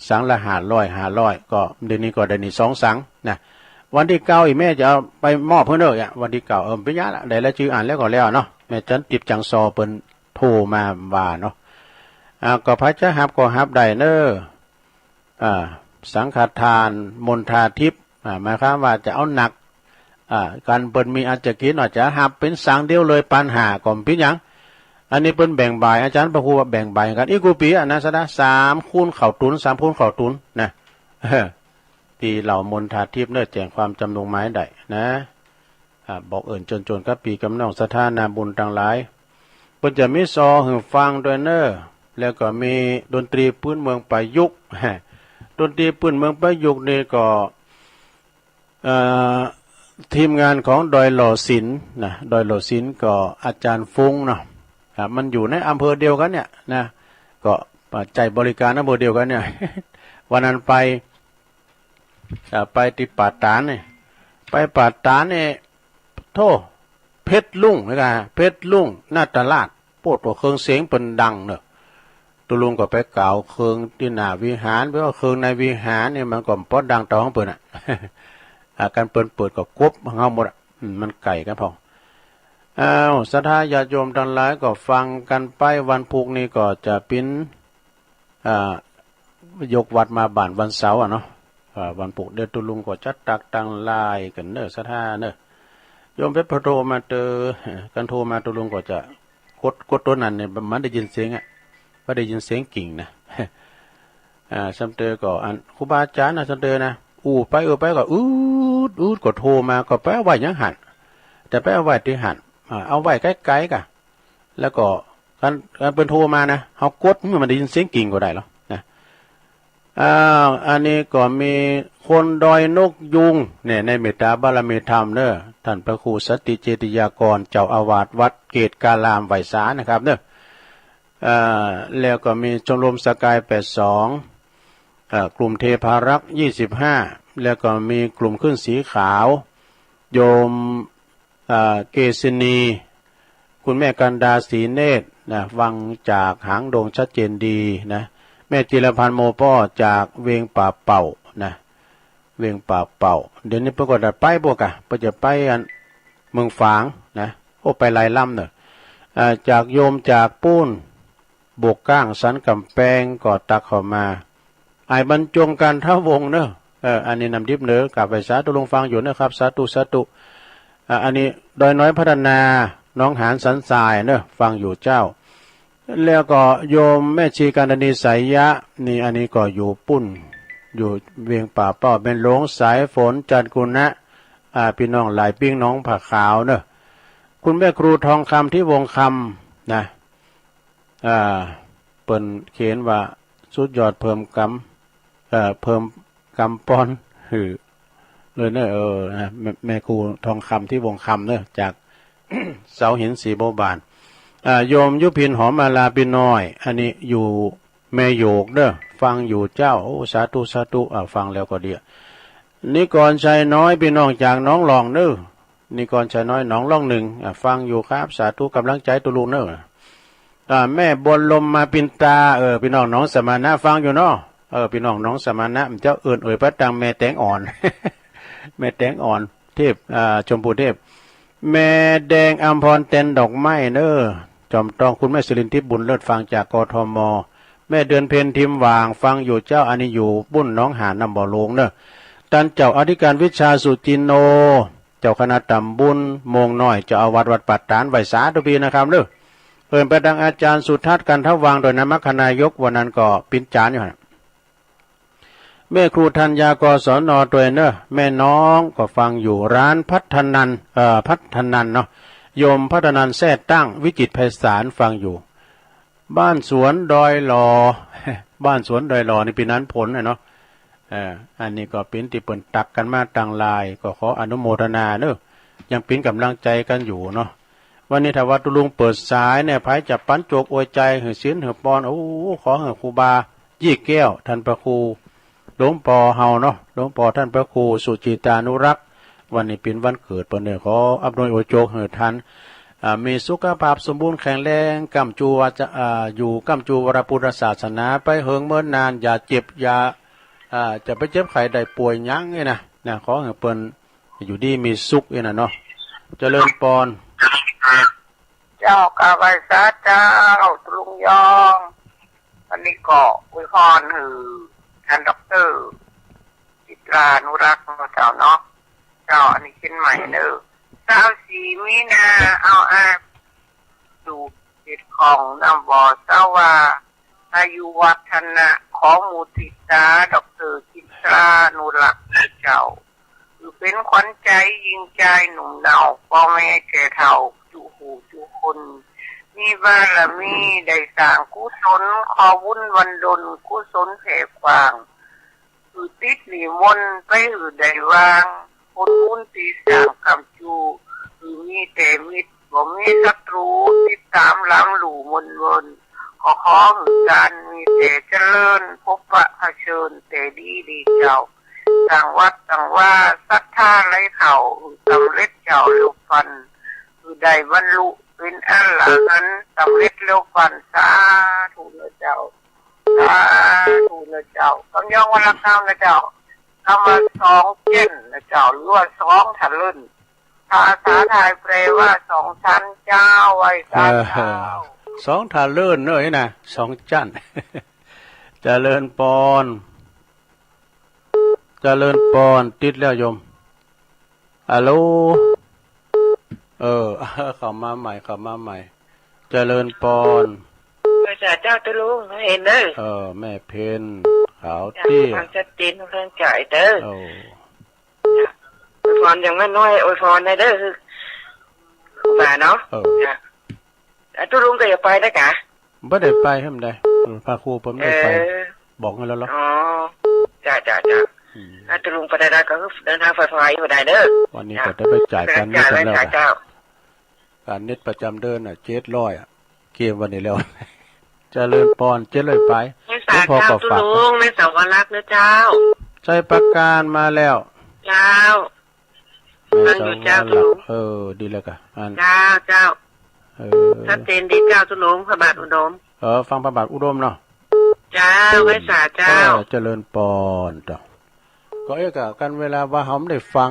สังละห้าร้อย ห้าร้อย ก็เดี๋ยวนี้ก็ได้นี่สองสังนะ วันตี้เก้าอี่แม่จะเอาไปมอบหื้อเน่อ อ่ะ วันตี้เก้า เออ เป๋นหยังละ ได้รายจื้ออั้นแล้วก็แล้วเนาะ แม่จันติบจังซอเปิ้นโทรมาว่าเนาะ อ่า ก็ใผจะหับก็หับได้เน่อ อ่า สังฆทานมณฑาทิพย์ อ่า หมายความว่าจะเอาหนัก อ่า กันเปิ้นมีอันจะกิ๋น อาจจะหับเป๋นสังเดียวเลย ปันห้าก็บ่เป๋นหยัง อันนี้เปิ้นแบ่งบ่าย อาจ๋ารย์พระครูว่าแบ่งบ่ายกั๋น อีกกู้ปี๋อะนะ ศรัทธา สามคูณข้าวตุ๋น สามคูณข้าวตุ๋นนะ ตี้เหล่ามณฑาทิพย์เน่อ แจ้งความจำนงมาหื้อได้นะ อ่า บอกเอิ้นจวนๆ กับปี้กับน้องศรัทธานาบุญตังหลาย เปิ้นจะมีซอหื้อฟังตวยเน่อ แล้วก็มีดนตรีปื้นเมืองประยุกต์ ดนตรีปื้นเมืองประยุกต์นี่ก็ เอ่อ ทีมงานของดอยหล่อศิลป์นะ ดอยหล่อศิลป์ก็อาจ๋ารย์ฟุ้งเนาะ อ่า มันอยู่ในอำเภอเดียวกั๋นเนี่ยนะ ก็ใจ๊บริก๋านอำเภอเดียวกั๋นเนี่ย วันนั้นไป อ่า ไปตี้ป่าตาดนี่ ไปป่าตาดนี่ โธ่ เพชรลุงนะ เพชรลุงนาฏราช โป๊ด ก็เคิงเสียงเปิ้นดังเน่อ ตุ๊ลุงก็ไปกล่าวเคิงตี้หน้าวิหาร ไปว่าเคิงในวิหารเนี่ยมันก็ป๊อดดังเต้าของเปิ้นอะ อ่า กันเปิ้นเปิดก็กบเฮาหมดอะ อืม มันไก๋กั๋นพ่อง อ้าว ศรัทธาญาติโยมตังหลายก็ฟังกั๋นไป วันพูกนี้ก็จะเป๋น อ่า ยกวัดมาบ้านวันเสาร์อะเนาะ อ่า วันพูกเดี๋ยวตุ๊ลุงก็จะตักตังหลายกั๋นเน่อ ศรัทธาเน่อ โยมเพชรพอโทรมาเตอ กันโทรมาตุ๊ลุงก็จะกด กดตั๋วนั้นเนี่ย มันได้ยินเสียงอะ บ่ได้ยินเสียงกิ่งนะ อ่า ซ้ำเตอก็อันครูบาอาจ๋ารย์นะ ซ้ำเตอนะ อู้ไป อู้ไปก็อืด อืด ก็โทรมา ก็ไปเอาไว้ยังหั้น แต่ไปเอาไว้ตี้หั้น อ่า เอาไว้ไก๋ๆ ก่ะ แล้วก็คัน คันเปิ้นโทรมานะ เฮากดหื้อมันได้ยินเสียงกิ่งก็ได้ลอนะ อ้าว อันนี้ก็มีคนดอยนกยูงเนี่ย ในเมตตาบารมีธรรมเน่อ ต้านพระครูสันติเจติยากร เจ้าอาวาสวัดเกตการาม ไหว้สานะครับเน่อ อ่า แล้วก็มีชมรมสกายแปดสอง อ่า กลุ่มเทพารักษ์ยี่สิบห้า แล้วก็มีกลุ่มคลื่นสีขาว โยม อ่า เกษินี คุณแม่กันดา ศรีเนตรนะ ฟังจากหางดงชัดเจนดีนะ แม่จิรพันธ์ โมป้อ จากเวียงป่าเป่านะ เวียงป่าเป่า เดี๋ยวนี้เปิ้นก็ได้ไปปู้นก่ะ เปิ้นจะไปอันเมืองฝางนะ โอ้ ไปหลายลำเน่อ อ่า จากโยมจากปู๊น บวกก้างสันก๋ำแปงก็ตักเข้ามา อ้ายบรรจง กันทวงศ์เน่อ เออ อันนี้น้ำดิบเน่อ กราบไหว้สาตุ๊ลุงฟังอยู่เน่อครับ สาธุ สาธุ อ่า อันนี้ดอยน้อยพัฒนา หนองหานสันทรายเน่อ ฟังอยู่เจ้า แล้วก็โยมแม่ชีกันดานี สายยะ นี่ อันนี้ก็อยู่ปู๊น อยู่เวียงป่าเป่า แม่หลวงสายฝน จันทร์กุณะ อ่า ปี้น้องหลายปิ้ง หนองผาขาวเน่อ คุณแม่ครูทองคำ ทิวงศ์คำ นะ อ่า เปิ้นเขียนว่าสุดยอดเพิ่มกำ เอ่อ เพิ่มกำป้อนหื้อเลยเน่อ เออ นะ แม่ แม่ครูทองคำ ทิวงศ์คำเน่อ จากเสาหินสีบัวบาน อ่า โยมยุพิน หอมมาลา ปี้น้อย อันนี้อยู่แม่โยกเน่อ ฟังอยู่เจ้า โอ้ สาธุ สาธุ อ่า ฟังแล้วก็ดี นิกรชัยน้อย ปี้น้องจากหนองล่องเน่อ นิกรชัยน้อย หนองล่องหนึ่ง อ่า ฟังอยู่ครับ สาธุ ก๋ำลังใจ๋ตุ๊ลุงเน่อ อ่า แม่บัวลม มาปินตา เออ ปี้น้องหนองสมณะฟังอยู่เนาะ เออ ปี้น้องหนองสมณะ เจ้าเอิ้นเอ่ยไปตางแม่แตงอ่อน แม่แตงอ่อน เทพ อ่า ชมพูเทพ แม่แดงอำพร แตนดอกไม้เน่อ จอมต้อง คุณแม่สุรินทร์ ทิพย์บุญเลิศ ฟังจาก กทม. แม่เดือนเพ็ญ ทิมหว่าง ฟังอยู่เจ้า อันนี้อยู่ปู๊นหนองหาน น้ำบ่อหลวงเน่อ ต้านเจ้าอธิการวิชา สุจินโน เจ้าคณะตำบลโมงน้อย เจ้าอาวาสวัดป่าตาด ไหว้สาตุ๊ปี้นะครับเน่อ เอิ้นไปตางอาจ๋ารย์สุทัศน์ กันทวังค์ โดยนมัคคนายก วันนั้นก็ปิ้นจานอยู่หั้น แม่ครูธัญญา กศน ตวยเน่อ แม่น้องก็ฟังอยู่ ร้านพัฒนัน เอ่อ พัฒนันเนาะ โยมพัฒนัน แซ่ตั้ง วิจิตรไพศาล ฟังอยู่ บ้านสวนดอยหล่อ บ้านสวนดอยหล่อนี่ปี้นั้นผลน่ะเนาะ เอ่อ อันนี้ก็เป๋นตี้เปิ้นตักกั๋นมาตังหลาย ก็ขออนุโมทนาเน่อ ยังเป๋นก๋ำลังใจ๋กั๋นอยู่เนาะ วันนี้ถ้าว่าตุ๊ลุงเปิดสายเนี่ย ใผจะปั๋นโจกอวยใจ๋หื้อศีลหื้อปอน โอ้ ขอหื้อครูบายี่แก้ว ต้านพระครู หลวงปอเฮาเนาะ หลวงปอต้านพระครูสุจิตานุรักษ์ วันนี้เป๋นวันเกิดเปิ้นเน่อ ขออำนวยอวยโจกหื้อต้าน อ่า มีสุขภาพสมบูรณ์แข็งแรง ก้ำจูว่าจะ อ่า อยู่ก้ำจูวรพุทธศาสนาไปเหิงเมินนาน อย่าเจ็บ อย่า อ่า จะไปเจ็บไข้ได้ป่วยหยังนี่นะ นะ ขอหื้อเปิ้นอยู่ดีมีสุขนี่นะเนาะ เจริญปอน เจ้ากราบไหว้สาเจ้าตุ๊ลุงยอง วันนี้ก็อวยพรหื้อต้านด็อกเตอร์จิตรานุรักษ์เนาะเจ้าเนาะ เจ้า อันนี้เชียงใหม่เน่อ ซาวสี่มีนา เอาอา สู่เขตของน้ำบ่อสาวา อายุวัฒนะ ขอมุทิตา ด็อกเตอร์จิตรานุรักษ์เจ้า คือเป๋นขวัญใจ๋หญิงจายหนุ่มเนา ป้อแม่แก่เฒ่าจุหูจุคน มีบารมีได้สร้างกุศล ขอบุญบันดลกุศลแผ่กว้าง คือติดนิมนต์ไปหื้อได้วาง ผลบุญตี้สร้างก้ำจู คือมีแต่มิตร บ่มีศัตรู ติดต๋ามหลังลู่มนวน ก็ขอหื้อก๋านมีแต่เจริญ พบปะเผชิญแต่ดีดีเจ้า สร้างวัดสร้างวา ศรัทธาไหลเข้า หื้อสำเร็จเจ้าเร็วปัน คือได้บรรลุเป๋นอรหันต์สำเร็จแล้วฟั่น สาธุเน่อเจ้า สาธุเน่อเจ้า กำยองวันละคำเน่อเจ้า กำว่าสองจั๊นเน่อเจ้า หรือว่าสองถะเลิ่น ภาษาไทยแปลว่าสองชั้นเจ้า ไหว้สาเจ้า เออ สองถะเลิ่นเน่อนี่นะ สองจั๊น เจริญปอน เจริญปอน ติดแล้วโยม ฮัลโหล เออ เข้ามาใหม่ เข้ามาใหม่ เจริญปอน ไหว้สาเจ้าตุ๊ลุง แม่เพ็ญเน่อ เออ แม่เพ็ญ ขาวเตี้ย ฟังชัดเจนค่อนข้างจ๋ายเด้อ โอ้ อวยพรอย่างน้อยๆ อวยพรหน่อยเด้อ คือ ครูบาเนาะ เออ จ้ะ อ่ะ ตุ๊ลุงก็อย่าไปนะกะ บ่ได้ไปหื้อมันได้ เออ พระครูเปิ้นบ่ได้ไป เออ บอกหั้นแล้วเหรอ อ๋อ จ้ะ จ้ะ จ้ะ อืม อ่ะ ตุ๊ลุงไปได้ก็คือเดินทางปลอดภัยอยู่ได้เด้อ วันนี้ก็ได้ไปจ่ายค่าเน็ตกันแล้ว จ้ะ เจ้า ค่าเน็ตประจำเดือนน่ะ เจ็ดร้อยอะ เกมวันนี้แล้ว เจริญปอน เจ็ดร้อยปลาย ไหว้สาเจ้าตุ๊ลุง แม่สาวรักษ์เน่อเจ้า ชัยปราการมาแล้ว เจ้า แม่สาวรักษ์ ฟังอยู่เจ้าตุ๊ลุง เออ ดีแล้วกะ อัน เจ้า เจ้า เออ ชัดเจนดีเจ้าตุ๊ลุง พระบาทอุดม เออ ฟังพระบาทอุดมเนาะ เจ้า ไหว้สาเจ้า เออ เจริญปอนเจ้า ก็เอ๊ะกะ กันเวลาว่าเฮาบ่ได้ฟัง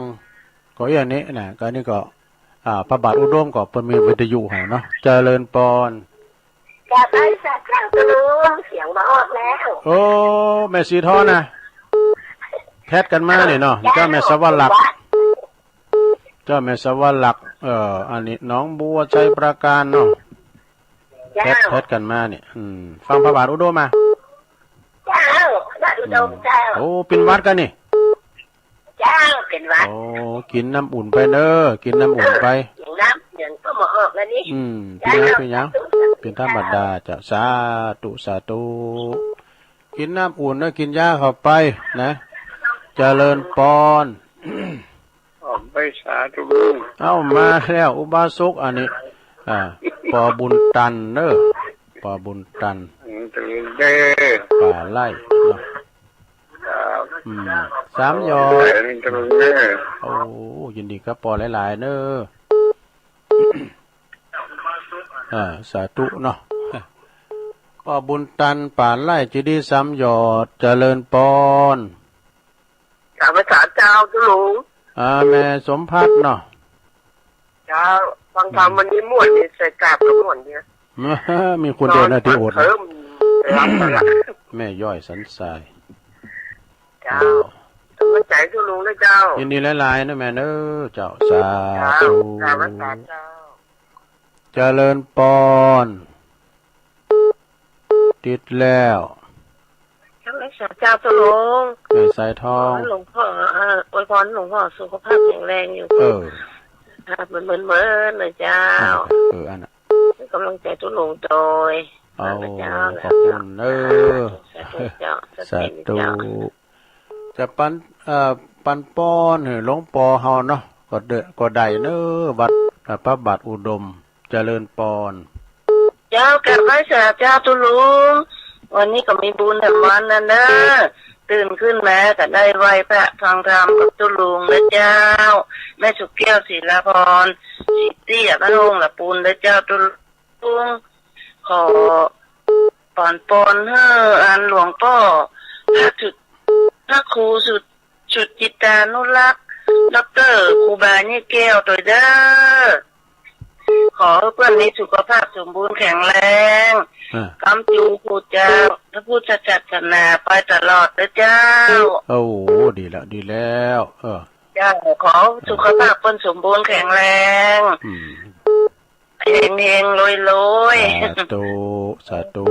ก็อย่างนี้นะ ก็นี่ก็ อ่า พระบาทอุดมก็เปิ้นมีวิทยุเฮาเนาะ เจริญปอน กราบไหว้สาเจ้าตุ๊ลุง เสียงบ่ออกแล้ว โอ้ แม่สีทองนะ แชทกันมานี่เนาะ เจ้า เจ้าแม่สวรรค์ เจ้าแม่สวรรค์ เอ่อ อันนี้หนองบัว ชัยปราการเนาะ เจ้า แชท แชทกันมานี่ อืม ฟังพระบาทอุดมมา เจ้า พระบาทอุดมเจ้า อืม โอ้ เป๋นหวัดกั๋นนี่ เจ้า เป๋นหวัด โอ้ กิ๋นน้ำอุ่นไปเน่อ กิ๋นน้ำอุ่นไป เออ กิ๋นน้ำ เสียงก็บ่ออกแล้วนี่ อืม เป๋นหยัง เป๋นหยัง เป๋นธรรมดาเจ้า สาธุ สาธุ กิ๋นน้ำอุ่นเน่อ กิ๋นยาเข้าไปนะ เจริญปอน ออกไปสาธุ เอ้า มาแล้ว อุบาสกอันนี้ อ่า ปอบุญตันเน่อ ปอบุญตัน อืม เจริญเด้อ ป่าไร่เนาะ ครับ อืม สามหยอด เจริญเด้อ โอ้ ยินดีกับปอหลายๆ เน่อ อ่า สาธุเนาะ ปอบุญตัน ป่าไร่ เจดีย์สามหยอด เจริญปอน กราบไหว้สาเจ้าตุ๊ลุง อ่า แม่สมภัทรเนาะ เจ้า ฟังธรรม อืม วันนี้ม่วนดี ใส่กาบก็ม่วนดี มีคนเดียวนะตี้อด นอนฟังเถิม หลับไปละ แม่ย้อยสันทราย เจ้า เออ ขอบใจตุ๊ลุงนะเจ้า ยินดีหลายๆ นะแม่เน่อ เจ้า สาธุ เจ้า กราบไหว้สาเจ้า เจริญปอน ติดแล้ว กราบไหว้สาเจ้าตุ๊ลุง แม่สายทอง ขอหลวงพ่อ เอ่อ อวยพรหลวงพ่อสุขภาพแข็งแรงอยู่ เออ ครับ เหมือนๆ นะเจ้า อ่ะ เออ อันน่ะ ให้กำลังใจตุ๊ลุงโดย เอา พระเจ้า ขอบคุณเน่อ สาธุเจ้า สาธุ สาธุเจ้า จะปัน เอ่อ ปันปอนหื้อหลวงปอเฮาเนาะ ก็เดอะ ก็ได้เน่อ วัด เอ่อ พระบาทอุดม เจริญปอน เจ้า กราบไหว้สาเจ้าตุ๊ลุง วันนี้ก็มีบุญแถมวันนั้นเน่อ ตื่นขึ้นมาก็ได้ไหว้พระฟังธรรมกับตุ๊ลุงนะเจ้า แม่สุแก้ว ศิลาพร ศรีเตี้ย บ้านโฮงละปูนนะเจ้าตุ๊ลุง ขอปอนปอนหื้ออันหลวงป้อ พระสุ พระครูสุ สุจิตตานุรักษ์ ด็อกเตอร์ ครูบายี่แก้ว ตวยเด้อ ขอหื้อเปิ้นมีสุขภาพสมบูรณ์แข็งแรง อ่า ก๊ำจู๋ครูเจ้า พระพุทธศาสนาไปตลอดเด้อเจ้า โอ้ ดีแล้ว ดีแล้ว เออ เจ้า ขอสุขภาพเปิ้นสมบูรณ์แข็งแรง อืม เฮงๆ รวยๆ สาธุ สาธุ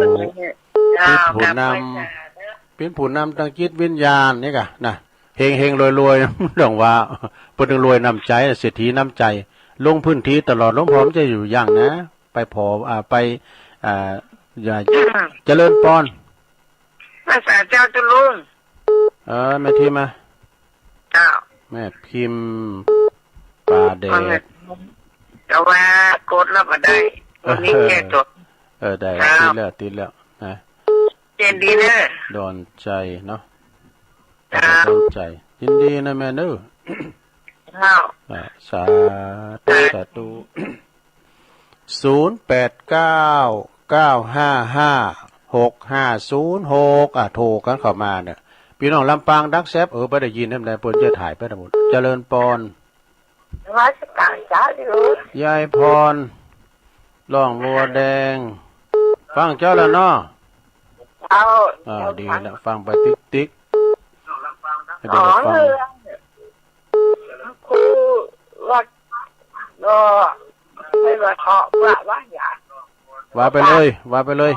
เจ้า เปิ้นผู้นำ กราบไหว้สาธุ เปิ้นผู้นำตางจิตวิญญาณนี่กะนะ เฮงๆ รวยๆ ต้องว่า เปิ้นต้องรวยน้ำใจ๋ เศรษฐีน้ำใจ๋ ลงพื้นที่ตลอด หลวงพ่อมันจะอยู่อย่างนะ ไปผอ อ่า ไป อ่า อย่า เจริญปอน ไหว้สาเจ้าตุ๊ลุง เออ แม่ทิมมา เจ้า แม่พิมพ์ ป่าแดด ว่าไง แต่ว่ากดแล้วบ่ได้ วันนี้แก้ตัว เออ ได้ เจ้า ติดแล้ว ติดแล้ว นะ เจนดีเน่อ ดอนใจเนาะ เจ้า ดอนใจ ยินดีนะแม่เน่อ เจ้า อ่า สาธุ สาธุ สาธุ ศูนย์แปดเก้า เก้าห้าห้า หกห้าศูนย์หก อ่ะ โทรกั๋นเข้ามาเนี่ย ปี้น้องลำปางดักแซบ เออ บ่ได้ยินแนมใด เปิ้นจะถ่ายไปตำบล เจริญปอน นมัสก๋านเจ้าอยู่ ยายพร ร้องบัวแดง ฟังเจ้าแล้วเนาะ เจ้า อ่า เจ้า ดี ฟัง แล้ว ฟังไปติ๊กๆ เดี๋ยว อ๋อ ฟัง เรื่อง ครูวัด ก็ไม่ว่าเคาะว่า ว่าอย่า ว่าไปเลย ว่าไปเลย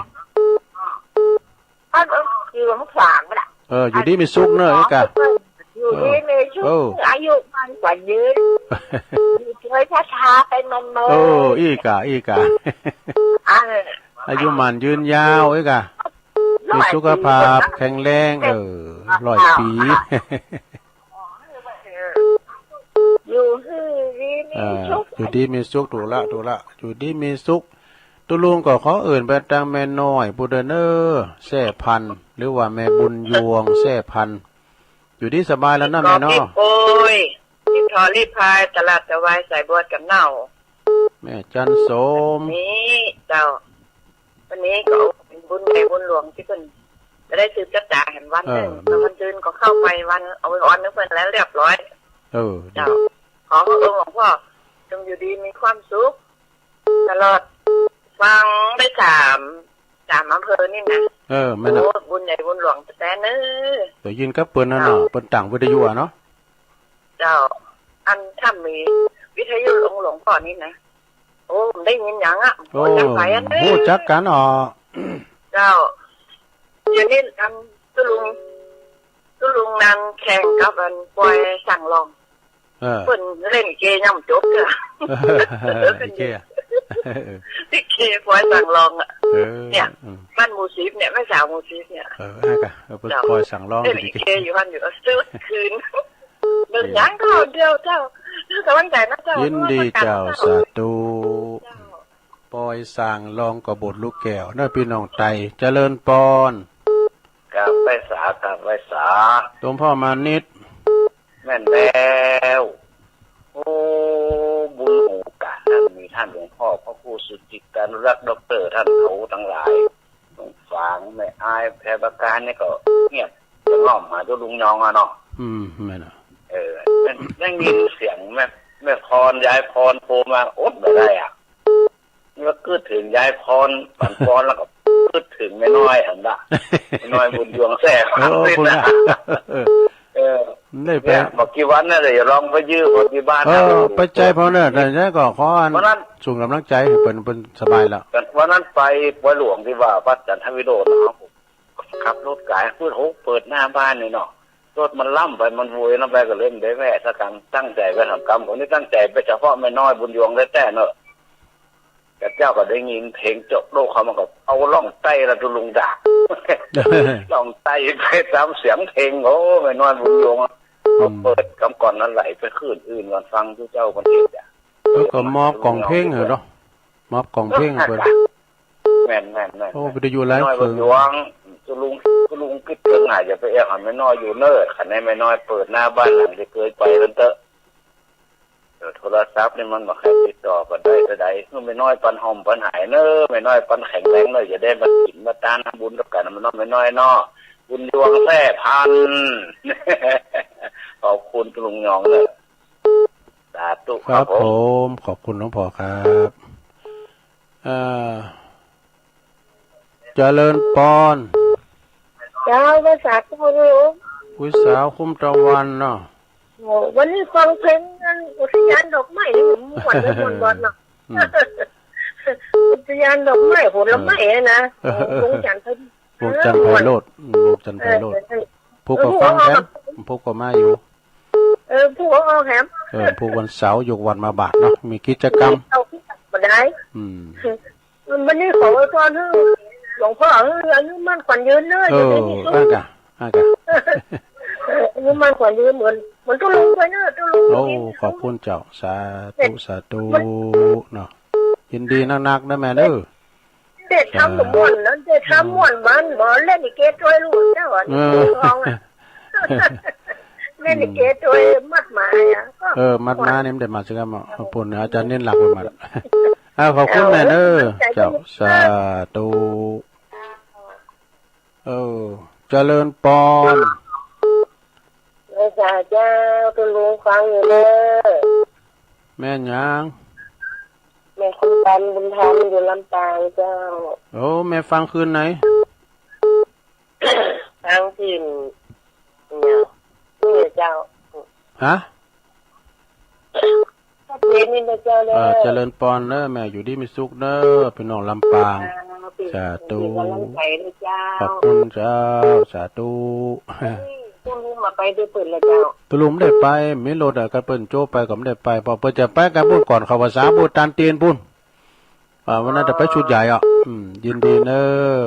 ท่านก็คือมันขวางมันอะ เออ อยู่ดีมีสุขเนอะ เอกะ อยู่ดีมีสุข เออ อายุมั่นขวัญยืน อยู่ช่วยช้าๆ ไปมันเมิน เออ อีกะ อีกะ อ่า อายุมั่นยืนยาว เอกะ ร้อย มีสุขภาพ ปี แข็งแรง เออ ร้อยปี๋ อยู่หื้อดีมี เออ สุข อยู่ดีมีสุข ถูกละ ถูกละ อยู่ดีมีสุข ตุ๊ลุงก็ขอเอิ้นไปตางแม่น้อย ผู้เดินเนอ แซ่พันธุ์ หรือว่าแม่บุญยวง แซ่พันธุ์ อยู่ดีสบายแล้วนะแม่เนาะ โอ้ย รีบถอรีบพาย ตลาดตะวาย สายบัวตะเน่า แม่จันโสม นี่เจ้า วันนี้ก็เอาบุญใหญ่บุญหลวงตี้เปิ้นจะได้สืบชะตาแหมวันนึ่ง เออ แล้ววันซืนก็เข้าไปวันอวยพรนึกเปิ้นแล้วเรียบร้อย เออ เจ้า ขอพระองค์หลวงพ่อจงอยู่ดีมีความสุขตลอด ฟังได้สาม สามอำเภอนี่นะ เออ แม่นน่ะ โอ้ บุญใหญ่บุญหลวงแต๊ๆ เน้อ ได้ยินกับเปิ้นนั่นน่ะ เจ้า เปิ้นตั้งวิทยุอะเนาะ เจ้า อันถ้ามีวิทยุองค์หลวงพ่อนี่นะ โอ้ ได้ยินหยังอะ โอ้ บ่จักใผอันเด้อ บ่จักกั๋นอ๋อ เจ้า เดี๋ยวนี้อันตุ๊ลุง ตุ๊ลุงนั่นแข่งกับอันปอยสั่งลอง เออ เปิ้นเล่นเกมยังบ่จบเตื้อ เออ เกมอะ เออ เกมปอยสั่งลองอะ เออ เนี่ย อืม บ้านหมู่สิบเนี่ย แม่สาวหมู่สิบเนี่ย เออ อ่ะกะ เออ เปิ้น เจ้า ปอยสั่งลอง เล่น อยู่ดี เกมอยู่หั้นอยู่ ซื้อคืน เออ เบิ่งหยังก็เดียวเจ้า กำลังใจ๋นะเจ้า ยินดีเจ้า สาธุ เจ้า ปอยสั่งลองกระบฏลูกแก้วเนอะ ปี้น้องไต เจริญปอน กราบไหว้สา กราบไหว้สา หลวงพ่อมานิต แม่นแล้ว โอ้ บุญหูกะ ท่านมีท่านหลวงพ่อพระครูสุจิตตานุรักษ์ ด็อกเตอร์ ท่านเขาตังหลาย หลวงฝาง แม่อาย แพรประการนี่ก็เงียบ จะน้อมหาตุ๊ลุงยองอะเนาะ อืม แม่นน่ะ เออ ได้ ได้ยินเสียงแม่ แม่พร ยายพรโทรมา อดบ่ได้อะ นี่ก็กึ๊ดเถิงยายพร ปันปอน แล้วก็กึ๊ดเถิงแม่น้อยหั้นละ แม่น้อยบุญยวงแซ่ โอ้ คุณน่ะ เออ เออ ได้ไป เนี่ย บ่กี่วันนั่นแหละ จะลองไปเยี่ยมเขาตี้บ้าน เออ นะ ไปใจ๋พ่อเนอะ แต่เนี่ยก็ขออัน เพราะนั้น ส่งกำลังใจ๋หื้อเปิ้น เปิ้นสบายแล้ว แต่วันนั้นไปปอยหลวงตี้ว่าวัดจันทวิโรจน์นะครับ ขับรถก๋าย เปิด โห เปิดหน้าบ้านนี่เนาะ รถมันล้ำไป มันโวยล้ำไป ก็เลยบ่ได้แวะสักกำ ตั้งใจ๋ไปสองกำ คนนี้ตั้งใจ๋ไปเฉพาะแม่น้อยบุญยวงแต๊ๆ เนอะ แต่เจ้าก็ได้ยินเพลงจบโลกเขา มันก็เอาร้องใต้ละตุ๊ลุงดา ร้องใต้ไปต๋ามเสียงเพลง โอ้ แม่น้อยบุญยวงอะ อืม เขาเปิดกำก่อนนั้นไหลไปคืนอื่นก่อน ฟังตุ๊เจ้าคนเดียวจ้ะ แล้วก็มอบก๋องเพลงเหรอเนาะ มอบก๋องเพลงเปิ้น แม่นๆๆ โอ้ วิทยุหลายเครื่อง ตุ๊ลุง ตุ๊ลุงกึ๊ดเถิงหา อย่าไปแอบหันแม่น้อยอยู่เน่อ คันแม่น้อยเปิดหน้าบ้านหลังตี้เกยไปนั่นเต๊อะ เดี๋ยวโทรศัพท์นี่มันบ่ใค่ติดต่อกั๋นได้เตื้อใด หื้อแม่น้อยปันหอมปันหายเน่อ แม่น้อยปันแข็งแรงเน่อ จะได้มากิ๋นมาต้านทำบุญกับกั๋นเนาะ แม่น้อยเนาะ บุญยวงแซ่พันธุ์ ขอบคุณตุ๊ลุงยองเน่อ สาธุ ครับผม ครับผม ขอบคุณหลวงพ่อครับ เอ่อ เจริญปอน เจ้า ภาษาเจ้าลูก ผู้สาวคุ้มตะวันเนาะ โอ้ วันนี้ฟังเพลงอันอุทยานดอกไม้นี่ม่วน ม่วนบอดเนาะ อืม อุทยานดอกไม้ผลไม้นะ เออ โอ้ วงจันทร์ไพ วงจันทร์ไพโรจน์ เออ อืม วงจันทร์ไพโรจน์ เออ ผู้ก็ฟังแถม เออ ผู้ก็มาอยู่ เออ ผู้ก็ออกแถม เออ ผู้วันเสาร์ยกวัตรมาบาตรเนาะ มีกิจกรรม เอาที่ตัดมาได้ อืม วันนี้ขออวยพรหื้อหลวงพ่อหื้ออายุมั่นขวัญยืนเน่อ เออ อยู่ดีมีสุข อ่ะกะ อ่ะกะ อายุมั่นขวัญยืนเหมือน เหมือนตุ๊ลุงไปเน่อ ตุ๊ลุง โอ้ อยู่ดีมีสุข ขอบคุณเจ้า สาธุ สาธุ เนาะ ยินดีนักๆ นะแม่เน่อ เด็กทำม่วนนะ เด็กทำม่วนบ้าน บ่เล่นลิเกตวยลูกเจ้าอะ เออ นี่ร้องอะ เล่นลิเกตวยมัดหมาอะ เออ มัดหมานี่มันได้มาซึ่งกันบ่ ปู่เหนืออาจารย์เน้นหลักไว้มา อ่า ขอบคุณแม่เนอะ เจ้า สาธุ เออ เจริญปอน แม่สาเจ้า ตุ๊ลุงฟังอยู่เนอะ แม่หยัง แม่คำปันบุญธรรมอยู่ลำปางเจ้า โอ้ แม่ฟังคืนไหน ฟังคืนเนี่ย นี่เจ้า ฮะ ชัดเจนนี่นะเจ้าเนอะ เออ เจริญปอนเนอะ แม่อยู่ดีมีสุขเนอะ พี่น้องลำปาง เจ้า สาธุ เป็นกำลังใจด้วยเจ้า ขอบคุณเจ้า สาธุ เฮ้ย ตุ๊ลุงมาไปด้วยเปิ้นละเจ้า ตุ๊ลุงบ่ได้ไป มีรถอะ ก็เปิ้นโจ้ไปก็บ่ได้ไป เพราะเปิ้นจะไปกันปุ้นก่อน เข้าพรรษาปุ้นตานตีนปุ้น อ่า วันนั้นจะไปชุดใหญ่อ่ะ อืม ยินดีเนอะ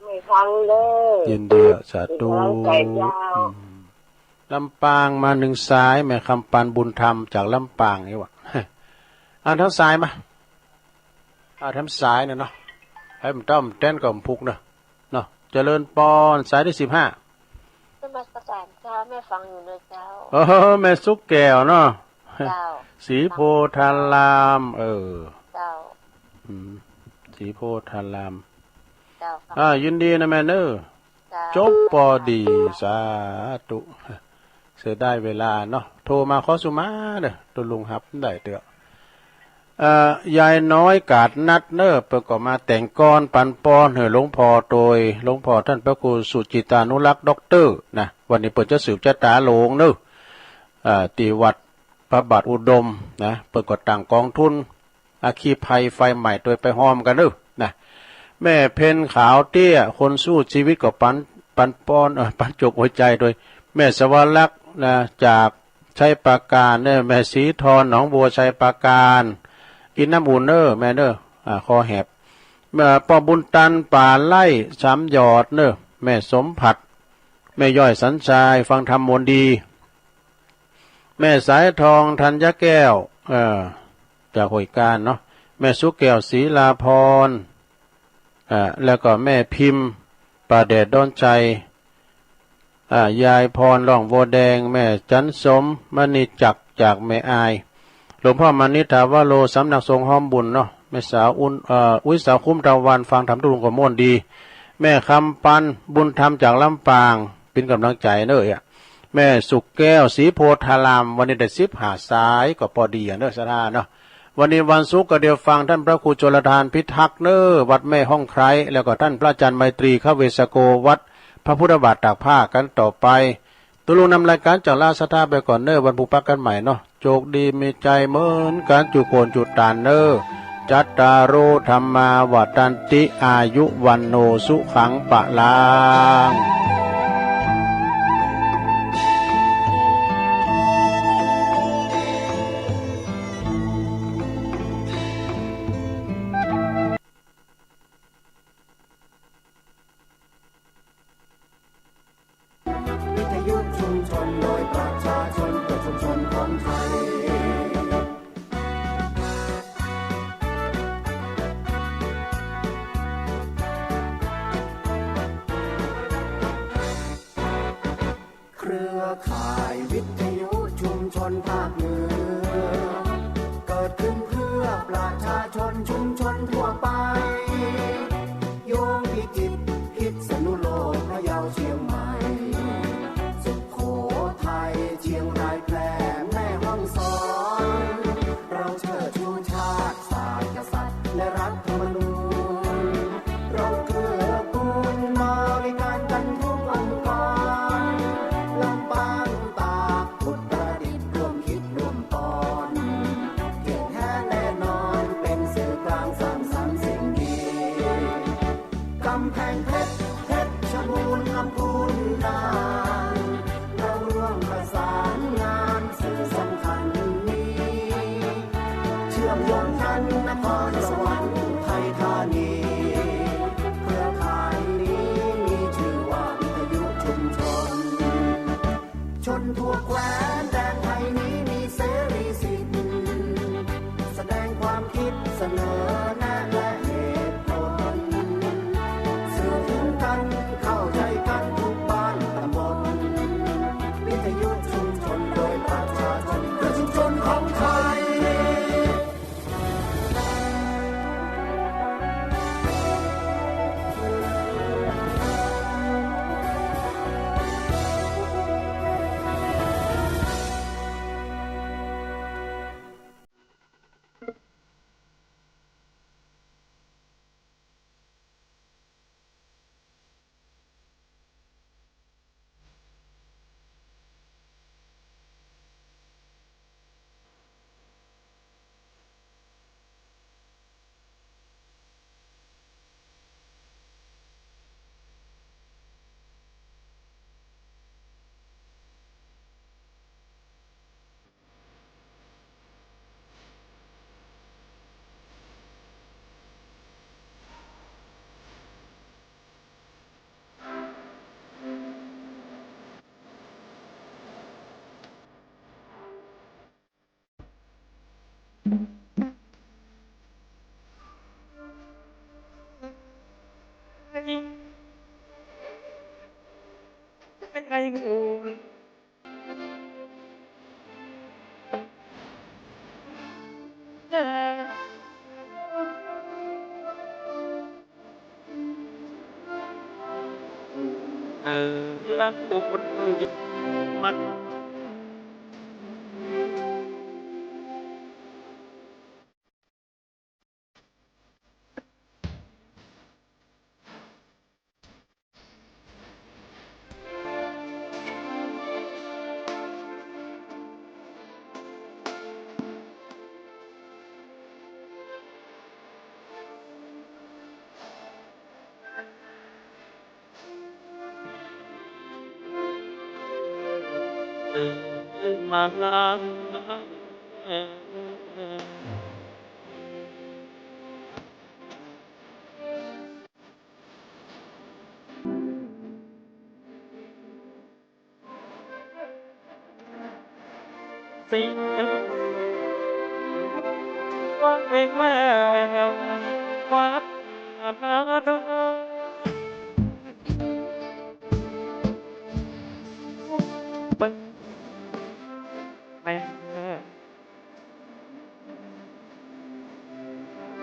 ไม่ฟังเลย ยินดีอ่ะ สาธุ เป็นกำลังใจเจ้า อืม ลำปางมาหนึ่งสาย แม่คำปันบุญธรรมจากลำปางนี่หว่า อ่า ทางสายมา อ่า ทางสายเนี่ยเนาะ ให้มันต้อมแต้นกับพุกเนาะ เนาะ เจริญปอน สายที่สิบห้า นมัสการเจ้า แม่ฟังอยู่นะเจ้า เออ แม่สุขแก้วเนาะ เจ้า ศรีโพธาราม เออ เจ้า อืม ศรีโพธาราม เจ้าค่ะ อ่า ยินดีนะแม่เนอะ เจ้า จบปอดี สาธุ เสียดายเวลาเนาะ โทรมาขอสุมาเด้อ ตุ๊ลุงฮับได้เตื้อ เอ่อ ยายน้อยกาดนัดเนอะ เปิ้นก็มาแต่งกลอนปันปอนหื้อหลวงพ่อโตย หลวงพ่อต้านพระครูสุจิตตานุรักษ์ด็อกเตอร์นะ วันนี้เปิ้นจะสืบจะต๋าโหลงเนอะ อ่า ตี้วัดพระบาทอุดมนะ เปิ้นก็ตั้งกองทุน อัคคีภัยไฟใหม่โตยไปฮอมกั๋นเนอะนะ แม่เพ็ญขาวเตี้ย คนสู้ชีวิตก็ปัน ปันปอน เอ่อ ปันจกหัวใจ๋โตย แม่สวรักษ์นะ จากชัยปราการเนอะ แม่ศรีทร หนองบัว ชัยปราการ กิ๋นน้ำอุ่นเนอะแม่เนอะ อ่า คอแหบ แม่ป้อบุญตัน ป่าไร่ สามหยอดเนอะ แม่สมผัส แม่ย้อยสันทราย ฟังธรรมมวลดี แม่สายทอง ธัญแก้ว เอ่อ จากห้วยก้านเนาะ แม่สุขแก้ว ศรีลาพร อ่า แล้วก็แม่พิมพ์ ป่าแดดดอนชัย อ่า ยายพร ร่องบัวแดง แม่จันสม มณีจักร จากแม่อาย หลวงพ่อมานิษฐาวโร สำนักสงฆ์ฮ้อมบุญเนาะ แม่สาวอุ่น เอ่อ อุ๊ย สาวคุ้มตะวัน ฟังธรรมตุ๊ลุงก็ม่วนดี แม่คำปัน บุญธรรม จากลำปาง เป๋นก๋ำลังใจ๋เนอะ แม่สุขแก้ว ศรีโพธาราม วันนี้ได้สิบห้าสาย ก็ปอดีอะเนอะ ศรัทธาเนาะ วันนี้วันศุกร์ก็เดี๋ยวฟังต้านพระครูชลทานพิทักษ์เนอะ วัดแม่ฮ่องไคร้ แล้วก็ต้านพระอาจารย์ไมตรี คเวสโก วัดพระพุทธบาทตากผ้ากั๋นต่อไป ตุ๊ลุงนำรายก๋านจากลาศรัทธาไปก่อนเนอะ วันพุธปะกั๋นใหม่เนาะ โจคดีมีใจ๋เหมือนกั๋น จุคนจุตานเนอะ จัตตาโร ธัมมา วัฑฒันติ อายุ วัณโณ สุขัง พลังวิทยุชุมชนโดยประชาชนเพื่อชุมชนของไทย เครือข่ายวิทยุชุมชนภาคเหนือ เกิดขึ้นเพื่อประชาชนชุมชนทั่วไป โยงพิจิตร พิษณุโลก พะเยา เชียงใหม่ สุโขทัย เชียงราย แพร่ แม่ฮ่องสอน เราเชิดชูชาติ ศาสตร์กษัตริย์ และรัฐธรรมนูญ เราเกื้อกูลบริการกันทุกองค์กร ลำปาง ตาก อุตรดิตถ์ ร่วมคิดร่วมปอน เที่ยงแท้แน่นอน เป็นสื่อกลางสร้างสรรค์สิ่งดี กำแพงเพชร เพชรบูรณ์ ลำพูน น่าน เราร่วมประสานงาน สื่อสำคัญนี้ เชื่อมโยงกันนครสวรรค์ อุทัยธานี เครือข่ายนี้มีชื่อว่าวิทยุชุมชน ชนทั่วแคว้นแดนไทยนี้มีเสรีสิทธิ์ แสดงความคิดเสนอแนะและเหตุผล สื่อถึงกันเข้าใจกันทุกบ้านตำบล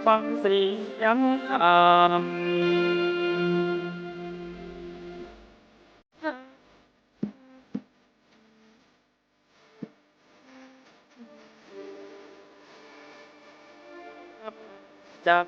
ฟังเสียง จาก